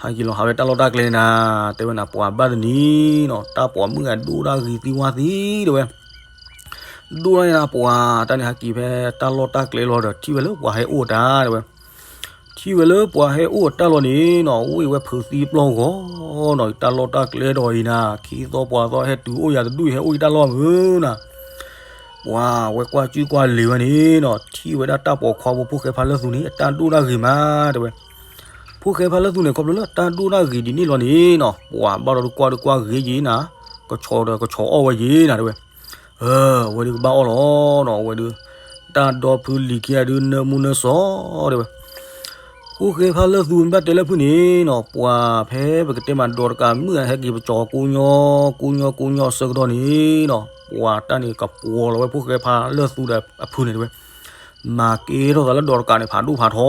ဟဲက့ၤလီၤဟးဝဲတၢ်လီၢ်တၢ်ကျဲန့ၣ်နၤ တဲဝဲနၤ ပှၤဘၣ်တနံၤနီၤ တၢ်ပိာ်မုၣ်ဂၤဒိၣ်ဒၣ်ဂ့ၤသံဝါသံတဲဝဲ ဒိၣ်ဒၣ်န့ၣ်နၤ ပှၤတၢ်န့ၣ်ဟဲက့ၤဖဲတၢ်လီၢ်တၢ်ကျဲလီၤဒီး ထံၣ်ဝဲလၢပှၤဟဲအိၣ်တၢ်တဲဝဲ ထံၣ်ဝဲလၢပှၤဟဲအိၣ်တၢ်လီၢ်န့ၣ်နီၤ ဝံၣ်ဝဲဖုးသံပျီၢ်ဂီၤနီၤ တၢ်လီၢ်တၢ်ကျဲဒီးအံၤနၤ ခံသီပှၤသီဟဲတုၤအိၣ်ယၤတဒူၣ် ဟဲအိၣ်ယတၢ်လီၢ်မုၢ်နၤ ပှၤဝဲကွၢ်စုၣ်ကွၢ်လံၤဝဲန့ၣ်နီၤ ထံၣ်ဝဲဒၣ်တၢ်ပိာ်ခွါဖိဖိၣ်ဃဲဖါလၢသူန့ၣ် အတၢ်ဒိၣ်ဒၣ်ဂ့ၤမးတဲဝဲ ဖိၣ်ဃဲဖါလၢသူန့ၣ် ခီဖျိလၢတၢ်ဒိၣ်ဒၣ်ဂ့ၤဒ်န့ၣ်လီၤန့ၣ်နီၤ ပှၤဘၣ်ဒီးဒုးကွၢ်ဒုးကွၢ်ဂ့ၤယံၤနၤ ကဆီဒီးကဆီအီၣ်ဝဲယံၤနၤတဲဝဲ အဝဲဒုးကဘၣ်အီၣ်လီၤနီၤ အဝဲဒုး တၢ်ဒီဖုလံၤခံဂၤဒုးနၢမူနၢစီၤတဲဝဲ ဖိၣ်ဃဲဖါလၢသူမ့ၢ်ဘၣ်တဲလၢဖုန့ၣ်နီၤ ပှၤဖဲပကတဲမးဒီးတကးမုၣ်အဟဲက့ၤပကၠီၤကိးညီ ကိးညီကိးညီအဆၢကတီၢ်န့ၣ်နီၤ ပှၤတၢ်န့ၣ်ကပှီၤလီၤဝဲဖိၣ်ဃဲဖါလၢသူဒီးအဖုန့ၣ်တဲဝဲ မၤကဲထီၣ်သးလၢဒီးတကးန့ၣ် ဖးဒိၣ်ဖးထီ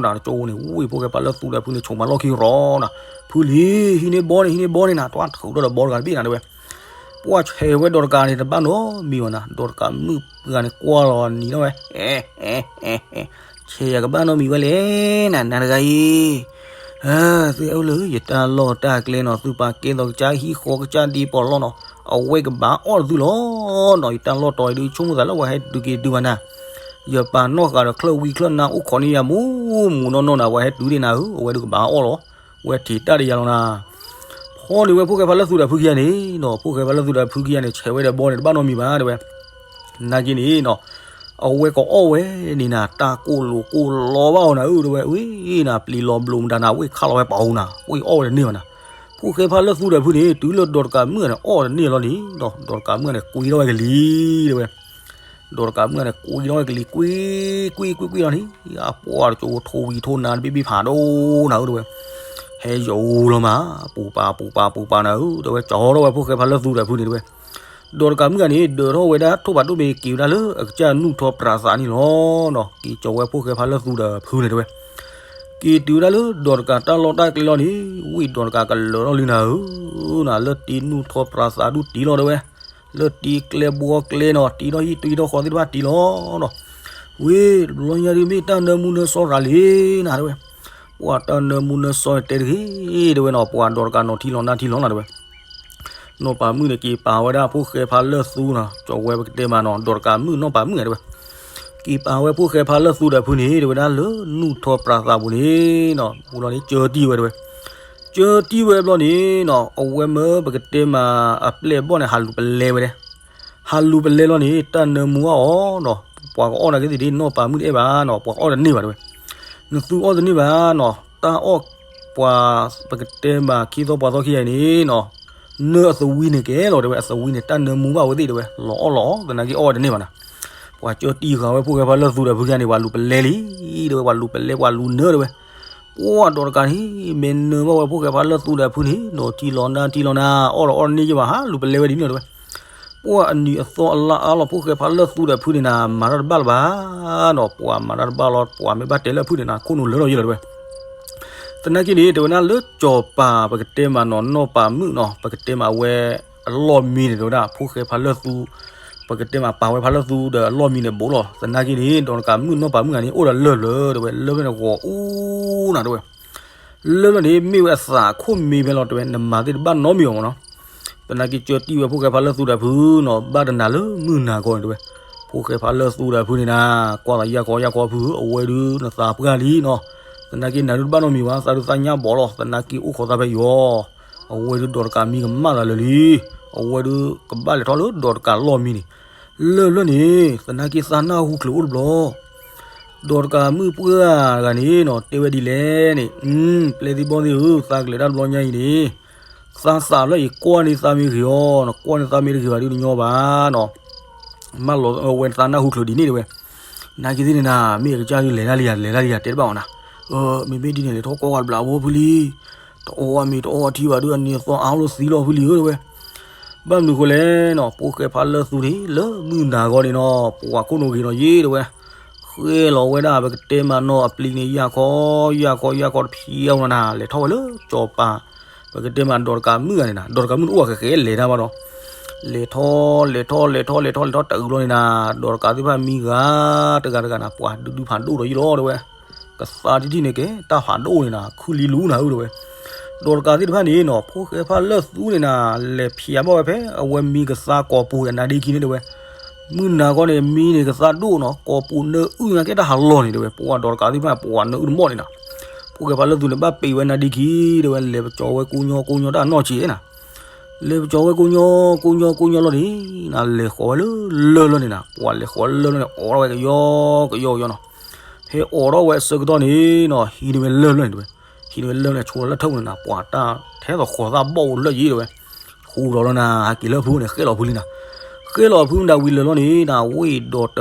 နၤ တကၠိန့ၣ် ဝံၣ်ဖိၣ်ဃဲဖးလၢသူဒီးဖုန့ၣ် ဆိးမၤလီၢ်ခံရီနၤ, ဖုလံ, ဟံးန့ၢ်ဘီန့ၣ် ဟံးန့ၢ်ဘီန့ၣ်နၤ, တၢ်ထုးထီၣ်ဒီးဘီတဂၤတဘ့ၣ်နၤတဲဝဲ, ပှၢ်ဆဲးဝဲဒီးတကးန့ၣ် တဘၣ်နီတမံၤဘၣ်နၤ, ဒီးတကးမုၣ်တဂၤန့ၣ် ကွၢ်လီၤနံၤထီၣ်ဝဲ, အဲ အဲ အဲ အဲ ဆဲးယၤကဘၣ်နီတမံၤဝဲလဲၣ်နၤ နၤတဂၤအံၤ, သုအဲၣ်လၢယတၢ်လီၢ်တၢ်ကျဲနီၤ, သုပာ်ကဲသိးကစၢ်ဟံၣ်ဃီကစၢ်ဒ်ပီးလီၢ်နီၤ, အဝဲကဘၣ်အီၣ်တသုလီၤနီၤ, ယတၢ်လီၢ်တီၤအံၤဒုးဆိကမိၣ်သးလၢပှၤဟဲတုၤက့ၤတုၤဘၣ်နၤ, ယပာ်နီၣ်ဃာ်ဒီးချၢၣ်ဝံချၢၣ်နါအိၣ်ခိးန့ၢ်ယၤမူမူနီၢ်နီၢ်နၤ, ပှၤဟဲတုၤဒံးနၤဧၢ, အဝဲဒုးကဘၣ်အီၣ်လီၤ, ဝဲထံးတၢ်ဒီးယၤလီၤနၤ ဖီၣ်န့ၢ်ဝဲဖိၣ်ဃဲဖးလၢသူဒီးဖုခံဂၤန့ၣ်နီၤ, ဖိၣ်ဃဲဖးလၢသူဒီးဖုခံဂၤန့ၣ် ဆဲးဝဲဒီးဘီန့ၣ် တဘၣ်နီတမံၤဘၣ်တဲဝဲ, နာ်က့န့ၣ်နီၤ, အဝဲကအီၣ်ဝဲန့ၣ်နၤ, တၢ်ကိၢ်လိာ်ကိၢ်လီဘၣ်အီၤနၤဧၢတဲဝဲ, ဝံနၤ ပျံၤလီၤဘျိးမတၤနၤ, ဝံခးလီၤဝဲပာ်အူနၤ, ဝံအီၣ်ဝဲတန့ၢ်ဘၣ်နၤ, ဖိၣ်ဃဲဖးလၢသူဒီးဖုန့ၣ် တုၤလၢဒီးတကးမုၣ်န့ၣ် အီၣ်တန့ၢ်လီၤန့ၣ်နီၤ, ဒီးတကးမုၣ်န့ၣ် ကွံထီၣ်ဝဲကလံၤတဲဝဲ ဒီးတကးမုၣ်န့ၣ် ကွံထီၣ်ဝဲကလံၤ, ကွံ ကွံ ကွံ ကွံလီၤန့ၣ်, အပှၢ်တကၠိထိၣ်ဝံၤထိၣ်နါတဘ့ၣ်ဘ့ၣ်ဖးဒိၣ်နၤဧၢတဲဝဲ, ဟဲယိာ်လီၤမး, ပူၤပာ်ပူၤပာ်ပူၤပာ်နၤဧၢတဲဝဲ, ကၠီထီၣ်ဝဲဖိၣ်ဃဲဖးလၢသူဒီးဖုန့ၣ်တဲဝဲ, ဒီးတကးမုၣ်ဂၤန့ၣ် ဒၢးထီၣ်ဝဲဒၣ်ထိၣ်ဖးဒိၣ်မ့ၢ်က့ၤဝဲဒၣ်လၢအကစၢ်နူၢ်ထီပြးသးန့ၣ်လီၤနီၤ, က့ၤကၠီဝဲဖိၣ်ဃဲဖးလၢသူဒီးဖုန့ၣ်တဲဝဲ က့ၤတုၤဝဲဒၣ်လၢဒီးတကးတၢ်လီၢ်တၢ်ကျဲလီၤန့ၣ်, ဝံဒီးတကးကလၢာ်ထီၣ်လံနၤဧၢ, နၤလၢတ့နူၢ်ထီပြးသးဒုးတ့လီၤတဲဝဲ, လၢတ့ကျဲဘှီကျဲနီၤ, တ့ထီၣ်ဟံၣ်တ့ထီၣ်ဃီသ့ၣ်တဖၣ်တ့လီၤနီၤ, ဝံတဘျီညါဒုးမ့ၢ်တၢ်နၢမူနၢဆှီရၤလံနၤတဲဝဲ, ပှၢ်တၢ်နၢမူနၢဆှီတဲတဂ့ၤတဲဝဲနီၤ, ပှၢ်ဒီးတကးနီၤထံလီၤနါထံလီၤနၤတဲဝဲ နီၢ်ပၤမုၣ်န့ၣ် က့ၤပာ်ဝဲဒၣ်ဖိၣ်ဃဲဖးလၢသူနီၤ, ကၠီဝဲပကတဲမးနီၤ, ဒီးတကးမုၣ်နီၢ်ပၤမုၣ်တဲဝဲ, က့ၤပာ်ဝဲဖိၣ်ဃဲဖးလၢသူဒီးဖုန့ၣ် တဲဝဲဒၣ်လၢနူၢ်ထီပြးသးပူၤန့ၣ်နီၤ, ပူၤလီၤန့ၣ် ကၢတံၢ်ဝဲတဲဝဲ, ကၢတံၢ်ဝဲဘျီန့ၣ်နီၤ, အဝဲမၢပကတဲမးအပျဲၢ်အဘီၣ်န့ၣ် ဟးလူၤပလဲဝဲဒၣ်, ဟးလူၤပလဲလီၤန့ၣ် တၢ်နၢမူဘၣ်အီၤနီၤ, ပှၤကအီၣ်နာ်က့သ့ၣ်ဒ်နီၢ်ပၤမုၣ်တအဲၣ်ဘၣ်နီၤ, ပှၤအီၣ်တန့ၢ်ဘၣ်တဲဝဲ, နသူအီၣ်တန့ၢ်ဘၣ်နီၤ, တၢ်အီၣ်ပှၤ ပကတဲမးခံသီပှၤသီခံဂၤအံၤန့ၣ်နီၤ, နၢအသဝံန့ၣ်ကဲလီၤတဲဝဲ, အသဝံန့ၣ် တၢ်နၢမူဘၣ်ဝဲသ့ၣ်တဲဝဲ, လီၤအီၣ်လီၤအီၣ်သနာ်က့အီၣ်ဝဲတန့ၢ်ဘၣ်နၤ, ပှၤကၢတံၢ်ဃာ်ဝဲဖိၣ်ဃဲဖးလၢသူဒီးဖုခံဂၤန့ၣ် ပှၤလူၤပလဲလံ, တဲဝဲ ပှၤလူၤပလဲ ပှၤလူၤနၢတဲဝဲ, ပှၢ်ဒီးတကးန့ၣ် မ့ၢ်နၢဘၣ်ဝဲဖိၣ်ဃဲဖးလၢသူဒီးဖုန့ၣ်နီၤ, ထံလီၤနါထံလီၤနါ အီၣ်လီၤအီၣ်တန့ၢ်ယဘၣ် ဟးလူၤပလဲဝဲဒ်န့ၣ်တဲဝဲ ပှၢ်အနံၤအသီအလါအါလီၤ ဖိၣ်ဃဲဖးလၢသူဒီးဖုန့ၣ်နၤ မၤတၢ်တဘၣ်လၢၤဘၣ်နီၤ, ပှၤမၤတၢ်တဘၣ်လီၤ ပှၤမ့ၢ်ဘၣ်တဲလၢအဖုန့ၣ်နၤ ခိၣ်နူာ်လၢာ်လီၤယဲလီၤတဲဝဲ, သနာ်က့န့ၣ် တဲဝဲဒၣ်လၢကၠီၤပၤ ပကတဲမးနီၤ နီၢ်ပၤမုၣ်နီၤ ပကတဲမးဝဲ အလီၢ်မံန့ၣ် တဲဝဲဒၣ် ဖိၣ်ဃဲဖးလၢသူ ပကတဲမးပာ်ဝဲဖးလၢသူဒီးအလီၢ်မံန့ၣ် ဘူးလီၤ သနာ်က့န့ၣ် ဒီးတကးမုၣ်နီၢ်ပၤမုၣ်ဂၤန့ၣ် အိၣ်ဒီးလၢၢ်ဖျၢၣ်တဲဝဲ လၢၢ်ဖျၢၣ်န့ၣ် ဂီၤအူနၤတဲဝဲ လၢၢ်ဖျၢၣ်န့ၣ် မ့ၢ်ဝဲအသးအခိၣ်မ့ၢ်ဖဲလီၤတဲဝဲ နမၤသ့ၣ်တဘၣ်နီတမံၤဘၣ်မးနီၤ, သနာ်က့ကၢတံၢ်ဝဲဖိၣ်ဃဲဖးလၢသူဒီးဖုနီၤ ဘၣ်တနၤလၢမုၢ်နၤဂီၢ်န့ၣ်တဲဝဲ, ဖိၣ်ဃဲဖးလၢသူဒီးဖုန့ၣ်နၤ ကွၢ်သးယၢ်ခီယၢ်ခီဖု အဝဲဒုးနသးပှၢ်လံနီၤ, သနာ်က့နၤဒုးတဘၣ်နီတမံၤဘၣ် သးဒုးသးညၣ်ဘီလီၤ သနာ်က့အိၣ်ခိးသးဖဲယီၤ, အဝဲဒုးဒီးတကးမံကမၣ်သးလၢာ်လံ, အဝဲဒုးကဘၣ်လဲၤထီၣ်လၢဒီးတကးလီၢ်မံန့ၣ်, လၢၢ်ဖျၢၣ်န့ၣ် သနာ်က့သးနၢ်ဟူချုးအိၣ်တဘျီ ဒီးတကးမုၣ်ပှၢ်တဂၤန့ၣ်နီၤ တဲဝဲဒ်လဲၣ်န့ၣ်, ပျဲၢ်သံဘီၣ်သံဧၢ သးကလဲၤတၢ်တဘျီညါအံၤန့ၣ်, သးသးဖျၢၣ်အံၤကွၢ်န့ၢ်သးမ့ၢ်ဂ့ၤအီၤနီၤ ကွၢ်န့ၢ်သးမ့ၢ်တဂ့ၤဘၣ်ဒုးတညီဘၣ်နီၤ, မၢလီၤဝဲသးနၢ်ဟူချုးဒ်န့ၣ်တဲဝဲ, နာ်က့သ့ၣ်န့ၣ်နၤ မ့ၢ်အကစၢ်ဒုးလဲၤတၢ်လံယၤ လဲၤတၢ်လံယၤတဲတဘၣ်မးနၤ, မ့မ့ၢ်ဒ်န့ၣ်လဲၤထီၣ်ကွၢ်ဝဲတဘျီဖိဖုလံ တအီၣ်အမ့ၤတအီၣ်အထံဘၣ်ဒုး အနံၤအသီအါအိၣ်လၢသံလီၤဖုလံဧၢတဲဝဲ, ဘၣ်မနုၤဃိလဲၣ်နီၤ ဖိၣ်ဃဲဖးလၢသူန့ၣ် လၢမုၢ်နၤဂီၢ်န့ၣ်နီၤ ပှၤခိၣ်နူာ်ဂ့ၤနီၤယ့တဲဝဲ, ဃဲလီၤဝဲဒၣ်ပကတဲမးနီၤအပျံၤန့ၣ် ယၢ်ခီ ယၢ်ခီ ယၢ်ခီတဖံးအီၤနီၤနၤ လဲၤထီၣ်ဝဲလၢကၠီၤပၤ ပကတဲမးဒီးတကးမုၣ်ဂၤန့ၣ်နၤ ဒီးတကးမုၣ်န့ၣ်အိၣ်အကဃဲလဲၤတၢ်ဘၣ်ဒီး, လဲၤထီၣ် လဲၤထီၣ် လဲၤထီၣ် လဲၤထီၣ် လဲၤထီၣ် တအုးဘျီန့ၣ်နၤ ဒီးတကးသ့ၣ်တဖၣ်မံဂၤတဂၤတဂၤနၤ ပှၤဒုးဒုးဖးဒိၣ်ဒီးယ့လီၤတဲဝဲ, ကသါတထံၣ်န့ၣ်ကဲ တၢ်ဖးဒိၣ်န့ၣ်နၤ ခုလံလူနၤဧၢတဲဝဲ, ဒီးတကးသ့ၣ်တဖၣ်န့ၣ်နီၤ ဖိၣ်ဃဲဖးလၢသူန့ၣ်နၤ လဲၤဖျဲးဘၣ်ဝဲဖဲ အဝဲမံကသါကိာ်ပူၤဒီးနါဒ့ခံန့ၣ်တဲဝဲ, မုၢ်နၤဂီၢ်န့ၣ် မံန့ၣ်ကသါဒိၣ်နီၤ ကိာ်ပူၤနၢအုၣ်ညါကဲတၢ်ဟးလီၤန့ၣ်တဲဝဲ ပှၤဒီးတကးသ့ၣ်တဖၣ် ပှၤနၢအုၣ်တမီၢ်န့ၣ်နၤ, ဖိၣ်ဃဲဖးလၢသူန့ၣ် ဘၣ်ပ့ၤဝဲနါဒ့ခံတဲဝဲ လဲၤပကၠီဝဲကိညီကိညီတၢ်နီၢ်ဆံးနၤ လဲၤပကၠီဝဲကိညီ ကိညီ ကိညီလီၤန့ၣ် နၤလဲၤဃီၤဝဲလၢလၢၢ်လီၤန့ၣ်နၤ ပှၤလဲၤဃီၤလၢလၢၢ်လီၤန့ၣ် အိးထီၣ်ဝဲကယီကယီကယီနီၤ, ဟဲအိးထီၣ်ဝဲအဆၢကတီၢ်န့ၣ်နီၤ ဟံးန့ၢ်ဝဲလၢၢ်လီၤန့ၣ်တဲဝဲ, ဟံးန့ၢ်ဝဲလၢၢ်လီၤန့ၣ် ဆိလၢထၢၣ်ပူၤန့ၣ်နၤ ပှၤတၢ်ထဲသိးဃီၤသၣ်ဘီၣ်အိၣ်လၢယ့ၣ်တဲဝဲ, ဃူဒီးလီၤနၤ ဟးက့ၤလၢဖုန့ၣ် ဃဲလီၤဖုလံနၤ, ဃဲလီၤဖုမတၤဝံၤလၢာ်လီၤန့ၣ်နၤ ဝ့ၢ်ဒီးတ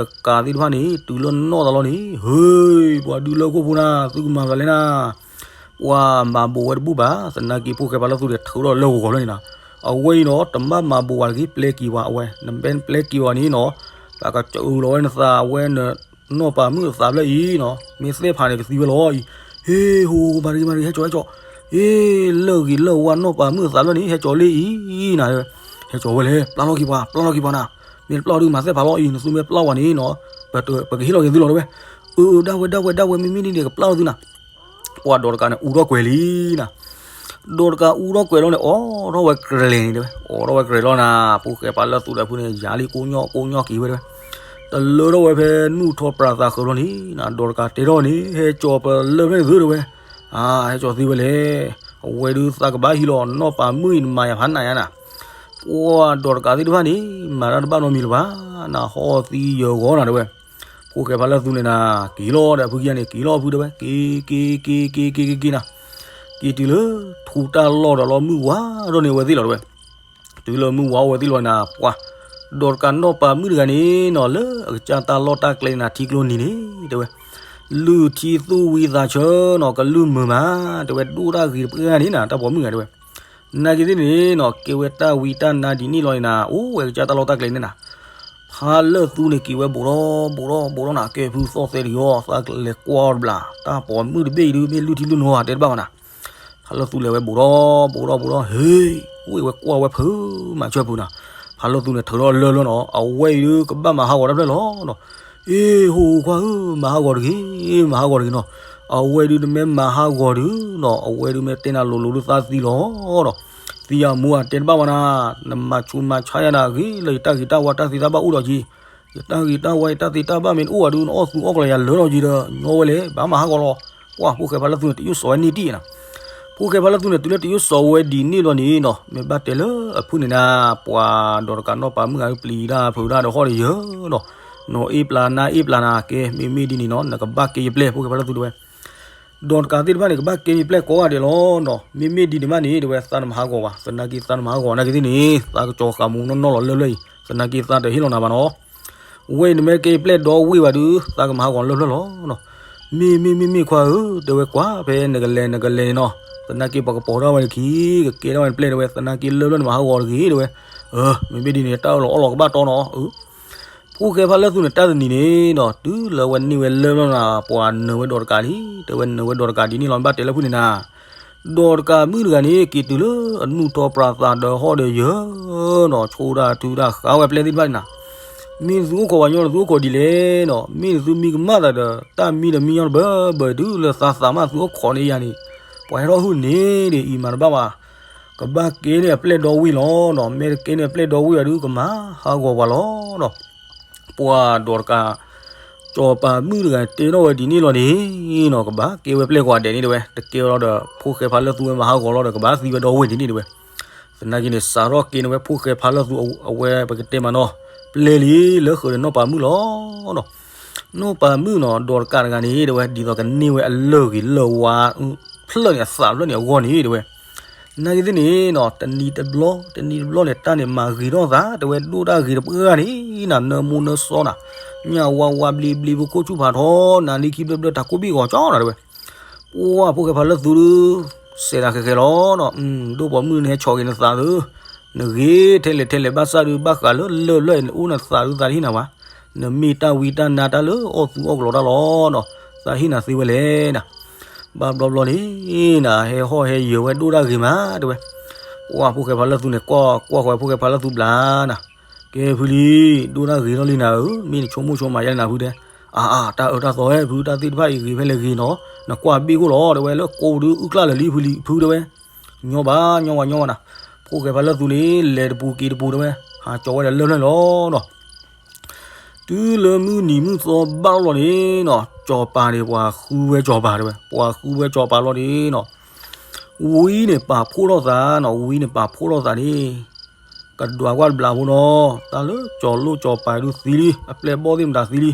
ကးသ့ၣ်တဖၣ်န့ၣ် တုၤလၢနီၢ်သးလီၤန့ၣ် ဟ့ ပှၤဒုးလၢခိၣ်ဖိနၤ သုကမၤသးလဲၣ်နၤ ပှၤမၤဘိးဝဲတဘူၣ်ဘၣ် သနာ်က့ဖိၣ်ဃဲဖးလၢသူန့ၣ် ထုးထီၣ်လၢဂီၤဂီၤလီၤန့ၣ်နၤ, အဝဲအံၤနီၤ တမၣ်မၤဘိးဝဲတဂ့ၤ ပျဲက့ၤဝဲအဝဲ နဘဲပျဲက့ၤဝဲန့ၣ်နီၤ ပှၤကစၢလီၤဝဲနသးဝဲန နီၢ်ပၤမုၣ်အသးဖျၢၣ်အံၤနီၤ, မ့ၢ်သဲၣ်ဖးန့ၣ်ကသံဝဲလီၤအံၤ, ဟ့ၣ်ဟူ မၤတဂ့ၤမၤတဂ့ၤ ဟဲကၠီၤဟဲကၠီၤ, ဟ့ၣ် လၢၢ်ဂ့ၤလၢၢ်ဝါနီၢ်ပၤမုၣ်အသးဖျၢၣ်န့ၣ် ဟဲကၠီၤလံအံၤနၤ, ဟဲကၠီၤဝဲလဲၣ် ပျၢ်လီၤက့ၤပှၤ ပျၢ်လီၤက့ၤပှၤနၤ, မ့ၢ်တပျၢ်ဒီးမၤသဲၣ်ဖးလီၤအံၤ နသုမ့ၢ်ပျၢ်ဝဲန့ၣ်နီၤ, ပကဟ့ၣ်လီၤက့ၤသုလီၤတဲဝဲ, အၢ အၢ ဒၣ်ဝဲ ဒၣ်ဝဲ ဒၣ်ဝဲ မ့မ့ၢ်ဒ်န့ၣ် ကပျၢ်လီၤသုနၤ ပှၤဒီးတကးန့ၣ် အူထီၣ်ကွဲၤလံနၤ, ဒီးတကးအူထီၣ်ကွဲၤလီၤန့ၣ် အိးထီၣ်ဝဲကြဲၤန့ၣ်တဲဝဲ, အိးထီၣ်ဝဲကြဲၤလီၤနၤ, ဖိၣ်ဃဲဖးလၢၢ်သူဒီးဖုန့ၣ် ယၤလံကိးညီကိးညီက့ၤဝဲတဲဝဲ, တလၢထီၣ်ဝဲဖဲ နူၢ်ထီၣ်ပြးသးဃၢၤလီၤန့ၣ်နၤ, ဒီးတကးတဲထီၣ်န့ၣ် ဟဲကၠီၤပလၢၢ်ဖျၢၣ်န့ၣ်သုတဲဝဲ, အါ ဟဲကၠီၤသ့ဝဲလဲၣ်, အဝဲဒုးသးကဘၣ်ဟံးလီၤ နီၢ်ပၤမုၣ်အံၤနမၤယၤဖးနးယါနၤ, ပှၤဒီးတကးသ့ၣ်တဖၣ်န့ၣ် မၤတၢ်တဘၣ်နီတမံၤလၢၤဘၣ်နၤ, ဟီၣ်သံယၢၤဂီၤနၤတဲဝဲ ဖိၣ်ဃဲဖးလၢၢ်သူန့ၣ်နၤ က့ၤလီၤဒီးဖုကံယါန့ၣ် က့ၤလီၤဖုတဲဝဲ က့ၤ က့ၤ က့ၤ က့ၤ က့ၤ က့ၤ က့ၤ က့ၤနၤ, က့ၤတုၤလၢ ထူတၢ်လီၢ်ဒီးလီၤမုၢ်ဝါထီၣ်န့ၢ်အဝဲသ့ၣ်လီၤတဲဝဲ, တုၤလၢမုၢ်ဝါအဝဲသ့ၣ်လီၤနၤ ပှၤ ဒီးတကးနီၢ်ပၤမုၣ်တဂၤန့ၣ်နီၤ လၢအကစၢ်တၢ်လီၢ်တၢ်ကျဲနၤထံကျိနံၤန့ၣ်တဲဝဲ, လုၢ်ထံသူၣ်ဝံသးဆၢနီၤ ကလုၢ်မုာ်မး တဲဝဲ ဒိၣ်တၢ်ဂ့ၤတပှဲၤဂၤန့ၣ်နၤ တၢ်ပိာ်မုၣ်ဂၤတဲဝဲ နာ်က့သ့ၣ်န့ၣ်နီၤ ကဲဝဲတၢ်ဝံတၢ်နါဒ်န့ၣ်လီၤန့ၣ်နၤ အိၣ်ဝဲကစၢ်တၢ်လီၢ်တၢ်ကျဲန့ၣ်နၤ, ဖးလၢၢ်သူန့ၣ်က့ၤဝဲဘူးဒီးဘူးဒီးဘူးဒီးနၤ ကဲဖုသီၣ်သဲတယီ သးကလဲၤကွၢ်အီၤတဘျီ တၢ်ပိာ်မုၣ်တဘ့ၣ်အံၤဒုး မ့ၢ်လုၢ်ထံလုၢ်နိဧါတဲတဘၣ်ဘၣ်နၤ, ဖးလၢၢ်သူလဲၤဝဲဘူးဒီးဘူးဒီးဘူးဒီး ဟ့ၣ် အိၣ်ဝဲကွၢ်ဝဲဖုမၤဆၢဖုနၤ, ဖးလၢၢ်သူန့ၣ်ထုးထီၣ်လၢၢ်လီၤနီၤ အဝဲအံၤဒုးကဘၣ်မၤဟးဂီၤတၢ်ဖျၢၣ်လီၤနီၤ အ့ ဟိခွါဧၢ မၤဟးဂီၤတဂ့ၤ မၤဟးဂီၤတဂ့ၤနီၤ, အဝဲဒုးတမ့ၢ်မၤဟးဂီၤဒုးနီၤ အဝဲဒုးမ့ၢ်တဲနၤလိၤလိၤဒုးသးသံလီၤနီၤ, သံအမူအတဲတဘၣ်ဝဲနၤ, နမၤဆူးမၤဆါယၤနၤဂ့ၤလၢယတၢ်ဂ့ၤတၢ်ဝါတၢ်သ့တၢ်ဘၣ်အိၣ်ဒီးက့ၤ, ယတၢ်ဂ့ၤတၢ်ဝါယတၢ်သ့တၢ်ဘၣ်မ့ၢ်တအိၣ်ဘၣ်ဒုး နအီၣ်သူအီၣ်ကလီယၤလၢာ်လီၤက့ၤဒီး ညီဝဲလဲၣ် ဘၣ်မၤဟးဂီၤလီၤ, ပှၤဖိၣ်ဃဲဖးလၢၢ်သူန့ၣ် တယိၣ်စီၤဝဲန့ၢ်တံၢ်နၤ ဖိၣ်ဃဲဖးလၢၢ်သူန့ၣ် တုၤလၢတယိၣ်စီၤဝဲဒ်န့ၣ်လီၤန့ၣ်နီၤ မ့ၢ်ဘၣ်တဲလၢအဖုၣ်န့ၣ်နၤ, ပှၤဒီးတကးနီၢ်ပၤမုၣ်ဂၤပျံၤတၢ်ဖုးတၢ်ဒီးဟီၣ်ဒီးယၢၤနီၤ, နီၢ်အ့ၣ်ပျးနါအ့ၣ်ပျးနၤကဲ မ့မ့ၢ်ဒ်န့ၣ်နီၤ နကဘၣ်ကဲယပျဲၢ် ဖိၣ်ဃဲဖးလၢၢ်သူတဲဝဲ, ဒီးတကးသ့ၣ်တဖၣ်န့ၣ် ကဘၣ်ကဲယပျဲၢ်ကိးဂၤဒဲးလီၤနီၤ, မ့မ့ၢ်ဒ်န့ၣ်မးန့ၣ် တဲဝဲ သးနမၤဟးဂီၤဘၣ် သနာ်က့သးနမၤဟးဂီၤနာ်က့သ့ၣ်န့ၣ် သးကကၠီၤဃာ်မူနီၢ်နီၢ်လီၤလၢလၢအံၤ သနာ်က့သးတဟ့ၣ်လီၤနၤဘၣ်နီၤ ဝဲအံၤနမ့ၢ်ကဲယပျဲၢ်ဒီဝ့ၢ်ဘၣ်ဒုး သးကမၤဟးဂီၤလၢဖျၢၣ်လီၤနီၤ. မ့ၢ်မ့ၢ်မ့ၢ်မ့ၢ်ခွါဧၢ, တဲဝဲကွၢ် ဖဲနကလဲၤနကလဲၤန့ၣ်နီၤ, သနာ်က့ပှၤကပိာ်ထီၣ်ဝဲနခံ, ကကဲထီၣ်ဝဲနပျဲၢ်တဲဝဲ, သနာ်က့လၢဖျၢၣ်နမၤဟးဂီၤတဂ့ၤတဲဝဲ. အၢ မ့မ့ၢ်ဒ်န့ၣ် တၢ်အၢၣ်လီၤအီလီၤကဘၣ်တီနီၤ. ဖိၣ်ဃဲဖးလၢသူန့ၣ် တၢ်တနံၤန့ၣ်နီၤ တုၤလၢဝဲန့ၢ်ဝဲလၢဖျၢၣ်နီၤ ပှၤနၢၤဝဲဒီးတကးလံ, တဲဝဲနၢၤဝဲဒီးတကးဒ်န့ၣ်လီၤ ဘၣ်တဲလၢဖုၣ်န့ၣ်နၤ ဒီးတကးမုၣ်တဂၤန့ၣ် က့ၤတုၤလၢအနူၢ်ထီၣ်ပြးသးဒီးဟီၣ်ဒီးယၢၤနီၤ, ဆိဒၣ်ထုဒၣ်ဃးဝဲပျဲၢ်သ့ၣ်တဖၣ်န့ၣ်နၤ, မ့ၢ်နသုအိၣ်ခိးပှၤညီနသုအိၣ်ခိးဒ်လဲၣ်နီၤ, မ့ၢ်နသုမံကမၣ်သးဒီး တၢ်မံဒီးမံညီတဘၢဘၢ တုၤလၢသးသးမးသုအိၣ်ခိးန့ၢ်ယၤန့ၣ်, ပှၤဟဲထီၣ်ဟုၣ်န့ၣ်ဒ်အံၤမၤတဘၣ်ဘၣ်, ကဘၣ်ကဲန့ၢ်အပျဲၢ်ဒီဝ့ၢ်လီၤနီၤ, မ့ၢ်တကဲန့ၢ်အပျဲၢ်ဒီဝ့ၢ်ဘၣ်ဒုး ကမၤဟးဂီၤပှၤလီၤနီၤ. ပှၤဒီးတကး စီၤပၤမုၣ်တဂၤတဲထီၣ်ဝဲဒ်န့ၣ်လီၤန့ၣ်နီၤ, ကဘၣ်ကဲဝဲပျဲၢ်ကိးဂၤဒဲးန့ၣ်တဲဝဲ, တကဲဝဲလီၤဒီး ဖိၣ်ဃဲဖးလၢသူဝဲမၤဟးဂီၤလီၤဒီး ကဘၣ်သံဝဲဒီဝ့ၢ်ဒ်န့ၣ်တဲဝဲ. သနာ်က့န့ၣ် စးထီၣ်ကဲန့ၢ်ဝဲဖိၣ်ဃဲဖးလၢသူအဝဲပကတဲမးနီၤ, ပျဲၢ်လံလၢဃုာ်ဒီးနီၢ်ပၤမုၣ်လီၤနီၤ. နီၢ်ပၤမုၣ်နီၤ ဒီးတကးတဂၤန့ၣ်တဲဝဲ ဒ်သိးကန့ၢ်ဝဲအလၢၢ်ဂ့ၤလၢၢ်ဝါ ဖျၢၣ်န့ၣ်အသးဖျၢၣ်န့ၣ်အဂီၢ်န့ၣ်တဲဝဲ နာ်က့သ့ၣ်န့ၣ်နီၤ တနံၤတဘျီ တနံၤတဘျီန့ၣ် တၢ်န့ၣ်မၤဂ့ၤထီၣ်သး တဲဝဲဒိၣ်တၢ်ဂ့ၤတပှဲၤဂၤန့ၣ် နၢမူနၢစီနၤ, ညၣ်ဝါဝါဘျ့ဘျ့ ဖုခိၣ်ဆူၣ်ဖးထီ နၤလံခံဘျၢဘျၢ တၢ်ကိၢ်ဘံၣ်ဂီၤကၠီနၤတဲဝဲ. ပှၤဖိၣ်ဃဲဖးလၢသူဒုး စဲးတၢ်ဃဲးဃဲးလီၤနီၤ, ဒိၣ်ပိာ်မုၣ်န့ၣ်ဟဲဆီၣ်က့ၤနသးသု, နဂ့ၤထဲလဲၣ်ထဲလဲၣ်ဘၣ်ဆၣ်ဒုး ဘၣ်ဃးလၢလၢၢ်လၢၢ်အံၤ နအိၣ်နသးဒုး သးတဟ့ၣ်နၤဘၣ်, နမ့ၢ်တၢ်ဝံတၢ်နါတၢ်လၢအီၣ်သူအီၣ်ကလီတၢ်လီၤနီၤ, သးဟ့ၣ်နၤသ့ဝဲလဲၣ်နၤ ဘၣ်ဘျီဘျီန့ၣ်နၤ ဟဲဟီၣ်ဟဲယၢၤဝဲဒိၣ်တၢ်ဂ့ၤမးတဲဝဲ. ပှၤဖိၣ်ဃဲဖးလၢသူန့ၣ် ကွၢ်ကွၢ်ဃီၤဖိၣ်ဃဲဖးလၢသူဘျါနၤ, ကဲဖုလံ, ဒိၣ်တၢ်ဂ့ၤထီၣ်လံနၤဧၢ, မ့ၢ်နဆိကမိၣ်ဆိကမးယါန့ၣ်နၤဖုတဲ, အါအါ တၢ်အၢတၢ်သီဝဲဖု တၢ်သ့ၣ်တဖၣ်အံၤဂ့ၤဖဲလဲၣ်ဂ့ၤနီၤ, နကွၢ်ဘ့ၣ်ခိၣ်လီၤတဲဝဲ, လၢကိးဒုးအုၣ်ကျၢ်လၢာ်လံဖုလံ ဖုတဲဝဲ. ညီဘၣ် ညီဘၣ် ညီဘၣ်နၤ, ဖိၣ်ဃဲဖးလၢသူန့ၣ် လဲၤတပူၤက့ၤတပူၤတဲဝဲ, ဟးကၠီၤဝဲဒီးလၢၢ်ဖျၢၣ်လီၤနီၤ. တုၤလၢမုၢ်နံၤမုၢ်သီဘၣ်လီၤန့ၣ်နီၤ, စီၤပၤန့ၣ် ပှၤဃုဝဲစီၤပၤတဲဝဲ, ပှၤဃုဝဲစီၤပၤလီၤန့ၣ်နီၤ, ဝံန့ၣ်ပာ်ဖှိၣ်ထီၣ်သးနီၤ, ဝံန့ၣ်ပာ်ဖှိၣ်ထီၣ်သးန့ၣ် ကဒွးကွၢ်တဘျီဖိနီၤ, တၢ်လၢစီၤလိၣ်စီၤပၤဒုးသံလံ, အပျဲၢ်ဘီၣ်သ့ၣ်မတၤသံလံ,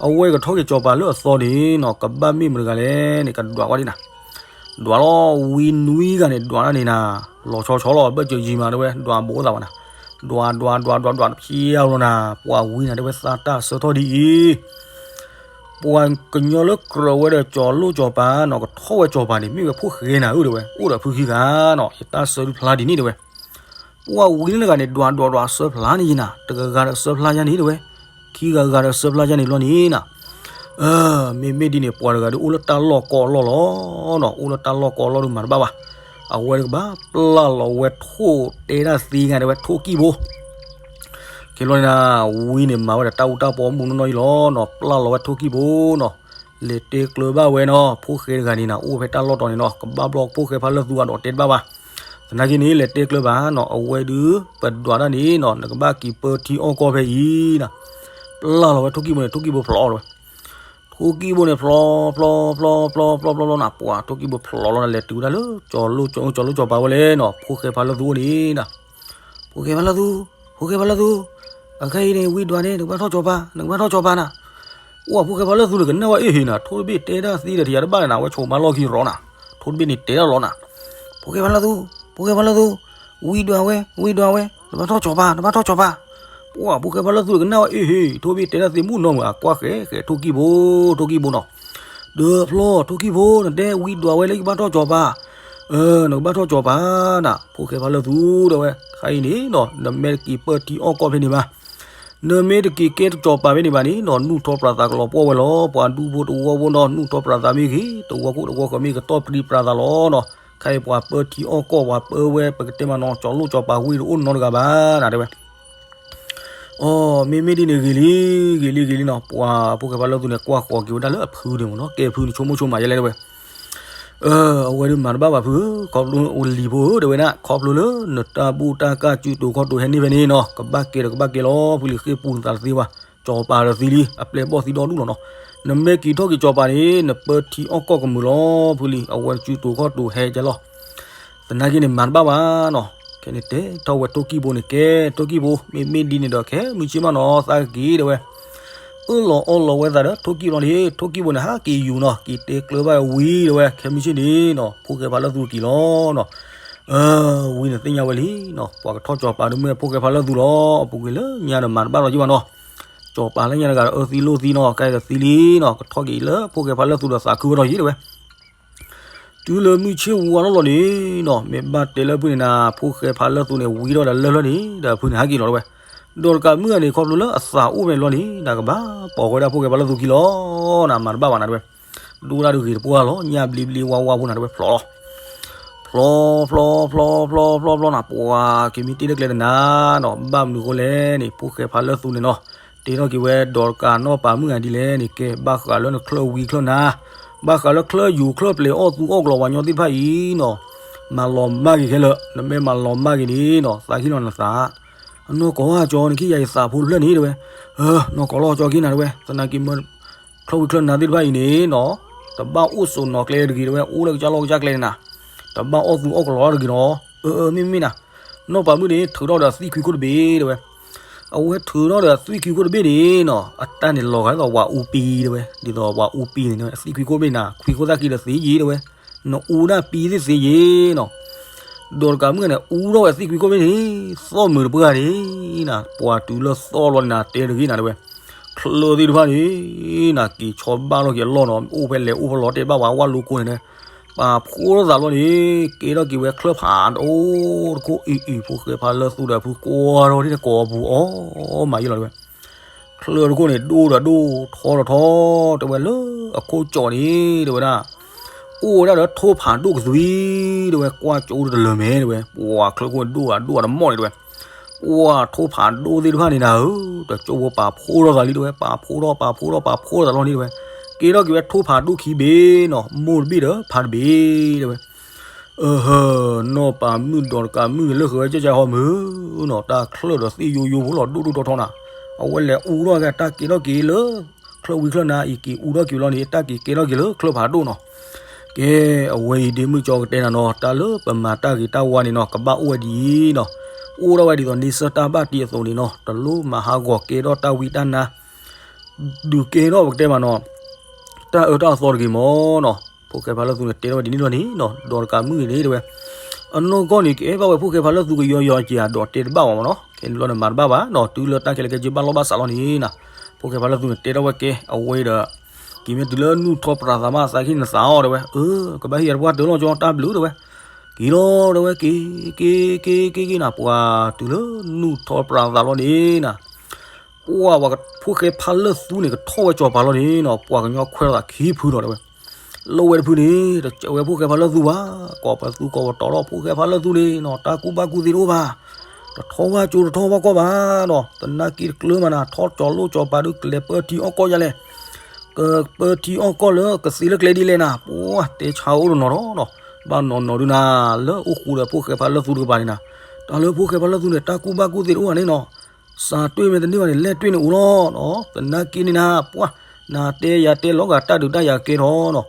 အဝဲကထီၣ်က့ၤစီၤပၤလၢအသီန့ၣ်နီၤ, ကဘၣ်မ့ၢ်မတၤတဂၤလဲၣ်န့ၣ် ကဒွးကွၢ်ဒ်နၤ ဒွးလီၤ, ဝံနွံဂၤန့ၣ် ဒွးတၢ်န့ၣ်နၤ, လီၤဆီဆီလီၤ, ဘၢၣ်စၢၤယံၤမးတဲဝဲ, ဒွးဘိးသးဘၣ်နၤ, ဒွးဒွးဒွးဒွးဒွးတဖျဲလီၤနၤ, ပှၤဝံနၤတဲဝဲ သးတၢ်ဆၢထီၣ်ဒ်အံၤ, ပှၤကညီလၢကြၢးဝဲဒီးစီၤလိၣ်စီၤပၤနီၤ, ကထီၣ်ဝဲစီၤပၤန့ၣ် မ့ၢ်ဝဲဖိၣ်ဃဲနၤဧၢတဲဝဲ, အိၣ်ဒီးဖုခံဂၤနီၤ, ယတၢ်ဆၢဒုးဖျါဒ်န့ၣ်တဲဝဲ. ပှၤဝံန့ၣ်တဂၤန့ၣ် ဒွးဒွးဒွးဆၢဖျါန့ၣ်ယနၤ, တဂၤဂၤဒီးဆၢဖျါယါန့ၣ်တဲဝဲ, ခံဂၤဂၤဒီးဆၢဖျါယါန့ၣ်ဘျီန့ၣ်နၤ, မ့မ့ၢ်ဒ်န့ၣ် ပှၤတဂၤဒီးအိၣ်လၢတၢ်လီၢ်ကီၢ်အလီၢ်လီၤနီၤ, အိၣ်လၢတၢ်လီၢ်ကီၢ်အလီၢ်ဒီးမၤတဘၣ်ဘၣ်, အဝဲတကဘၣ်ပျၢ်လီၤဝဲထိၣ်တဲဒၣ်သ့ဂၤဒဲးဝဲ ထိၣ်ကံၣ်ဘိ ခဲဘျီန့ၣ် ဝံန့ၣ်မၤဝဲဒီးတၢ်အူတၢ်ပီမုၢ်နီၢ်နီၢ်အံၤလီၤနီၤ, ပျၢ်လီၤဝဲထိၣ်ကံၣ်ဘိနီၤ, လဲၤတဲကျၢၤဘၣ်ဝဲနီၤ, ဖိၣ်ဃဲတဂၤန့ၣ်နီၤ အိၣ်ဖဲတၢ်လီၢ်တီၤန့ၣ်နီၤ, ကဘၣ်ဘျီဖိၣ်ဃဲဖးလၢသူအဒီးတဲတဘၣ်ဘၣ်, သနာ်က့န့ၣ် လဲၤတဲကျၢၤဘၣ်နီၤ, အဝဲဒုးပဒွးတၢ်န့ၣ်နီၤ နကဘၣ်က့ၤပၢထံအီၣ်ကီၢ်ဖဲအံၤနီၤ, ပျၢ်လီၤဝဲထိၣ်ကံၣ်ဘိန့ၣ် ထိၣ်ကံၣ်ဘိဖျိးလီၤဝဲ ထိၣ်ကံၣ်ဘိန့ၣ် ဖျိးဖျိးဖျိးဖျိးဖျိးဖျိးဖျိးနီၤ, ပှၤထိၣ်ကံၣ်ဘိဖျိးလီၤန့ၣ် လဲၤတုၤဝဲဒၣ်လၢ ကၠီၤလိၣ်ကၠီၤလိၣ်ကၠီၤပၤဝဲလဲၣ်နီၤ, ဖိၣ်ဃဲဖးလၢသူအိၣ်န့ၣ်နီၤ, ဖိၣ်ဃဲဖးလၢသူ, ဖိၣ်ဃဲဖးလၢသူ, အခဲအံၤန့ၣ် ဝံဒွးန့ၣ် နကဘၣ်ထီၣ်ကၠီၤပၤ, နကဘၣ်ထီၣ်ကၠီၤပၤနၤ, အိၣ်ဖိၣ်ဃဲဖးလၢသူန့ၣ် ကနၣ်ဝဲအ့ၣ်ဟ့ၣ်နၤ, ထိၣ်တဘ့ၣ်တဲဒၣ်သ့ဒီး တယၤတဘၣ်န့ၣ်နၤ, အဝဲဆိးမါလီၢ်ခံရီနၤ, ထိၣ်တဘ့ၣ်န့ၣ်တဲဒၣ်လီၤနၤ, ဖိၣ်ဃဲဖးလၢသူ, ဖိၣ်ဃဲဖးလၢသူ ဝံဒွးဝဲ, ဝံဒွးဝဲ, နဘၣ်ထီၣ်ကၠီၤပၤ, နဘၣ်ထီၣ်ကၠီၤပၤ, ပှၤဖိၣ်ဃဲဖးလၢသူန့ၣ် ကနၣ်ဝဲအ့ၣ်ဟ့ၣ်, ထိၣ်တဘ့ၣ်တဲဒၣ်သ့မုၢ်နီၢ်မုၢ် အကွၢ်ဃဲဃဲ ထိၣ်ကံၣ်ဘိ, ထိၣ်ကံၣ်ဘိနီၤ, ဒီးဖျီ ထိၣ်ကံၣ်ဘိ နတဲဝံဒွးဝဲလၢယကဘၣ်ထီၣ်ကၠီၤပၤ, နကဘၣ်ထီၣ်ကၠီၤပၤနၤ, ဖိၣ်ဃဲဖးလၢသူဒီးဝဲ ခဲအံၤန့ၣ်နီၤ နမ့ၢ်တက့ၤပၢထံအီၣ်ကီၢ်ဖဲန့ၣ်ဘၣ် နမ့ၢ်တက့ၤကဲတကၠီၤပၤဖဲန့ၣ်ဘၣ်န့ၣ်နီၤ နူၢ်ထီၣ်ပြးသးကလီၤပှီၢ်ဝဲလီၤ, ပှၤဒူဖိတဝီဖိနီၤ နူၢ်ထီၣ်ပြးသးမ့ၢ်ဂ့ၤ, တဝီခိၣ်တဝီဃီမ့ၢ်ဂ့ၤ ကတီၢ်ပြံပြးသးလီၤနီၤ, ခဲအံၤပှၤပၢထံအီၣ်ကီၢ် ပှၤပၢဝဲ ပကတဲမးနီၤ ကၠီၤလိၣ်ကၠီၤပၤဝံတအိၣ်နီတဂၤဘၣ်နၤ တဲဝဲ အိ မ့မ့ၢ်ဒ်န့ၣ်ဂ့ၤလံ, ဂ့ၤလံ ဂ့ၤလံနီၤ, ပှၤဖိၣ်ဃဲဖးလၢသူန့ၣ် ကွၢ်ဃီၤက့ၤဝဲဒၣ်လၢအဖုန့ၣ်မ့ၢ်နီၤ, ကဲဖုန့ၣ် ဆိကမိၣ်ဆိကမးယဲလဲၣ်တဲဝဲ, အဝဲဒုးမၤတဘၣ်ဘၣ်ဖု, ခီဖျိလံၤဖိဧၢ တဲဝဲဒၣ်, ခီဖျိလၢနတၢ်ဘူၣ်တၢ်ကၢ်စုတိာ်ခီၣ်တိာ်ဟဲန့ၢ်ဖဲန့ၣ်နီၤ, ကဘၣ်ကဲဒီးကဘၣ်ကဲလီၤ, ဖုလံၤဃ့ၢ်ပူၤနသးတသ့ဘၣ်, ကၠီၤပၤတသ့လံ, အပျဲၢ်ဘီၣ်သံဒီဒူၣ်လီၤနီၤ, နမ့ၢ်က့ၤထီၣ်က့ၤကၠီၤပၤန့ၣ် နပၢထံအီၣ်ကီၢ်ကမုာ်လီၤ, ဖုလံၤ အဝဲစုတိာ်ခီၣ်တိာ်ဟဲကလီၤ သနာ်က့န့ၣ် မၤတဘၣ်ဘၣ်နီၤ, ခဲန့ၣ်တဲထီၣ်ဝဲထိၣ်ကံၣ်ဘိန့ၣ် ကဲထိၣ်ကံၣ်ဘိ မ့မ့ၢ်ဒ်န့ၣ်ဒီး ခဲမုၢ်ဆ့ၣ်မးနီၤ သးကက့ၤတဲဝဲ, အၢၣ်လီၤအီလီၤဝဲသးဒီးထိၣ်ကံၣ်ဘိလီၤန့ၣ်, ထိၣ်ကံၣ်ဘိန့ၣ် ဟးက့ၤယူၤနီၤ, က့ၤတဲကျၢၤဘၣ်ဝံတဲဝဲ, ခဲမုၢ်ဆ့ၣ်န့ၣ်နီၤ ဖိၣ်ဃဲဖးလၢသူက့ၤလီၤနီၤ, ဝံန့ၣ်သ့ၣ်ညါဝဲလံနီၤ, ပှၤကထီၣ်ကၠီၤပၤဒုးမ့ၢ်ဖိၣ်ဃဲဖးလၢသူလီၤ, အပူၤကွံာ်လၢညါဒီးမၤတဘၣ်လီၤယံဘၣ်နီၤ, ကၠီၤပၤလၢညါတဂၤဒီးအၢသံလိၣ်သံနီၤ, ကဲကသံလံနီၤ, ကထီၣ်က့ၤလၢဖိၣ်ဃဲဖးလၢသူဒီးသးခုဝဲဒီးယံတဲဝဲ တုၤလၢမုၢ်ဆ့ၣ်ဝါလီၤလီၤန့ၣ်နီၤ, မ့ၢ်ဘၣ်တဲလၢဖုန့ၣ်နၤ, ဖိၣ်ဃဲဖးလၢသူန့ၣ် ဝံထီၣ်ဒီးလၢလၢန့ၣ် ဒီးဖုန့ၣ်ဟဲက့ၤလီၤတဲဝဲ, ဒီးတကးမုၣ်ဂၤန့ၣ် ခီဖျိလၢအသးအိၣ်ဖဲန့ၣ်လီၤန့ၣ် နကဘၣ်ပိာ်ဝဲဒၣ်ဖိၣ်ဃဲဖးလၢသူခံလီၤနၤ, မၤတဘၣ်ဘၣ်နၤတဲဝဲ, ဒိၣ်ဒၣ်တဂ့ၤတပှၢ်လီၤ, ညၣ်ဘျံဘျံဝါဝါဖိနၤတဲဝဲ ဖျိးလီၤ ဖျီ ဖျီ ဖျီ ဖျီ ဖျီ ဖျီ ဖျီနၤ, ပှၤက့ၤမ့ၢ်တ့ၢ်လၢကျဲတနၤနီၤ, ဘၣ်မနုၤအဃိလဲၣ်န့ၣ် ဖိၣ်ဃဲဖးလၢသူန့ၣ်နီၤ, တဲထီၣ်က့ၤဝဲဒီးတကးနီၢ်ပၤမုၣ်ဂၤဒ်လဲၣ်န့ၣ်, ကဲဘၣ်ဃးလၢနချၢၣ်ဝံချၢၣ်နၤ, ဘၣ်ဃးလၢချၢၣ်ယူၤချၢၣ်ပျဲၤအီၣ်သူအီၣ်ကလီၤဝၤညီသ့ၣ်တဖၣ်အံၤနီၤ, မၤလီၤမၢ်က့ၤခဲလၢာ်, နမ့ၢ်မၤလီၤမၢ်က့ၤန့ၣ်နီၤ သးဟ့ၣ်လီၤနသး, အနီၢ်ကီၢ်အကၠီန့ၣ် ခံယၤယသးဖိတဖျၢၣ်န့ၣ်တဲဝဲ, နီၢ်ကီၢ်လီၤကၠီက့ၤနၤတဲဝဲ, သနာ်က့မ့ၢ် ချၢၣ်ဝံချၢၣ်နၤသ့ၣ်တဖၣ်အံၤန့ၣ်နီၤ, တဘၣ်အိၣ်စိးနီၤကျဲတဂ့ၤတဲဝဲ, အိၣ်လၢကစၢ်လီၢ်ကစၢ်ကျဲန့ၣ်နၤ, တဘၣ်အီၣ်သူအီၣ်ကလီၤတဂ့ၤနီၤ, အၢ မ့မ့ၢ်နၤ, နီၢ်ပၤမုၣ်န့ၣ် ထုးထီၣ်ဒီးအသွံၣ်ခွံခိၣ်တဘ့ၣ်တဲဝဲ, အဝဲထုးထီၣ်ဒီးအသွံၣ်ခွံခိၣ်တဘ့ၣ်န့ၣ်နီၤ, အတၢ်န့ၣ်လီၤဂာ်ဒ်သိးဝၤအူပံတဲဝဲ, ဒ်သိးဝၤအူပံန့ၣ် အသွံၣ်ခွံခိၣ်တဘ့ၣ်နၤ, ခွံခိၣ်သၣ်ခံဒီးသ့ယံၤတဲဝဲ, နအူဒၣ်ပံသ့ၣ်သ့ယံၤနီၤ ဒီးတကးမုၣ်ဂၤန့ၣ် အူထီၣ်ဝဲသွံၣ်ခွံခိၣ်ဘ့ၣ်န့ၣ် သီၣ်မုာ်တပှၢ်န့ၣ်နၤ, ပှၤတုၤလၢသီၣ်လီၤန့ၣ်နၤ တဲတဂ့ၤနၤတဲဝဲ, ချၢၣ်သ့ၣ်တဖၣ်န့ၣ်နၤ က့ၤဆီဘၣ်လီၤက့ၤအလီၢ်နီၤ, အိၣ်ဖဲလဲၣ်အိၣ်ဖဲလဲၣ်တဲဘၣ်ဝဲ ဝၣ်လိကိန့ၣ်, ပာ်ဖှိၣ်ထီၣ်သးလီၤန့ၣ် ကဲထီၣ်က့ၤဝဲချၢၣ်ဖးဒိၣ်တခိၣ်အံၤအံၤ, ဖိၣ်ဃဲဖးလၢသူဒီးဖုကိးထီၣ်ဒ်န့ၣ်ကိးပူၤအီၣ်မးယံၤလီၤတဲဝဲ ချၢၣ်တခိၣ်န့ၣ် ဒိၣ်ဒီးဒိၣ်ထီဒီးထီ, တဲဝဲလၢအခိၣ်ကၠီၣ်န့ၣ် တဲဝဲဒၣ်, အိၣ်ဝဲဒၣ်ဒီးထိၣ်ဖးဒိၣ်ကသွံ, တဲဝဲကွၢ်ကၠိတလၢာ်မဲာ်တဲဝဲ, ပှၤချၢၣ်ခိၣ်န့ၣ်ဒိၣ်ဒီးဒိၣ်ဒီးမီၢ်န့ၣ်တဲဝဲ, ပှၤထိၣ်ဖးဒိၣ်သ့ၣ်တဖၣ်န့ၣ်နၤဧၢ, တကၠိဖိပာ်ဖှိၣ်ထီၣ်သးလံတဲဝဲ, ပာ်ဖှိၣ်ထီၣ် ပာ်ဖှိၣ်ထီၣ် ပာ်ဖှိၣ်ထီၣ်သးလီၤန့ၣ်တဲဝဲ, ကဲထီၣ်က့ၤဝဲထိၣ်ဖးဒိၣ်ခံဘ့ၣ်နီၤ, မိၢ်တဘ့ၣ်ဒီးဖးတဘ့ၣ်တဲဝဲ အဟၢ, နီၢ်ပၤမုၣ်ဒီးတကးမုၣ်လၢဃဲၤဝဲကၢကၢဟီမုၢ်နီၤ, တၢ်ချၢၣ်ဒီးသ့ၣ်ယိယိဖိလီၤဒိၣ်ဒိၣ်ထီထီနၤ, အဝဲလဲၤအူထီၣ်က့ၤတၢ်ကဲထီၣ်က့ၤလၢ ချၢၣ်ဝံချၢၣ်နၤအံၤက့ၤအူထီၣ်က့ၤလီၤန့ၣ် တၢ်က့ၤကဲထီၣ်က့ၤလၢချၢၣ်ဖးဒိၣ်နီၤ, ကဲ, အဝဲအံၤဒ့မုၢ်ကၠီကတဲနၤနီၤ, တၢ်လၢပမၤတၢ်ဂ့ၤတၢ်ဝါန့ၣ်နီၤ ကဘၣ်အိၣ်ဝဲဒ်အံၤနီၤ, အိၣ်ထီၣ်ဝဲဒ်သိးန့ဆၢၣ်တၢ်ဘၣ်တ့အသိးန့ၣ်နီၤ, တလိၣ်မၤဟးဂီၤကဲထီၣ်တၢ်ဝံတၢ်နါ ဒုးကဲထီၣ်ပကတဲမးနီၤ, တၢ်အၢတၢ်သီတဂ့ၤမးနီၤ, ဖိၣ်ဃဲဖးလၢသူန့ၣ် တဲထီၣ်ဝဲဒ်န့ၣ်လီၤန့ၣ်နီၤ, ဒီးတကးမုၣ်ဂ့ၤန့ၣ်တဲဝဲ, အနီၢ်ကီၢ်န့ၣ် ကအဲၣ်ဘၣ်ဝဲဖိၣ်ဃဲဖးလၢသူကယီယီက့ၤဧါဒီးတဲတဘၣ်ဝဲမးနီၤ, ခဲန့ၣ်လီၤန့ၣ်မၤတဘၣ်ဘၣ်နီၤ, တုၤလၢတၢ်ခဲလၢာ်ခဲဆ့ဘၣ်လီၢ်ဘၣ်စးလီၤန့ၣ်နၤ, ဖိၣ်ဃဲဖးလၢသူန့ၣ် တဲထီၣ်ဝဲကဲ အဝဲဒီး က့ၤမ့ၢ်တုၤလၢနူၢ်ထီၣ်ပြးသးမး သးခံနသးအီၤတဲဝဲ, အၢ ကဘၣ်ဟ့ၣ်ယၤတပှၢ်တၢၢ်လီၤကၠီ တၢ်ဘျုးတဲဝဲ, က့ၤလီၤတဲဝဲ က့ၤ က့ၤ က့ၤ က့ၤ က့ၤနၤ, ပှၤတုၤလၢနူၢ်ထီၣ်ပြးသးလီၤန့ၣ်နၤ, ပှၢ် ပှၤဖိၣ်ဃဲဖါလၢၢ်သူန့ၣ် ကထီၣ်ဝဲစီၤပၤလီၤန့ၣ်နီၤ, ပှၤကညီခွဲးလိာ်သးခံဖုဒီးတဲဝဲ, လိၣ်ဝဲတဖုန့ၣ် တစဲးဝဲဖိၣ်ဃဲဖါလၢၢ်သူဘၣ်, ကိးပသူကိးပတီၤထီၣ် ဖိၣ်ဃဲဖါလၢၢ်သူန့ၣ်နီၤ တၢ်ကူၣ်ဘၣ်ကူၣ်သ့တအိၣ်ဘၣ်, တထီၣ်ဝဲကၠိတထီၣ်ဝဲကီၢ်ဘၣ်နီၤ, သနာ်က့တကျၢၤမးနၤ ထီၣ်ကၠီၤလိၣ်ကၠီၤပၤဒုး ကလဲၤပၢထံအီၣ်ကီၢ်ယါလဲၣ်, ကပၢထံအီၣ်ကီၢ်လၢကသ့လၢကျဲဒ်လဲၣ်နၤ, ပှၢ် တဲဆါအိၣ်တနီၤဒီးနီၤ, ဘၣ်နီၢ်နီၢ်ဒုးနၤ, လၢအိၣ်ဃူဒီးဖိၣ်ဃဲဖါလၢၢ်သူတကပၤန့ၣ်နၤ, တၢ်လၢဖိၣ်ဃဲဖါလၢၢ်သူန့ၣ် တၢ်ကူၣ်ဘၣ်ကူၣ်သ့တအိၣ်ဘၣ်န့ၣ်နီၤ, စးတွ့ၣ်မ့ၢ်တန့ၢ်ဘၣ်န့ၣ် လဲၢ်တွ့ၣ်န့ၣ်အိၣ်လီၤနီၤ, သနာ်က့န့ၣ်နၤ ပှၢ် နၤတဲယၤတဲလီၤဂာ် တၢ်ဒုးတၢ်ယၤကဲထီၣ်နီၤ,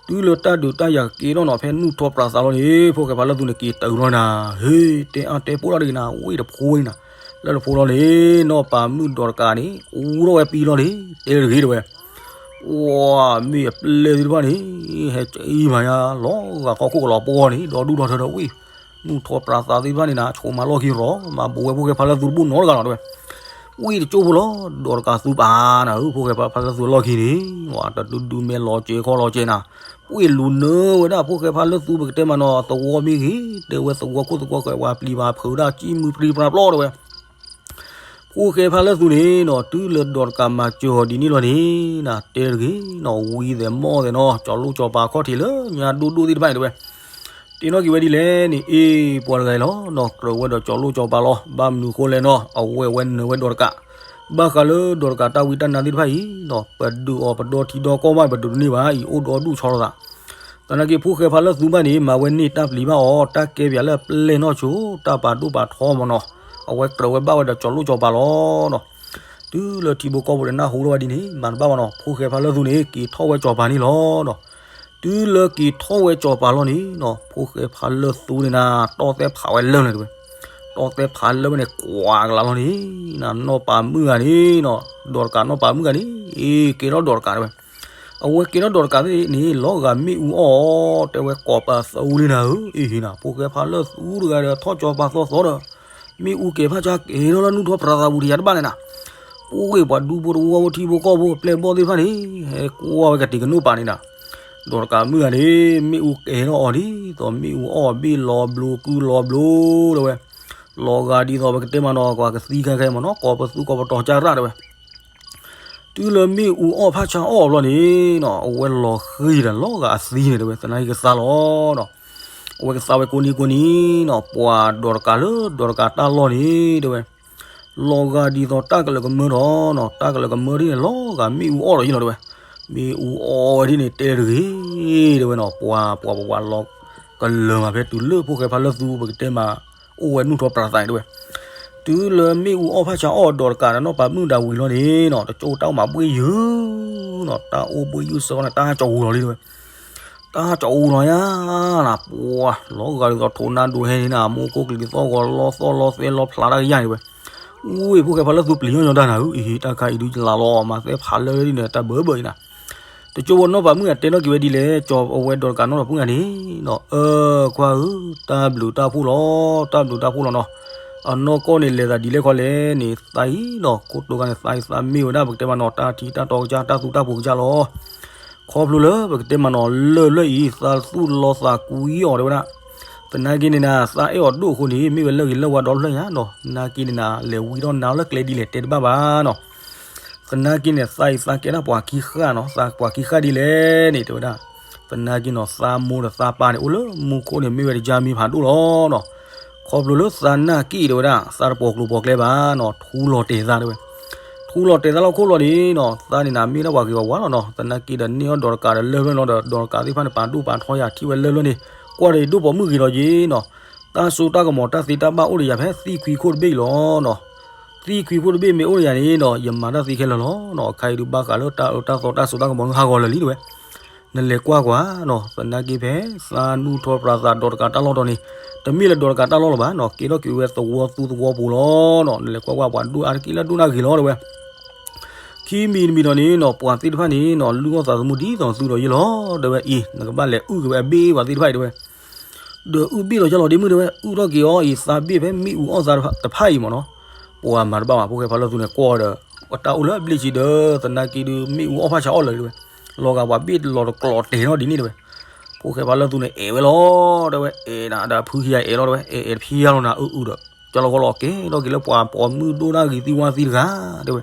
တုၤလၢတၢ်ဒုးတၢ်ယၤကဲထီၣ်နီၤ ဖဲနူၢ်ထီၣ်ပြးသးလီၤန့ၣ် ဖိၣ်ဃဲဖါလၢၢ်သူန့ၣ် က့ၤတၢ်အုးလီၤနၤ, ဟ့ၣ် တဲအါတဲပိၢ်ထီၣ်တဂ့ၤနၤ, ဝ့ၢ်တဖိဝဲန့ၣ်နၤ, လၢတဖိလီၤန့ၣ် နီၢ်ပၤမုၣ်ဒီးတကးန့ၣ် အူထီၣ်ဝဲပံလီၤန့ၣ် တဲတဂ့ၤတဲဝဲ, ပှၢ် မ့ၢ်အပျဲၢ်သ့ၣ်တဖၣ်န့ၣ် ဟဲကံမၤညါ လီၤဂာ်ခီခိၣ်ကလီၤပှီၢ်န့ၣ် ဒီဒူၣ်ဒီထၢဒီးဝ့ၢ် နူၢ်ထီၣ်ပြးသးသ့ၣ်တဖၣ်န့ၣ်နၤ ဆိးမၤလီၢ်ခံရီၤ မၤဘူးဝဲဖိၣ်ဃဲဖါလၢၢ်သူတဘူၣ်နီတဂၤလီၤတဲဝဲ, ဝ့ၢ်တကၠိၢ်ဖိလီၤ ဒီးတကးသူပာ်နၤဧၢ ဖိၣ်ဃဲဖါလၢၢ်သူအလီၢ်ခံန့ၣ်, ဝဲတဒုဒုမဲလီၤကဲခီလီၤကဲနၤ, ပှ့ၤလူၤနၢဝဲဒၣ်ဖိၣ်ဃဲဖါလၢၢ်သူပကတဲမးနီၤ သဝီမ့ၢ်ဂ့ၤ, တဲဝဲသဝီခိၣ်သဝီဃဲၤ ဝၤပျံၤဝၤဖုးဒၣ် ကံမုၢ်ပြံပြါပျီတဲဝဲ ဖိၣ်ဃဲဖါလၢၢ်သူန့ၣ်နီၤ တုၤလၢဒီးတကးမၤစၢၤအီၤဒ်န့ၣ်လီၤန့ၣ်, နၤတဲတဂ့ၤနီၤ ဝံသဲးမီၢ်သဲးနီၤ ကၠီၤလိၣ်ကၠီၤပၤခီၣ်ထံးလၢညါဒိၣ်ဒိၣ်သ့ၣ်တဖၣ်န့ၣ်တဲဝဲ, တ့နီၣ်က့ၤဝဲဒ်လဲၣ်န့ၣ် အ့ၣ် ပှၤတဂၤအံၤလီၤနီၤ ကြၢးဝဲဒီးကၠီၤလိၣ်ကၠီၤပၤလီၤ ဘၣ်မနုၤဃိလဲၣ်နီၤ အဝဲဝဲနၢၤဝဲဒီးတကး, ဘၣ်ဃးလၢဒီးတကးတၢ်ဝံတၢ်နါသ့ၣ်တဖၣ်အံၤနီၤ ပဒုးအီၤပဒီထံဒီကီၢ်ဘၣ် ပဒုးတန့ၢ်ဘၣ်အံၤ အိၣ်ဒီဒူၣ်ဆီလိာ်သး သနာ်က့ဖိၣ်ဃဲဖါလၢၢ်သူဘၣ်န့ၣ် မၤဝဲန့ၢ်တၢ်ပျံၤဘၣ်အီၤ တၢ်ကဲပၠးလၢပျဲၢ်နီၢ်ဆိ တၢ်ပာ်ဒိၣ်ပာ်ထီမးနီၤ, အဝဲကြၢးဝဲဘၣ်ဝဲဒီးကၠီၤလိၣ်ကၠီၤပၤလီၤနီၤ, တုၤလၢထံဖိကီၢ်ဖိဒီးနၢ်ဟူထီၣ်ဝဲဒ်န့ၣ် မၤတဘၣ်ဘၣ်နီၤ ဖိၣ်ဃဲဖါလၢၢ်သူန့ၣ် က့ၤထီၣ်ဝဲကၠီၤပၤန့ၣ်လီၤနီၤ, တုၤလၢက့ၤထီၣ်ဝဲကၠီၤပၤလီၤန့ၣ်နီၤ ဖိၣ်ဃဲဖါလၢၢ်သူန့ၣ်နၤ တီၢ်သဲဖးဝဲလၢာ်န့ၣ်တဲဝဲ, တီၢ်သဲဖးလၢာ်ဝဲန့ၣ် ကွၢ်ကလးလီၤန့ၣ် နၤနီၢ်ပၤမုၣ်ဂၤန့ၣ်နီၤ ဒီးတကးနီၢ်ပၤမုၣ်ဂၤန့ၣ် အ့ၣ် ကဲထီၣ်ဒီးတကးတဲဝဲ အဝဲကဲထီၣ်ဒီးတကးသ့ၣ်န့ၣ် လီၤဂာ်မ့ၣ်အူအီၣ်အီၤ တဲဝဲကိးပသူလံနၤဧၢ အ့ၣ်ဟ့နၤ ဖိၣ်ဃဲဖါလၢၢ်သူတဂၤဒီး ထီၣ်ကၠီၤပၤသီသီဒီး မ့ၣ်အူကဲၤဖးဆါကဲၤထီၣ်လၢနူၢ်ထီၣ်ပြးသးပူၤတယၤတဘၣ်န့ၣ်နၤ, ပှ့ၤပှၤဒူဖိတဝီဖိထံဖိကီၢ်ဖိပျဲၢ်ဘီၣ်သ့ၣ်တဖၣ်န့ၣ် ဟဲကွၢ်ဝဲကတံၤကနိၣ်ပာ်န့ၣ်နၤ, ဒီးတကးမုၣ်ဂၤန့ၣ် မ့ၣ်အူကဲၤထီၣ်အီၤဒ်သိး မ့ၣ်အူအီၣ်ဘ့ၣ်လီၤဘျိကုလီၤဘျိတဲဝဲ, လီၤဂာ်ဒ်သိးပကတဲမးနီၤ ကွၢ်ကသံခဲခဲမးနီၤ ကိးပသူကိးပတီၤကၢ်ရၣ်တဲဝဲ တုၤလၢမ့ၣ်အူအီၣ်ဖးဆါအီၣ်ဘျီန့ၣ်နီၤ အဝဲလီၤဃံၤဒီးလီၤဂာ်အသံန့ၣ်တဲဝဲ သနာ်က့ကသါလီၤနီၤ, အဝဲကသါဝဲကိးနံၤကိးနံၤနီၤ ပှၤဒီးတကးလၢဒီးတကးတၢ်လီၢ်န့ၣ်တဲဝဲ, လီၤဂာ်ဒ်သိးတၢ်ကလၢၤကမၢဒီးနီၤ တၢ်ကလၢၤကမၢဒ်န့ၣ် လီၤဂာ်မ့ၣ်အူအီၣ်ဒီးယလီၤတဲဝဲ, မ့ၣ်အူအီၣ်ဝဲဒ်န့ၣ်တဲတဂ့ၤ တဲဝဲနီၤ ပှၤပှၤပှၤပှၤလီၤကလၢၤမးဖဲတုၤလၢဖိၣ်ဃဲဖးလၢၢ်သူပကတဲမး အိၣ်ဝဲနူၢ်ထီၣ်ပြးသးန့ၣ်တဲဝဲ, တုၤလၢမ့ၣ်အူအီၣ်ဖးဆါအီၣ်ဒီးတကးဒီးနီၢ်ပၤမုၣ်ဒၣ်ဝံၤလီၤန့ၣ်နီၤ တကၠိတၢ်အိၣ်မးဘှ့ၣ်ယုာ်နီၤ တၢ်အိၣ်ဘှ့ၣ်ယုာ်စ့ၢ်ကီးန့ၣ် တၢ်ကၠီၤအူလီၤလံတဲဝဲ, တၢ်ကၠီၤအူလီၤယါနၤ ပှၤလီၤဂာ်ဒ်သိးထိးနါဒိးဟဲန့ၣ်နၤ မိၢ်ကိၢ်ကလံၤသီၣ်ဂီၤလီသီၣ်လီသဲလီဖျးတၢ်ကယါန့ၣ်တဲဝဲ, ဝ့ၢ်ဖိၣ်ဃဲဖးလၢၢ်သူပျံၤညီညီတၢ်နၤဧၢ အံၤတၢ်ခါအံၤဒုးယလးလီၤ မၤသဲဖးလၢၢ်ဒ်န့ၣ် တၢ်ဘၢဘၢအံၤနၤ တကၠိဖိနီၢ်ပၤမုၣ်ဂၤတဲနီၣ်က့ၤဝဲဒ်လဲၣ် ကၠီၤအဝဲဒီးတကးနီၢ်ပၤမုၣ်ဂၤန့ၣ်နီၤ အၢ ခွါဧၢ တၢ်ဘျုးတၢ်ဖှိၣ်လီၤ တၢ်ဘျုးတၢ်ဖှိၣ်လီၤနီၤ, အနီၢ်ကီၢ်န့ၣ်လဲၤသးဒ်လဲၣ်ခီလဲၣ်န့ၣ် သးအံၤနီၤ ခိၣ်တိၤခါန့ၣ် သးအံၤသးမ့ၢ်ဝဲဒၣ် ပကတဲမးနီၤ တၢ်ထံတၢ်တီကစၢ် တၢ်သူတၢ်ပူၤကစၢ်လီၤ ခီဖျိလၢပကတဲမးနီၤ လၢၢ်လၢၢ်အံၤ သးသူၣ်လီၤသးကွံအီၤတဲဝဲဒၣ်, သနာ်က့န့ၣ်နၤ သးအဲၣ်အီၤဒိၣ်အဃိန့ၣ် မ့ၢ်ဝဲလၢၢ်ဂ့ၤလၢၢ်ဝါဒီဖျၢၣ်ညါနီၤ, သနာ်က့န့ၣ်နၤ လဲၤဝံထီၣ်နၤလၢကျဲဒ်လဲၣ်တဲတဘၣ်ဘၣ်နီၤ, သနာ်က့န့ၣ် သးအံၤသးကဲဒၣ်ပှၤခံဃၣ်နီၤ, သးပှၤခံဃၣ်ဒ်လဲၣ်န့ၣ် တဲဝဲဒၣ်, သနာ်က့နီၤ သးမိၢ်ဒီးသးပၢ်န့ၣ် အိၣ်လၢမူခိၣ်န့ၣ် မ့ၢ်ဝဲတယါမံၤဖးဒိၣ်လီၤနီၤ, ခီဖျိလၢသးနာ်က့ၣ်တဲဝဲဒၣ် သးတပိာ်ကျိၤပိာ်ကျဲဘၣ်နီၤ, ထူလီၤတဲာ်သးတဲဝဲ ထူလီၤတဲာ်သးလီၢ်ခိၣ်လီၤန့ၣ်နီၤ, သးန့ၣ်နၤမ့ၢ်ဒၣ်ပှၤဂ့ၤပှၤဝါလီၤနီၤ, သနာ်က့ဒီးန့ၢ်အီၣ်ဒီးတကးဒီးလၢၢ်ဖျၢၣ်လီၤဒီး ဒီးတကးသ့ၣ်တဖၣ်န့ၣ် ပာ်ဒိၣ်ပာ်ထီယၤထံၣ်ဝဲလၢၢ်ဖျၢၣ်န့ၣ်, ကွၢ်ဒီးယဒိၣ်ပိာ်မုၣ်ဂ့ၤလီၤက့ၤနီၤ, တၢ်စိတၢ်ကမီၤတၢ်သ့တၢ်ဘၣ်အိၣ်ဒီးယၤဖဲသံၣ်ခွံခိၣ်တဘ့ၣ်အံၤလီၤနီၤ, သံၣ်ခွံခိၣ်တဘ့ၣ်မ့ၢ်အိၣ်ဒီးယၤန့ၣ်နီၤ, ယမၤတၢ်သ့ခဲလၢာ်လီၤနီၤ, အခါအံၤဒုးဘၣ်ဃးလၢတၢ်အၢတၢ်သီတၢ်စိတၢ်ကမီၤန့ၣ်ဟးဂီၤလၢာ်လံတဲဝဲ နလဲၤကွၢ်ကွၢ်နီၤ, သနာ်က့ဖဲသးနူၢ်ထီၣ်ပြးသးဒီးတကးတၢ်လီၢ်တီၤန့ၣ်, တမ့ၢ်လၢဒီးတကးတၢ်လီၢ်လၢၤဘၣ်နီၤ, ကဲထီၣ်က့ၤဝဲသဝီသူသဝီပူၤလီၤနီၤ, နလဲၤကွၢ်ကွၢ်ပှၤဒိၣ်အါတက့ၢ်လၢဒိၣ်နၢ်ဂ့ၤလီၤတဲဝဲ, ခံမံၤတမံၤဒီးန့ၣ်နီၤ, ပှၤသ့ၣ်တဖၣ်န့ၣ်နီၤ, လုၢ်အီၣ်သးသမူဒ်သိးသုဒီးယ့ၢ်လီၤတဲဝဲအံၤ, နကဘၣ်လဲၤအုၣ်က့ၤဝဲအဘ့ၣ်ပှၤသ့ၣ်တဖၣ်အံၤတဲဝဲ ဒီးအုၣ်ဘ့ၣ်လီၤယလီၤဒ့မုၣ်တဲဝဲ, အုၣ်ထီၣ်က့ၤအီၤအံၤ သးဘ့ၣ်ဖဲမ့ၣ်အူအီၣ်သးတဖၣ်အံၤမ့ၢ်နီၤ, ပှၤမၤတဘၣ်ဘၣ် ဖိၣ်ဃဲဖးလၢၢ်သူန့ၣ် ကွၢ်ဒီး တၢ်အိၣ်လၢအဘျ့ၣ်ဆံဒီး သနာ်က့ဒုး မ့ၣ်အူအီၣ်ဖးဆါအီၣ်လၢာ်တဲဝဲ, လီၤဂာ်ပှၤဘ့ၣ်လီၤတကျိၤတဲာ်နီၤဒ်န့ၣ်တဲဝဲ, ဖိၣ်ဃဲဖးလၢၢ်သူန့ၣ် အဲၣ်ဝဲလီၤတဲဝဲ, အဲၣ်နၤဒီးဖုခံဂၤအဲၣ်လီၤတဲဝဲ, အဲၣ်အဲၣ်တဖံးယါလီၤနၤ အုၣ်အုၣ်ဒီး ကၠီလီၤဃီလီၤ ကဲထီၣ်က့ၤလၢပှၤပိာ်မုၣ်ဒိၣ်တၢ်ဂ့ၤသံဝါသံတဂၤ တဲဝဲ.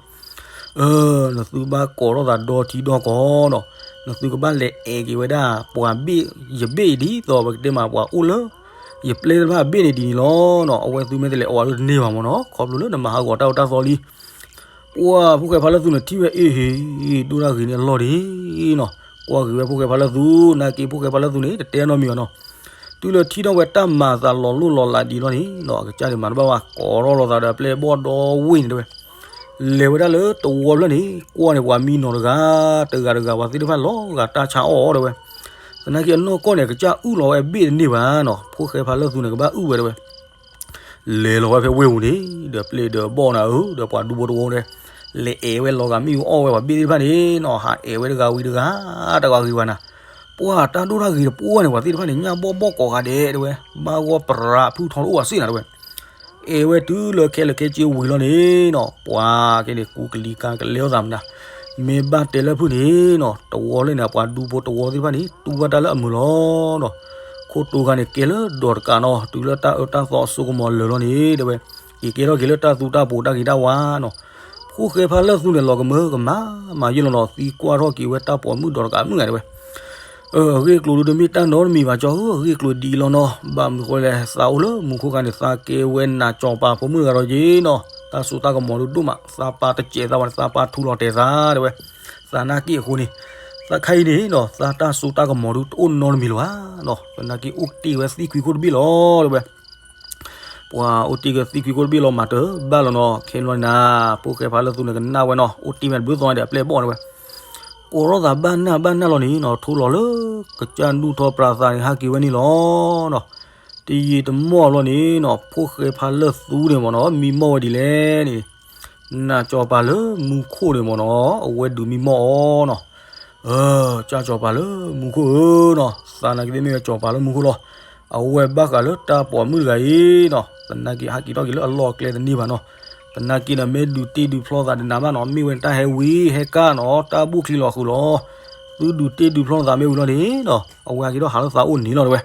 အၢ နသုဘၣ်ကိးထီၣ်သးဒီထံဒီကီၢ်နီၤ, နသုကဘၣ်လဲၤအဲၣ်က့ၤဝဲဒၣ် ပှၤဘ့ၣ်ယဘ့ၣ်ဒ်သိးပကတဲမးပှၤအိၣ်လၢ ယပျဲၢ်တဖၣ်အဘ့ၣ်န့ၣ်ဒ်န့ၣ်လီၤနီၤ. အဝဲသုမ့ၢ်တလဲၤအီၣ်ဘၣ်ဒ်တန့ၢ်ဘၣ်မ့ၢ်နီၤ, ခီဖျိလၢနမၤဟးဂီၤတၢ်အၢတၢ်သီလံ. ပှၤဖိၣ်ဃဲဖါလၢသူန့ၣ်ထံၣ်ဝဲအ့ၣ်ဟ့ၣ် ဒိၣ်တၢ်ဂ့ၤန့ၣ်အလီၢ်ဒ်နီၤ, ကွၢ်ဂ့ၤဝဲဖိၣ်ဃဲဖါလၢသူ, နာ်က့ဖိၣ်ဃဲဖါလၢသူန့ၣ် တတဲနီတမံၤဘၣ်နီၤ. တုၤလၢထံၣ်ထီၣ်ဝဲတၢ်မၤအသးလီၤလိၢ်လီၤလးဒ်လီၤန့ၣ်နီၤ, အကစၢ်န့ၣ်မၤတဘၣ်ဘၣ် ကိးထီၣ်လိာ်သးဒီးအပျဲၢ်အဘီၣ်ဒီဝ့ၢ်န့ၣ်တဲဝဲ. လဲၤဝဲဒၣ်လၢတဝီဖျၢၣ်န့ၣ် ကွၢ်န့ၣ်ပှၤမံနီၤတဂၤ, တဂၤတဂၤပှၤသ့ၣ်တဖၣ်လီၤဂာ်တၢ်ဆါအီၣ်တဲဝဲ. သနာ်က့အနီၢ်ကီၢ်န့ၣ် အကစၢ်အုၣ်လီၤဝဲအဘ့ၣ်တန့ၢ်ဘၣ်နီၤ, ဖိၣ်ဃဲဖါလၢသူန့ၣ် ကဘၣ်အုၣ်ဝဲတဲဝဲ. လဲၤလီၤဝဲဖဲဝ့ၢ်ပူၤန့ၣ် ဒီးပျဲၢ်ဒီးဘီၣ်နၤဧၢ, ဒီးပှၤဒူဖိတဝီတဲ, လဲၤအဲၣ်ဝဲလီၤဂာ်မ့ၣ်အူအီၣ်ဝဲပှၤဘ့ၣ်သ့ၣ်တဖၣ်န့ၣ်နီၤ, ဟးအဲၣ်ဝဲတဂၤဝံၤတဂၤ, တဂၤဂ့ၤဝဲနၤ. ပှၤတၢ်ဒိၣ်တၢ်ဂ့ၤတပှဲၤန့ၣ် ပှၤသ့ၣ်တဖၣ်န့ၣ် ညၣ်ဘီၣ်ဘီၣ်ကိးဂၤဒဲးတဲဝဲ, ဘၣ်ဂီၢ်ပြးဖုၣ်ထီတအိၣ်ဘၣ်စ့ၢ်နၤတဲဝဲ. အဲၣ်ဝဲတုၤလၢခဲလၢာ်ခဲဆ့ဝံၤလီၤန့ၣ်နီၤ, ပှၤကဲန့ၣ် ကူကလံၤကါကလဲၤအီၣ်သးမနၤ, မ့ၢ်ဘၣ်တဲလၢဖုၣ်န့ၣ်နီၤ, တဝီလၢန့ၣ် ပှၤဒူဖိတဝီသ့ၣ်တဖၣ်န့ၣ် တူၢ်ဘၣ်တၢ်လၢအမုာ်လီၤနီၤ. ခိၣ်တိၤခါန့ၣ် ကဲလၢဒီးတကးနီၤ, တုၤလၢတၢ်အၢတၢ်သီအစိကမီၤလၢာ်လီၤန့ၣ်တဲဝဲ, က့ၤကဲထီၣ်က့ၤလၢတၢ်သူတၢ်ပူၤတၢ်ဂ့ၤတၢ်ဝါနီၤ. ဖိၣ်ဃဲဖါလၢသူန့ၣ် လီၤကမၢကမၣ်မၤယဲၢ်လီၤနီၤ, သံကွၢ်ထီၣ်က့ၤဝဲတၢ်ပိာ်မုၣ်ဒီးတကးမုၣ်ဂၤတဲဝဲ. အၢ အဂ့ၢ်ကျိၤဒုတမ့ၢ်တၢ်နီတမံၤဘၣ်ကၠီဧၢ, အဂ့ၢ်ကျိၤဒ်အံၤလီၤနီၤ, ဘၣ်မနုၤဃိလဲၣ် သးအိၣ်လၢမူခိၣ်ခါန့ၣ် သးကဲဝဲနးကၠီၤပၤဖိမုၣ်တဂၤဒီးယ့ၤနီၤ, တၢ်စိတၢ်ကမီၤဒုဒိၣ်မး, သးပၢ်တစဲးသးဝဲန့ၣ် သးပၢ်ထူလီၤတဲာ်သးတဲဝဲ, သးနာ်က့အဃိန့ၣ်, သးခါအံၤန့ၣ်နီၤ သးတၢ်စိတၢ်ကမီၤဒုတအိၣ်နီတမံၤလၢၤဘၣ်နီၤ, သနာ်က့အိၣ်တ့ၢ်ဝဲသံခွံခိၣ်တဘ့ၣ်လီၤတဲဝဲ. ပှၤအိၣ်တ့ၢ်က့ၤသံခွံခိၣ်တဘ့ၣ်လီၤမးတဘၣ်လီၤနီၤ, ခဲန့ၣ်လီၤန့ၣ်နၤ, ဖိၣ်ဃဲဖါလၢသူန့ၣ် ကနၣ်ဝဲနီၤ, အိၣ်တ့ၢ်ဝဲတဘျုးသီန့ၣ်ဒီးအပျဲၢ်ဘီၣ်တဲဝဲ, ကိးထီၣ်သးဘၣ်နၢ်ဘၣ်နၢ်လီၤန့ၣ်နီၤ, ထူလီၤလၢကစၢ်ဒူၣ်ထီၣ်ပြးသးန့ၣ် ဟးက့ၤဝဲန့ၣ်လီၤနီၤ. တယံာ်တမီၢ်ဘျီန့ၣ်နီၤ, ဖိၣ်ဃဲဖါလၢသူန့ၣ်မ့ၢ်နီၤ, မံမီၢ်ဝဲဒ်လဲၣ်န့ၣ်, နးကၠီၤပၤလၢမူခိၣ်န့ၣ်မ့ၢ်နီၤ, အဝဲဒုးမံမီၢ်အီၤနီၤ. အၢ ကၢ်ကၠီၤပၤလၢမူခိၣ်ဧၢနီၤ, သးနာ်က့သ့ၣ်မ့ၢ်ဝဲကၠီၤပၤလၢမူခိၣ်လီၤ. အဝဲဘၣ်ဃးလၢတၢ်ပိာ်မုၣ်တဂၤအံၤနီၤ, သနာ်က့ဟးက့ၤထီၣ်က့ၤလၢအလီၢ်အကျဲတန့ၢ်ဘၣ်နီၤ. သနာ်က့န့ၣ် မ့ၢ်ဒုးတ့ဒုးဖျီသးတနၤဘၣ်နီၤ, မ့ၢ်ဝဲတၢ်ဟဲဝံၤဟဲကၢ်နီၤ, တၢ်ဘူၣ်ချံလီၤဃုာ်လီၤ. သုဒုးတ့ဒုးဖျီသးမ့ၢ်ဝံၤလီၤန့ၣ်နီၤ, အဝဲဟဲက့ၤထီၣ်ဟးလၢသးအိၣ်န့ၣ်လီၤတဲဝဲ.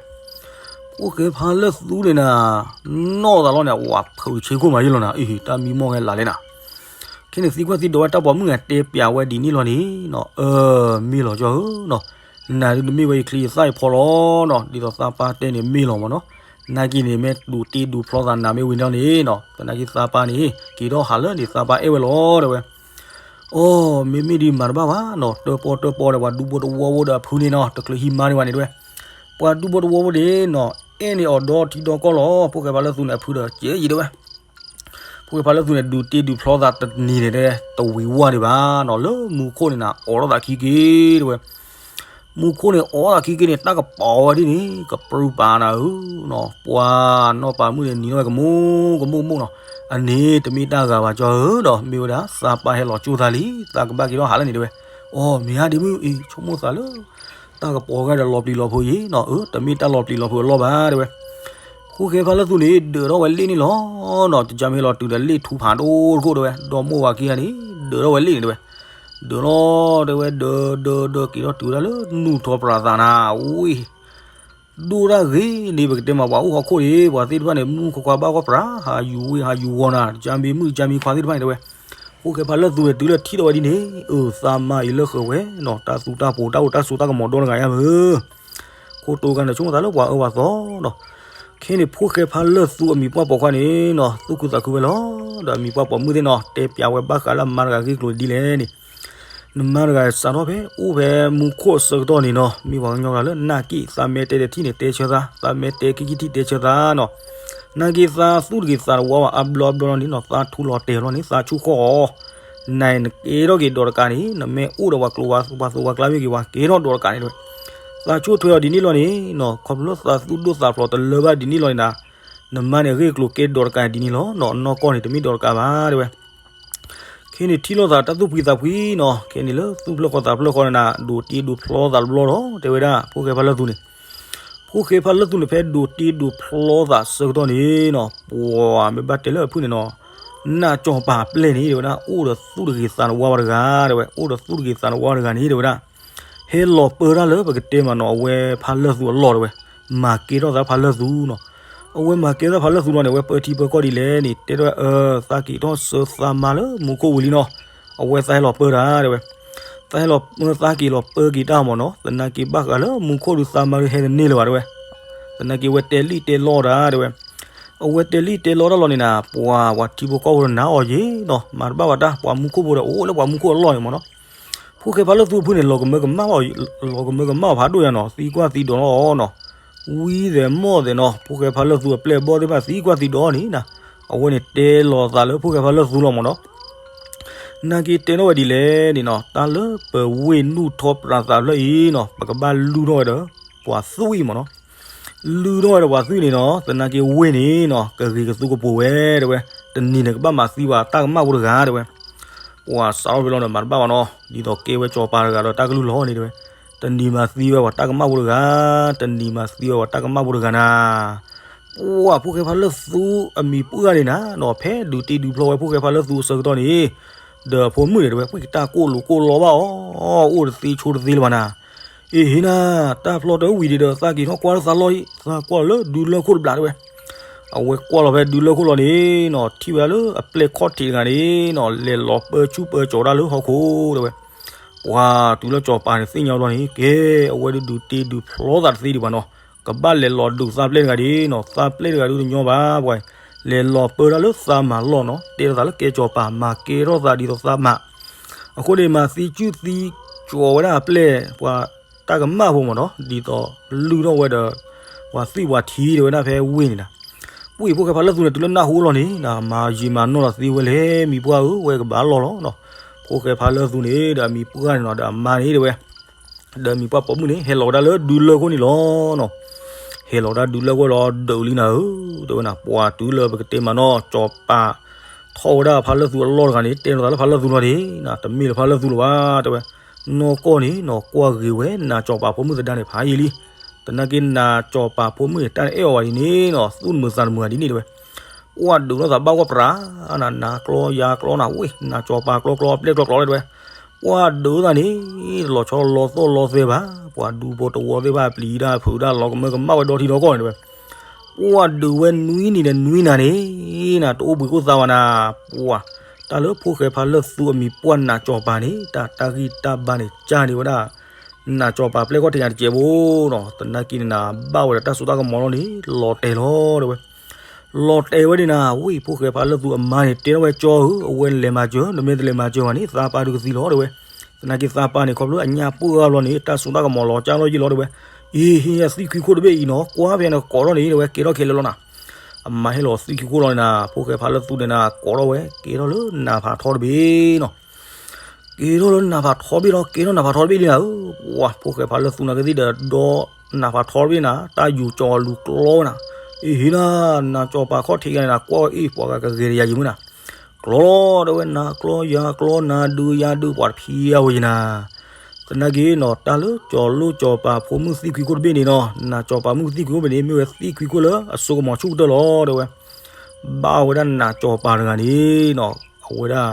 ဖိၣ်ဃဲဖါလၢသူန့ၣ်နၤ, နီၢ်သးလီၤန့ၣ် ဝၤဖုးဆ့ခိၣ်မးယဲၢ်လီၤနၤ, အံၤ တၢ်မံမီၢ်ဝဲလၢလဲၣ်နၤ. ခဲန့ၣ်သံကွၢ်သံဒိးဝဲတၢ်ပိာ်မုၣ်ဂၤတဲပျးဝဲဒ်န့ၣ်လီၤန့ၣ်နီၤ, အၢ မ့ၢ်လီၤကၠီဧၢနီၤ, နၤဒုးတမ့ၢ်ဝဲယချံယသၣ်ယဖီလီၤနီၤ, ဒ်သိးသးပၢ်တဲန့ၣ်မ့ၢ်လီၤမ့ၢ်နီၤ. နာ်က့န့ၣ် မ့ၢ်ဒုးတ့ဒုးဖျီသးနၤမ့ၢ်ဝံၤလီၤန့ၣ်နီၤ, သနာ်က့သးပၢ်န့ၣ် က့ၤထီၣ်ဟးလၢန့ၣ် သးပၢ်အဲၣ်ဝဲလီၤတဲဝဲ. အိ မ့မ့ၢ်ဒ်မၤတဘၣ်ဘၣ်နီၤ, တၢၣ်ပီၣ်တၢၣ်ပီၣ်ဒီးပှၤဒူဖိတဝီဖိဒီးအဖုန့ၣ်နီၤ, တချုးဟံးမါန့ၢ်ဘၣ်န့ၣ်တဲဝဲ. ပှၤဒူဖိတဝီဖိန့ၣ်နီၤ, အဲၣ်န့ၢ်အီၤဒီထံဒီကီၢ်လီၤ, ဖိၣ်ဃဲဖါလၢသူန့ၣ် အဖုဒီးကဲယံၤတဲဝဲ. ဖိၣ်ဃဲဖါလၢသူန့ၣ် ဒုးတ့ဒုးဖျီသးတနံၤန့ၣ် တဝံၤဝါဒံးဘၣ်နီၤ, လၢမူခိၣ်န့ၣ်နၤ အိးထီၣ်သးခံက့ၤတဲဝဲ. မူခိၣ်န့ၣ် အိးထီၣ်သးခံက့ၤန့ၣ် တၢ်ကပီၤဝဲဒ်န့ၣ် ကပြုၢ်ပာ်နၤဧၢနီၤ, ပှၤနီၢ်ပၤမုၣ်န့ၣ် နံၤထီၣ်ဝဲကမူကမူကမူနီၤ, အန့ၣ်တမ့ၢ်တၢ်ဂၤဘၣ်ကၠီဧၢဒီး မ့ၢ်ဝဲဒၣ်သးပၢ်ဟဲလီၤကၠိသးလံ, သးကဘၣ်က့ၤထီၣ်ဟးလၢန့ၣ်တဲဝဲ. အိ မ့ၢ်ဧါဒ့မုၣ်အံၤ ဆိကမိၣ်သးလၢ တၢ်ကပီၤဂၤဒီးလီၤပျံၤလီၤဖုးယံၤနီၤ, အၢ တမ့ၢ်တၢ်လီၤပျံၤလီၤဖုးအလီၢ်ဘၣ်တဲဝဲ. ဖိၣ်ဃဲဖါလၢသူန့ၣ် ဒၢးထီၣ်ဝဲလ့ၣ်န့ၣ်လီၤနီၤ, တကၢ်မ့ၢ်ဟဲလီၤတုၤဒီးလ့ၣ်ထူဖးဒိၣ်တခိၣ်တဲဝဲ, ဒီမိၢ်ဝၤခံဂၤန့ၣ် ဒၢးထီၣ်ဝဲလ့ၣ်န့ၣ်တဲဝဲ. ဒၢးလီၤတဲဝဲ ဒၢးဒၢးဒၢးက့ၤထီၣ်တုၤဝဲဒၣ်လၢနူၢ်ထီၣ်ပြးသးနၤ, ဝ့ၢ် ဒိၣ်တၢ်ဂ့ၤန့ၣ် ပကတဲမးပှၤအိၣ်ဟီၣ်ခိၣ်န့ၣ် ပှၤသ့ၣ်တဖၣ်န့ၣ် မုၣ်ခွါခွါဘၣ်ဂီၢ်ပြး ဟးယူၤဝ့ၢ်ဟးယူၤဝီၤနၤ, တကၢ်မ့ၢ်မုၣ်တကၢ်မ့ၢ်ခွါသ့ၣ်တဖၣ်န့ၣ်တဲဝဲ. ဖိၣ်ဃဲဖါလၢသူန့ၣ် တုၤလၢထံၣ်ထီၣ်ဝဲဒ်န့ၣ် အၢ သးမါအံၤလၢဃၢၤဝဲနီၤ, တၢ်သူတၢ်ပူၤ တၢ်အိၣ်တၢ်ဆိးတၢ်ကမီၤဒီတဂၤယါမ့ၢ် ခိၣ်တိၤဂၤန့ၣ် ဆိကမိၣ်သးလၢပှၤအၢပှၤသီနီၤ. ခဲန့ၣ် ဖိၣ်ဃဲဖါလၢသူအမံၤပှၢ်ပိာ်ခွါန့ၣ်နီၤ သူၣ်ခုသးခုဝဲလီၤ. ဒီးအမံၤပှၢ်ပိာ်မုၣ်သ့ၣ်နီၤ တဲပျးဝဲဘၣ်ဃးလၢအမါတဂၤအဂ့ၢ်ကျိၤဒ်လဲၣ်န့ၣ်, နမါတဂၤစးထီၣ်ဖဲအိၣ်ဖဲမူခိၣ်အဆၢကတီၢ်န့ၣ်နီၤ မ့ၢ်ပှၤကညီဂၤလၢနာ်က့ၣ် သးမ့ၢ်တဲတထံၣ်န့ၣ် တဲဆၢသး, သးမ့ၢ်တဲခံထံၣ်ထံၣ်တဲဆၢသးနီၤ. နာ်က့ၣ်သးသူၣ်တဂ့ၤသးတဝါဘၣ် အါဘျီအါဘျီလီၤန့ၣ်နီၤ သးထူလီၤတဲာ်လီၤန့ၣ် သးဆူၣ်ခီၣ်အီၤ နၤနကဲထီၣ်က့ၤဒီးတကးန့ၣ် နမ့ၢ်အိၣ်ဒီးပှၤကျိၤဝဲၤသူဝဲကျါမ့ၢ်ဂ့ၤ ပှၤကဲထီၣ်ဒီးတကးန့ၣ်တဲဝဲ. သးဆိၣ်ထွဲအီၤဒ်န့ၣ်လီၤန့ၣ်နီၤ ခီဖျိလၢသးသူၣ်ဒိၣ်သးဖျိးတလၢဘၣ်ဒ်န့ၣ်လီၤန့ၣ်နၤ, နမါန့ၣ်အဂ့ၢ်ကျိၤကဲဒီးတကးဒ်န့ၣ်လီၤနီၤ အနီၢ်ကီၢ်န့ၣ် တမ့ၢ်ဒီးတကးဘၣ်တဲဝဲ. ခဲန့ၣ်ထံၣ်လိာ်သးတၢ်သူၣ်ဖှံသးဖှံနီၤ ခဲန့ၣ်လၢသူၣ်ဖျၢၣ်ဃီသးဖျၢၣ်ဃီန့ၣ်နၤ ဒိးတ့ဒိးဖျီသးတဘျီလီၤ တဲဝဲဒၣ် ဖိၣ်ဃဲဖါလၢသူန့ၣ် ဖိၣ်ဃဲဖါလၢသူန့ၣ် ဖဲဒိးတ့ဒိးဖျီသးဆၢကတီၢ်န့ၣ်နီၤ ပှၤမ့ၢ်ဘၣ်တဲလၢအဖုၣ်န့ၣ်နီၤ နးကၠီၤပၤပျဲၢ်န့ၣ် တဲဝဲဒၣ် အိၣ်ဒီးသူၣ်တဂ့ၤသးတဝါဝဲတဂၤ တဲဝဲ အိၣ်ဒီးသူၣ်တဂ့ၤသးတဝါတဂၤန့ၣ် တဲဝဲဒၣ် ဟဲလီၤပၢတၢ်လၢပကတဲမးနီၤ အဝဲဖါလၢသူအလီၢ်တဲဝဲ မၤကဲထီၣ်သးဖါလၢသူနီၤ. အဝဲမၤကဲထီၣ်ဖးလၢသူလီၤန့ၣ် အဝဲပၢထံပၢကီၢ်ဒ်လဲၣ်န့ၣ် တဲဒၣ်ဝဲ အၢ သးက့ၤထီၣ်ဆှၢသးမါလၢမူခိၣ်ဝံၤလံနီၤ, အဝဲသးဟဲလီၤပၢတၢ်တဲဝဲ, သးဟဲလီၤ သးက့ၤလီၤပၢက့ၤတၢ်မၢ်နီၤ, သနာ်က့ဘၣ်ဃးလၢမူခိၣ်ဒုးသးမါဒုးဟဲတန့ၢ်လၢၤဘၣ်တဲဝဲ, သနာ်က့ဝဲတဲလံၣ်တဲလီတၢ်တဲဝဲ, အဝဲတဲလံၣ်တဲလီတၢ်လီၤန့ၣ်နၤ ပှၤ ပှၤထံဖိကီၢ်ဖိတနၤအီၤယ့ၤနီၤ, မၤတဘၣ်ဝဲတၢ် ပှၤမူခိၣ်ဖိဒီးအိၣ်လၢပှၤမူခိၣ်အလီၢ်န့ၣ်မၢ်နီၤ, ဖိၣ်ဃဲဖးလၢသူအဖုန့ၣ် လီၤကမၢကမၣ်အီၤဖးဒိၣ်ညါနီၤ, သံကွၢ်သံဒိးလီၤအီၤနီၤ, ဝံသဲးမီၢ်သဲးနီၤ, ဖိၣ်ဃဲဖးလၢသူအပျဲၢ်အဘီၣ်သ့ၣ်တဖၣ်သံကွၢ်သံဒိးန့ၣ်နၤ, အဝဲန့ၣ်တဲလီၤသးလၢဖိၣ်ဃဲဖးလၢသူလီၤမၢ်နီၤ, နာ်က့တဲထီၣ်ဝဲဒ်လဲၣ်န့ၣ်နီၤ, တၢ်လၢပဝ့ၢ်နူၢ်ထီပြးသးဖျၢၣ်အံၤနီၤ, ပကဘၣ်လုၢ်ထီၣ်ဝဲဒီး ပှၤသွံၣ်အံၤမၢ်နီၤ, လုၢ်ထီၣ်ဝဲဒီးပှၤသွံၣ်န့ၣ်နီၤ, သနာ်က့ဝ့ၢ်န့ၣ်နီၤ ကဂ့ၤကသူကပိာ်ဝဲတဲဝဲ, တနံၤန့ၣ်ကဘၣ်မၤသံပှၤတၢ်ကမၣ်ဖိတဂၤတဲဝဲ, ပှၤစးထီၣ်ဖဲလီၤဒီးမၤတဘၣ်ဘၣ်နီၤ, ဒ်သိးကဲဝဲစီၤပၤတဂၤဒီးတၢ်ကလုၢ်လီၤန့ၣ်တဲဝဲ, တနံၤမၤသံဝဲပှၤတၢ်ကမၣ်ဖိတဂၤ, တနံၤမၤသံဝဲပှၤတၢ်ကမၣ်ဖိတဂၤနၤ ပှၤဖိၣ်ဃဲဖးလၢသူအမံၤပှၢ်န့ၣ်နၤနီၤ, ဖဲဒုးတ့ဒုးဖျီဝဲဖိၣ်ဃဲဖးလၢသူအဆၢကတီၢ်န့ၣ်, ဒီးအဖိမုၣ်န့ၣ်တဲဝဲ ပှၤတၢ်ကိၢ်လိာ်ကိၢ်လီဘၣ်အီၤ, အိၣ်တသ့ဆိတသ့လၢၤဘၣ်နၤ, အ့ဟ့နၤ, တၢ်ဖျီတဝံၤဒံးဒီး သးက့ၤထီၣ်ကွၢ်လၢသးလီၢ်အံၤ, သးကွၢ်လၢဒုးလၢခိၣ်တဘျီတဲဝဲ, အဝဲကွၢ်လီၤဖဲဒုးလၢခိၣ်လီၤန့ၣ်နီၤ, ထံၣ်ဝဲဒၣ်လၢအပျဲၢ်ခီၣ်ထံးတဂၤန့ၣ်နီၤ, လဲၤလီၤပၢဆူၣ်ပၢကၠီၤတၢ်လၢဟီၣ်ခိၣ်တဲဝဲ ပှၤတုၤလၢစီၤပၤန့ၣ်သ့ၣ်ညါဘျီန့ၣ် ကဲ, အဝဲဒုးဒုးတ့ဒုးဖျီသးတသ့ဒံးဘၣ်နီၤ, ကဘၣ်လဲၤလီၤဒုးသးပျဲၢ်တဂၤဒ်နီၤ, သးပျဲၢ်တဂၤဒ်တညီဘၣ်, ပှၤလဲၤလီၤပၢတၢ်လၢသးမၤလီၢ်နီၤ, တဲလိာ်သးလၢကဲစီၤပၤ မၤကဲထီၣ်သးဒ်သိးသးမၤ, အဃိန့ၣ် မၤသံစုၣ်သံကၠီၤဝဲဒၣ်အပျဲၢ်, ပှၤတၢ်ကမၣ်ဖိမၢ်နီၤ, ဒ်သိးလုၢ်ထီၣ်ဝဲဒီး ပှၤသွံၣ်ပှၤထံတဲဝဲဒၣ်ဖဲဝ့ၢ်န့ၣ်နၤ ပှၤဖိၣ်ဃဲဖးလၢသူန့ၣ် တုၤလၢနၢ်ဟူလီၤန့ၣ် မၤယံာ်မၤနီၢ်လီၤသ့ဝဲလဲၣ်, မံၤပှၢ်ဧၢ, ဝဲကဘၣ်လီၢ်လီၤနီၤ, ဖိၣ်ဃဲဖးလၢသူန့ၣ် ဒီးအမံၤပှၢ်န့ၣ်နီၤ, ဒီးအမါန့ၣ်တဲဝဲ, ဒီးမံၤပှၢ်ပိာ်မုၣ်န့ၣ် ဟဲလီၤဝဲဒၣ်လၢဒုးလၢခိၣ်န့ၣ်လီၤနီၤ, ဟဲလီၤဝဲဒၣ်ဒုးလၢခိၣ်လီၤ, ဒုးလံနၤဧၢ, တဲဝဲနၤ, ပှၤတုၤလၢပကတဲမးနီၤ, စီၤပၤထီၣ်ဝဲဒၣ်ဖးလၢသူအလီၢ်တဂၤန့ၣ် တဲလိာ်သးလၢဖးလၢသူလီၤန့ၣ်, တမ့ၢ်လၢဖးလၢသူလၢၤဘၣ်, တဲဝဲ, နီၢ်ကီၢ်န့ၣ်နီၤ ကွၢ်ဂ့ၤဝဲ နၤစီၤပၤဖိမုၣ်သဒါန့ၣ် ဖးယံာ်လံ, သနာ်က့နၤစီၤပၤဖိမုၣ်န့ၣ် တၢ်အဲၣ်အီၤဘၣ်ဒ်န့ၣ်နီၤ, သူၣ်တမုာ်သးတမုာ်ဒ်န့ၣ်တဲဝဲ, ပှၤဒုးလိာ်သးဘၣ်ဝဲပြး, နၤကျီယၤကျီနၤဝ့ၢ်, နၤစီၤပၤကျီကျီ အပျဲၢ်ကျီကျီလီၤတဲဝဲ, ပှၤဒုးသးန့ၣ် တလီၤဆီလီၤသီၣ်လီၤသဲဘၣ်, ပှၤဒူဖိတဝီသ့ၣ်တဖၣ် ပျံၤတၢ်ဖုးတၢ်လီၤကမၢကမၣ်ဝဲဒီထံဒီကီၢ်န့ၣ်တဲဝဲ, ပှၤဒုးဝဲနွံနံၤဒီးနွံနၤန့ၣ်, နၤတအိၣ်ဘှံးအိၣ်သါဘၣ်နၤ, ပှၤ, တၢ်လၢဖိၣ်ဃဲဖးလၢသူအမံၤပှၢ်နၤစီၤပၤန့ၣ် တၢ်တၢ်ဂံၢ်တၢ်ဘါန့ၣ် ကၢန့ၢ်ဝဲဒၣ် နၤစီၤပၤပျဲၢ်ခီၣ်ထံးညါတစဲးဖိနီၤ, သနာ်က့န့ၣ်နၤ ဘၣ်ဝဲဒီးတၢ်စိတၢ်ကမီၤလီၤန့ၣ် လီၤတဲာ်လီၤတဲဝဲ, လီၤတဲာ်ဝဲဒ်နၤ, ဝံၢ်ဖိၣ်ဃဲဖးလၢသူအမါန့ၣ် တဲထီၣ်ဝဲကၠီဧၢ, အဝဲလဲၤမၤစၢၤ, နမ့ၢ်တလဲၤမၤစၢၤဘၣ်န့ၣ် သးပၢ်ဒုးကသံလီၤတဲဝဲ, သနာ်က့သးပၢ်န့ၣ် ခီဖျိအညၣ်ပှၢ်အါဘျီန့ၣ် တၢ်စိတၢ်ကမီၤလီၤကၢလီၤယံာ်လီၤတဲဝဲ, အ့ ဟ့ၣ်ယၤသွံၣ်ခွံခိၣ်တဘ့ၣ်အံၤနီၤ, ကွၢ်ဖဲနကိးထီၣ်န့ၣ်တဲဝဲ ကဲထီၣ်ခဲလၢာ်လီၤနၤ, အမါဟ့ၣ်လီၤသွံၣ်ခွံခိၣ်လီၤန့ၣ်နၤ, ဖိၣ်ဃဲဖးလၢသူန့ၣ်နၤ ကိးထီၣ်ဝဲ ကဲထီၣ်လၢနၤဖးထီတဘ့ၣ်နီၤ ကဲထီၣ်လၢနၤဖးထီတဘ့ၣ်လီၤ, ကဲထီၣ်နၤဖးထီတဘ့ၣ်လံနၤဧၢ, ပှၤ ဖိၣ်ဃဲဖးလၢသူနၤကသံၣ်ဒီး ဒီနၤဖးထီတဘ့ၣ်နၤ, တၢ်ယူၤကၠီၤလူၤကျီဝဲနၤ, အ့ ဟ့ၣ်နၤ, နၤစီၤပၤခီၣ်ထံးဂၤန့ၣ်နၤ ကွၢ်ဝဲအ့ၣ် ပှၤဂၤကဂဲၤတယၤယံၤမုၢ်နၤ, ကျီလီၤတဲဝဲ နၤကျီယၤကျီ နၤဒုးယၤဒုး ပှၤတဖံးအဝဲယံၤနၤ သနာ်က့နီၤ တၢ်လၢကၠီၤလိၣ်ကၠီၤပၤဖိမုၣ်သွံၣ်ခွံခိၣ်တဘ့ၣ်န့ၣ်နီၤ, နၤကၠီၤပၤမုၣ်သွံၣ်ခွံခိၣ်တဘ့ၣ်န့ၣ် မ့ၢ်ဝဲသွံၣ်ခွံခိၣ်လၢအစိကမီၤဆူၣ်ကတၢၢ်လီၤတဲဝဲ, ဘၣ်ဝဲဒၣ်နၤကၠီၤပၤတဂၤန့ၣ်နီၤ, အဝဲဒၣ်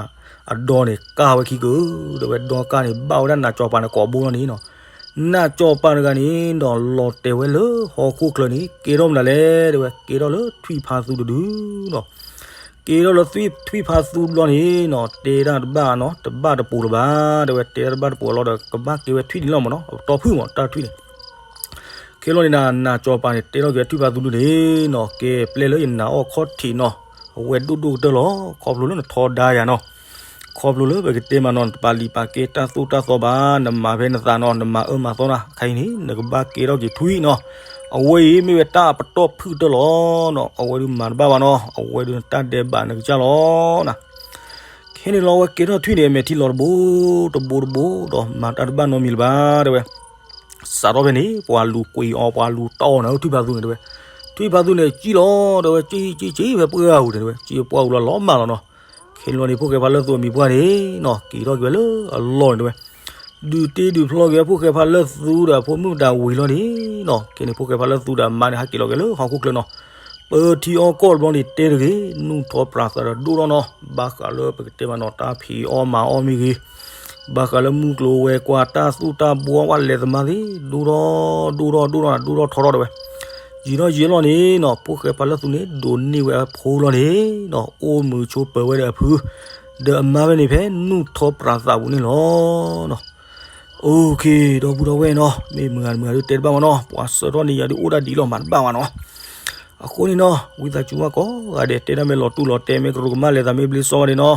အဒီန့ၣ်ကၢ်ဝဲခံကၢၢ် တဲဝဲ, ဒီကၢ်န့ၣ် ဘၣ်ဝဲဒၣ်နၤကၠီၤပၤန့ၣ်ကိာ်ဘိလီၤန့ၣ်နီၤ, နၤကၠီၤပၤတဂၤန့ၣ်နီၤ လီၤတဲာ်ဝဲလၢဟီၣ်ခိၣ်ချၢန့ၣ် ကဲထီၣ်မနုၤလဲၣ်တဲဝဲ, ကဲထီၣ်လၢထွံၣ်ဖးသူတဒုနီၤ ကဲထီၣ်လၢထွံၣ်ဖးသူတဘျီန့ၣ်နီၤ တဲတၢ်တဘၣ်နီၤ တဘၣ်တပူၤလၢၤဘၣ် တဲဝဲ, တဲတၢ်တဘၣ်တပူၤလီၤဒီး ကဘၣ်ကဲဝဲထွံၣ်န့ၣ်လီၤမ့ၢ်နီၤ, အတီၢ်ဖုၣ်မ့ၢ် တၢ်ထွံၣ်န့ၣ် ခဲလီၤန့ၣ်နၤ နၤကၠီၤပၤန့ၣ်တဲထီၣ်က့ၤထွံၣ်ဖးသူဒုန့ၣ်နီၤ, ကဲပျဲလၢယနၤအီၣ်ခီၣ်ထံးနီၤ, အဝဲဒိၣ်ဒိၣ်ကတၢၢ်လီၤ, ခီဖျိလၢနထီဒါယၤနီၤ, ခီဖျိလၢပကတဲမးနီၤ နတပာ်လံာ်ပာ်ကဲတၢ်သိၣ်တၢ်သီဘၣ်, နမၤဖဲနသးနီၤ နမၤအၢမၤသီနၤ ခဲအံၤန့ၣ် နကဘၣ်ကဲထီၣ်က့ၤထွံၣ်နီၤ, အဝဲအံၤမ့ၢ်ဝဲတၢ်ပတီၢ်ဖုၣ်ကတၢၢ်လီၤနီၤ, အဝဲဒုးမၤတဘၣ်ဘၣ်နီၤ, အဝဲဒုးနတၢ်ဒဲးဘးနကစၢ်လီၤနၤ ခဲန့ၣ်လီၤ အဝဲကဲထီၣ်ထွံၣ်န့ၣ် အမဲာ်ထံလီၤတဘိတဘိတဘိဒီး မၤတၢ်တဘၣ်နီတမံၤလၢၤဘၣ်တဲဝဲ, စးထီၣ်ဖဲန့ၣ် ပှၤလူၤကွံာ်အီၤ ပှၤလူၤတီၢ်အီၤနၤ ထွံၣ်ဖးသူန့ၣ်တဲဝဲ, ထွံၣ်ဖးသူန့ၣ် ကံၣ်လီၤတဲဝဲ, ကံၣ်ကံၣ်ကံၣ်ဖဲပှၢ်အူၤန့ၣ်တဲဝဲ, ကံၣ်ပှၢ်အူၤလီၤလီၤမၢ်လီၤနီၤ, ခဲန့ၣ်လီၤန့ၣ် ဖိၣ်ဃဲဖးလၢသူအမံၤပှၢ်န့ၣ်နီၤ က့ၤထီၣ်က့ၤဝဲလၢအလီၢ်န့ၣ်တဲဝဲ ဒုးတ့ဒုးဖျီက့ၤအဖိၣ်ဃဲဖးလၢသူဒီးအဖိမုၣ်တၢ်ဝံၤလီၤန့ၣ်နီၤ, ခဲန့ၣ် ဖိၣ်ဃဲဖးလၢသူဒီးအမါန့ၣ် ဟးက့ၤလီၤက့ၤလၢဟီၣ်ခိၣ်ချၢနီၤ, ပၢထံအီၣ်ကီၢ်တဘျီန့ၣ်တဲတဂ့ၤ, နူၢ်ထီၣ်ပြးသးဒီးဒိၣ်ထီၣ်နီၤ, ဘၣ်ဃးလၢပကတဲမးနီၤ တၢ်ဖံးအီၣ်မၤအီၣ်မ့ၢ်ဂ့ၤ, ဘၣ်ဃးလၢမုၢ်ကျိၤဝဲၤကွာ် တၢ်သူၣ်တၢ်ဘှီဝဲလဲၤသမါသ့ၣ် ဒိၣ်ထီၣ် ဒိၣ်ထီၣ် ဒိၣ်ထီၣ် ဒိၣ်ထီၣ်ထီထီၣ်တဲဝဲ, ယံာ်ထီၣ်ယံာ်လီၤန့ၣ်နီၤ ဖိၣ်ဃဲပှၤလၢသူန့ၣ် ဒိးန့ၢ်ဝဲအဖိလီၤန့ၣ်နီၤ အိၣ်မုာ်ဆိးပၢၤဝဲဒီးအဖု, ဒီးအမါဖဲန့ၣ်ဖဲနူၢ်ထီပြးသးပူၤန့ၣ်လီၤ. OK, ဒီပုၢ်ဒီဝဲၢ်နီၤ မ့ၢ်မုာ်ဂၤတမုာ်ဂၤဒုးတဲတဘၣ်မးနီၤ ပှၤဆှၢထီၣ်န့ၢ်ယၤဒုးအိၣ်ဒၣ်ဒ်လီၤမးတဘၣ်မးနီၤ. အဃိန့ၣ်နီၤ ဝံသးစူၤမးကိးဂၤဒဲး တဲဒၣ်မ့ၢ်လီၤတူၢ်လီၤတဲ မ့ၢ်ကရူၢ်ကမၣ်လဲၤသးမ့ၢ်ဘျ့စီဝါန့ၣ်နီၤ,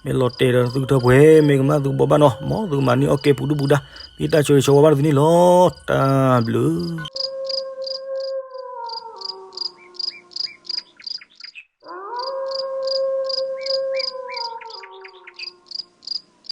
မ့ၢ်လီၤတဲာ်ဒီးသုကထၢၣ်ပှဲၤ မ့ၢ်ကမၣ်သုကဘိးဘၣ်နီၤ မ်သုကမၤန့ၢ်အီၣ်ကဲပူၤဒုပူၤဒါ မ့ၢ်တၢ်ဆၢဂ့ၤဆၢဝါဘၣ်သုန့ၣ်လီၤ. တၢ်ဘျုး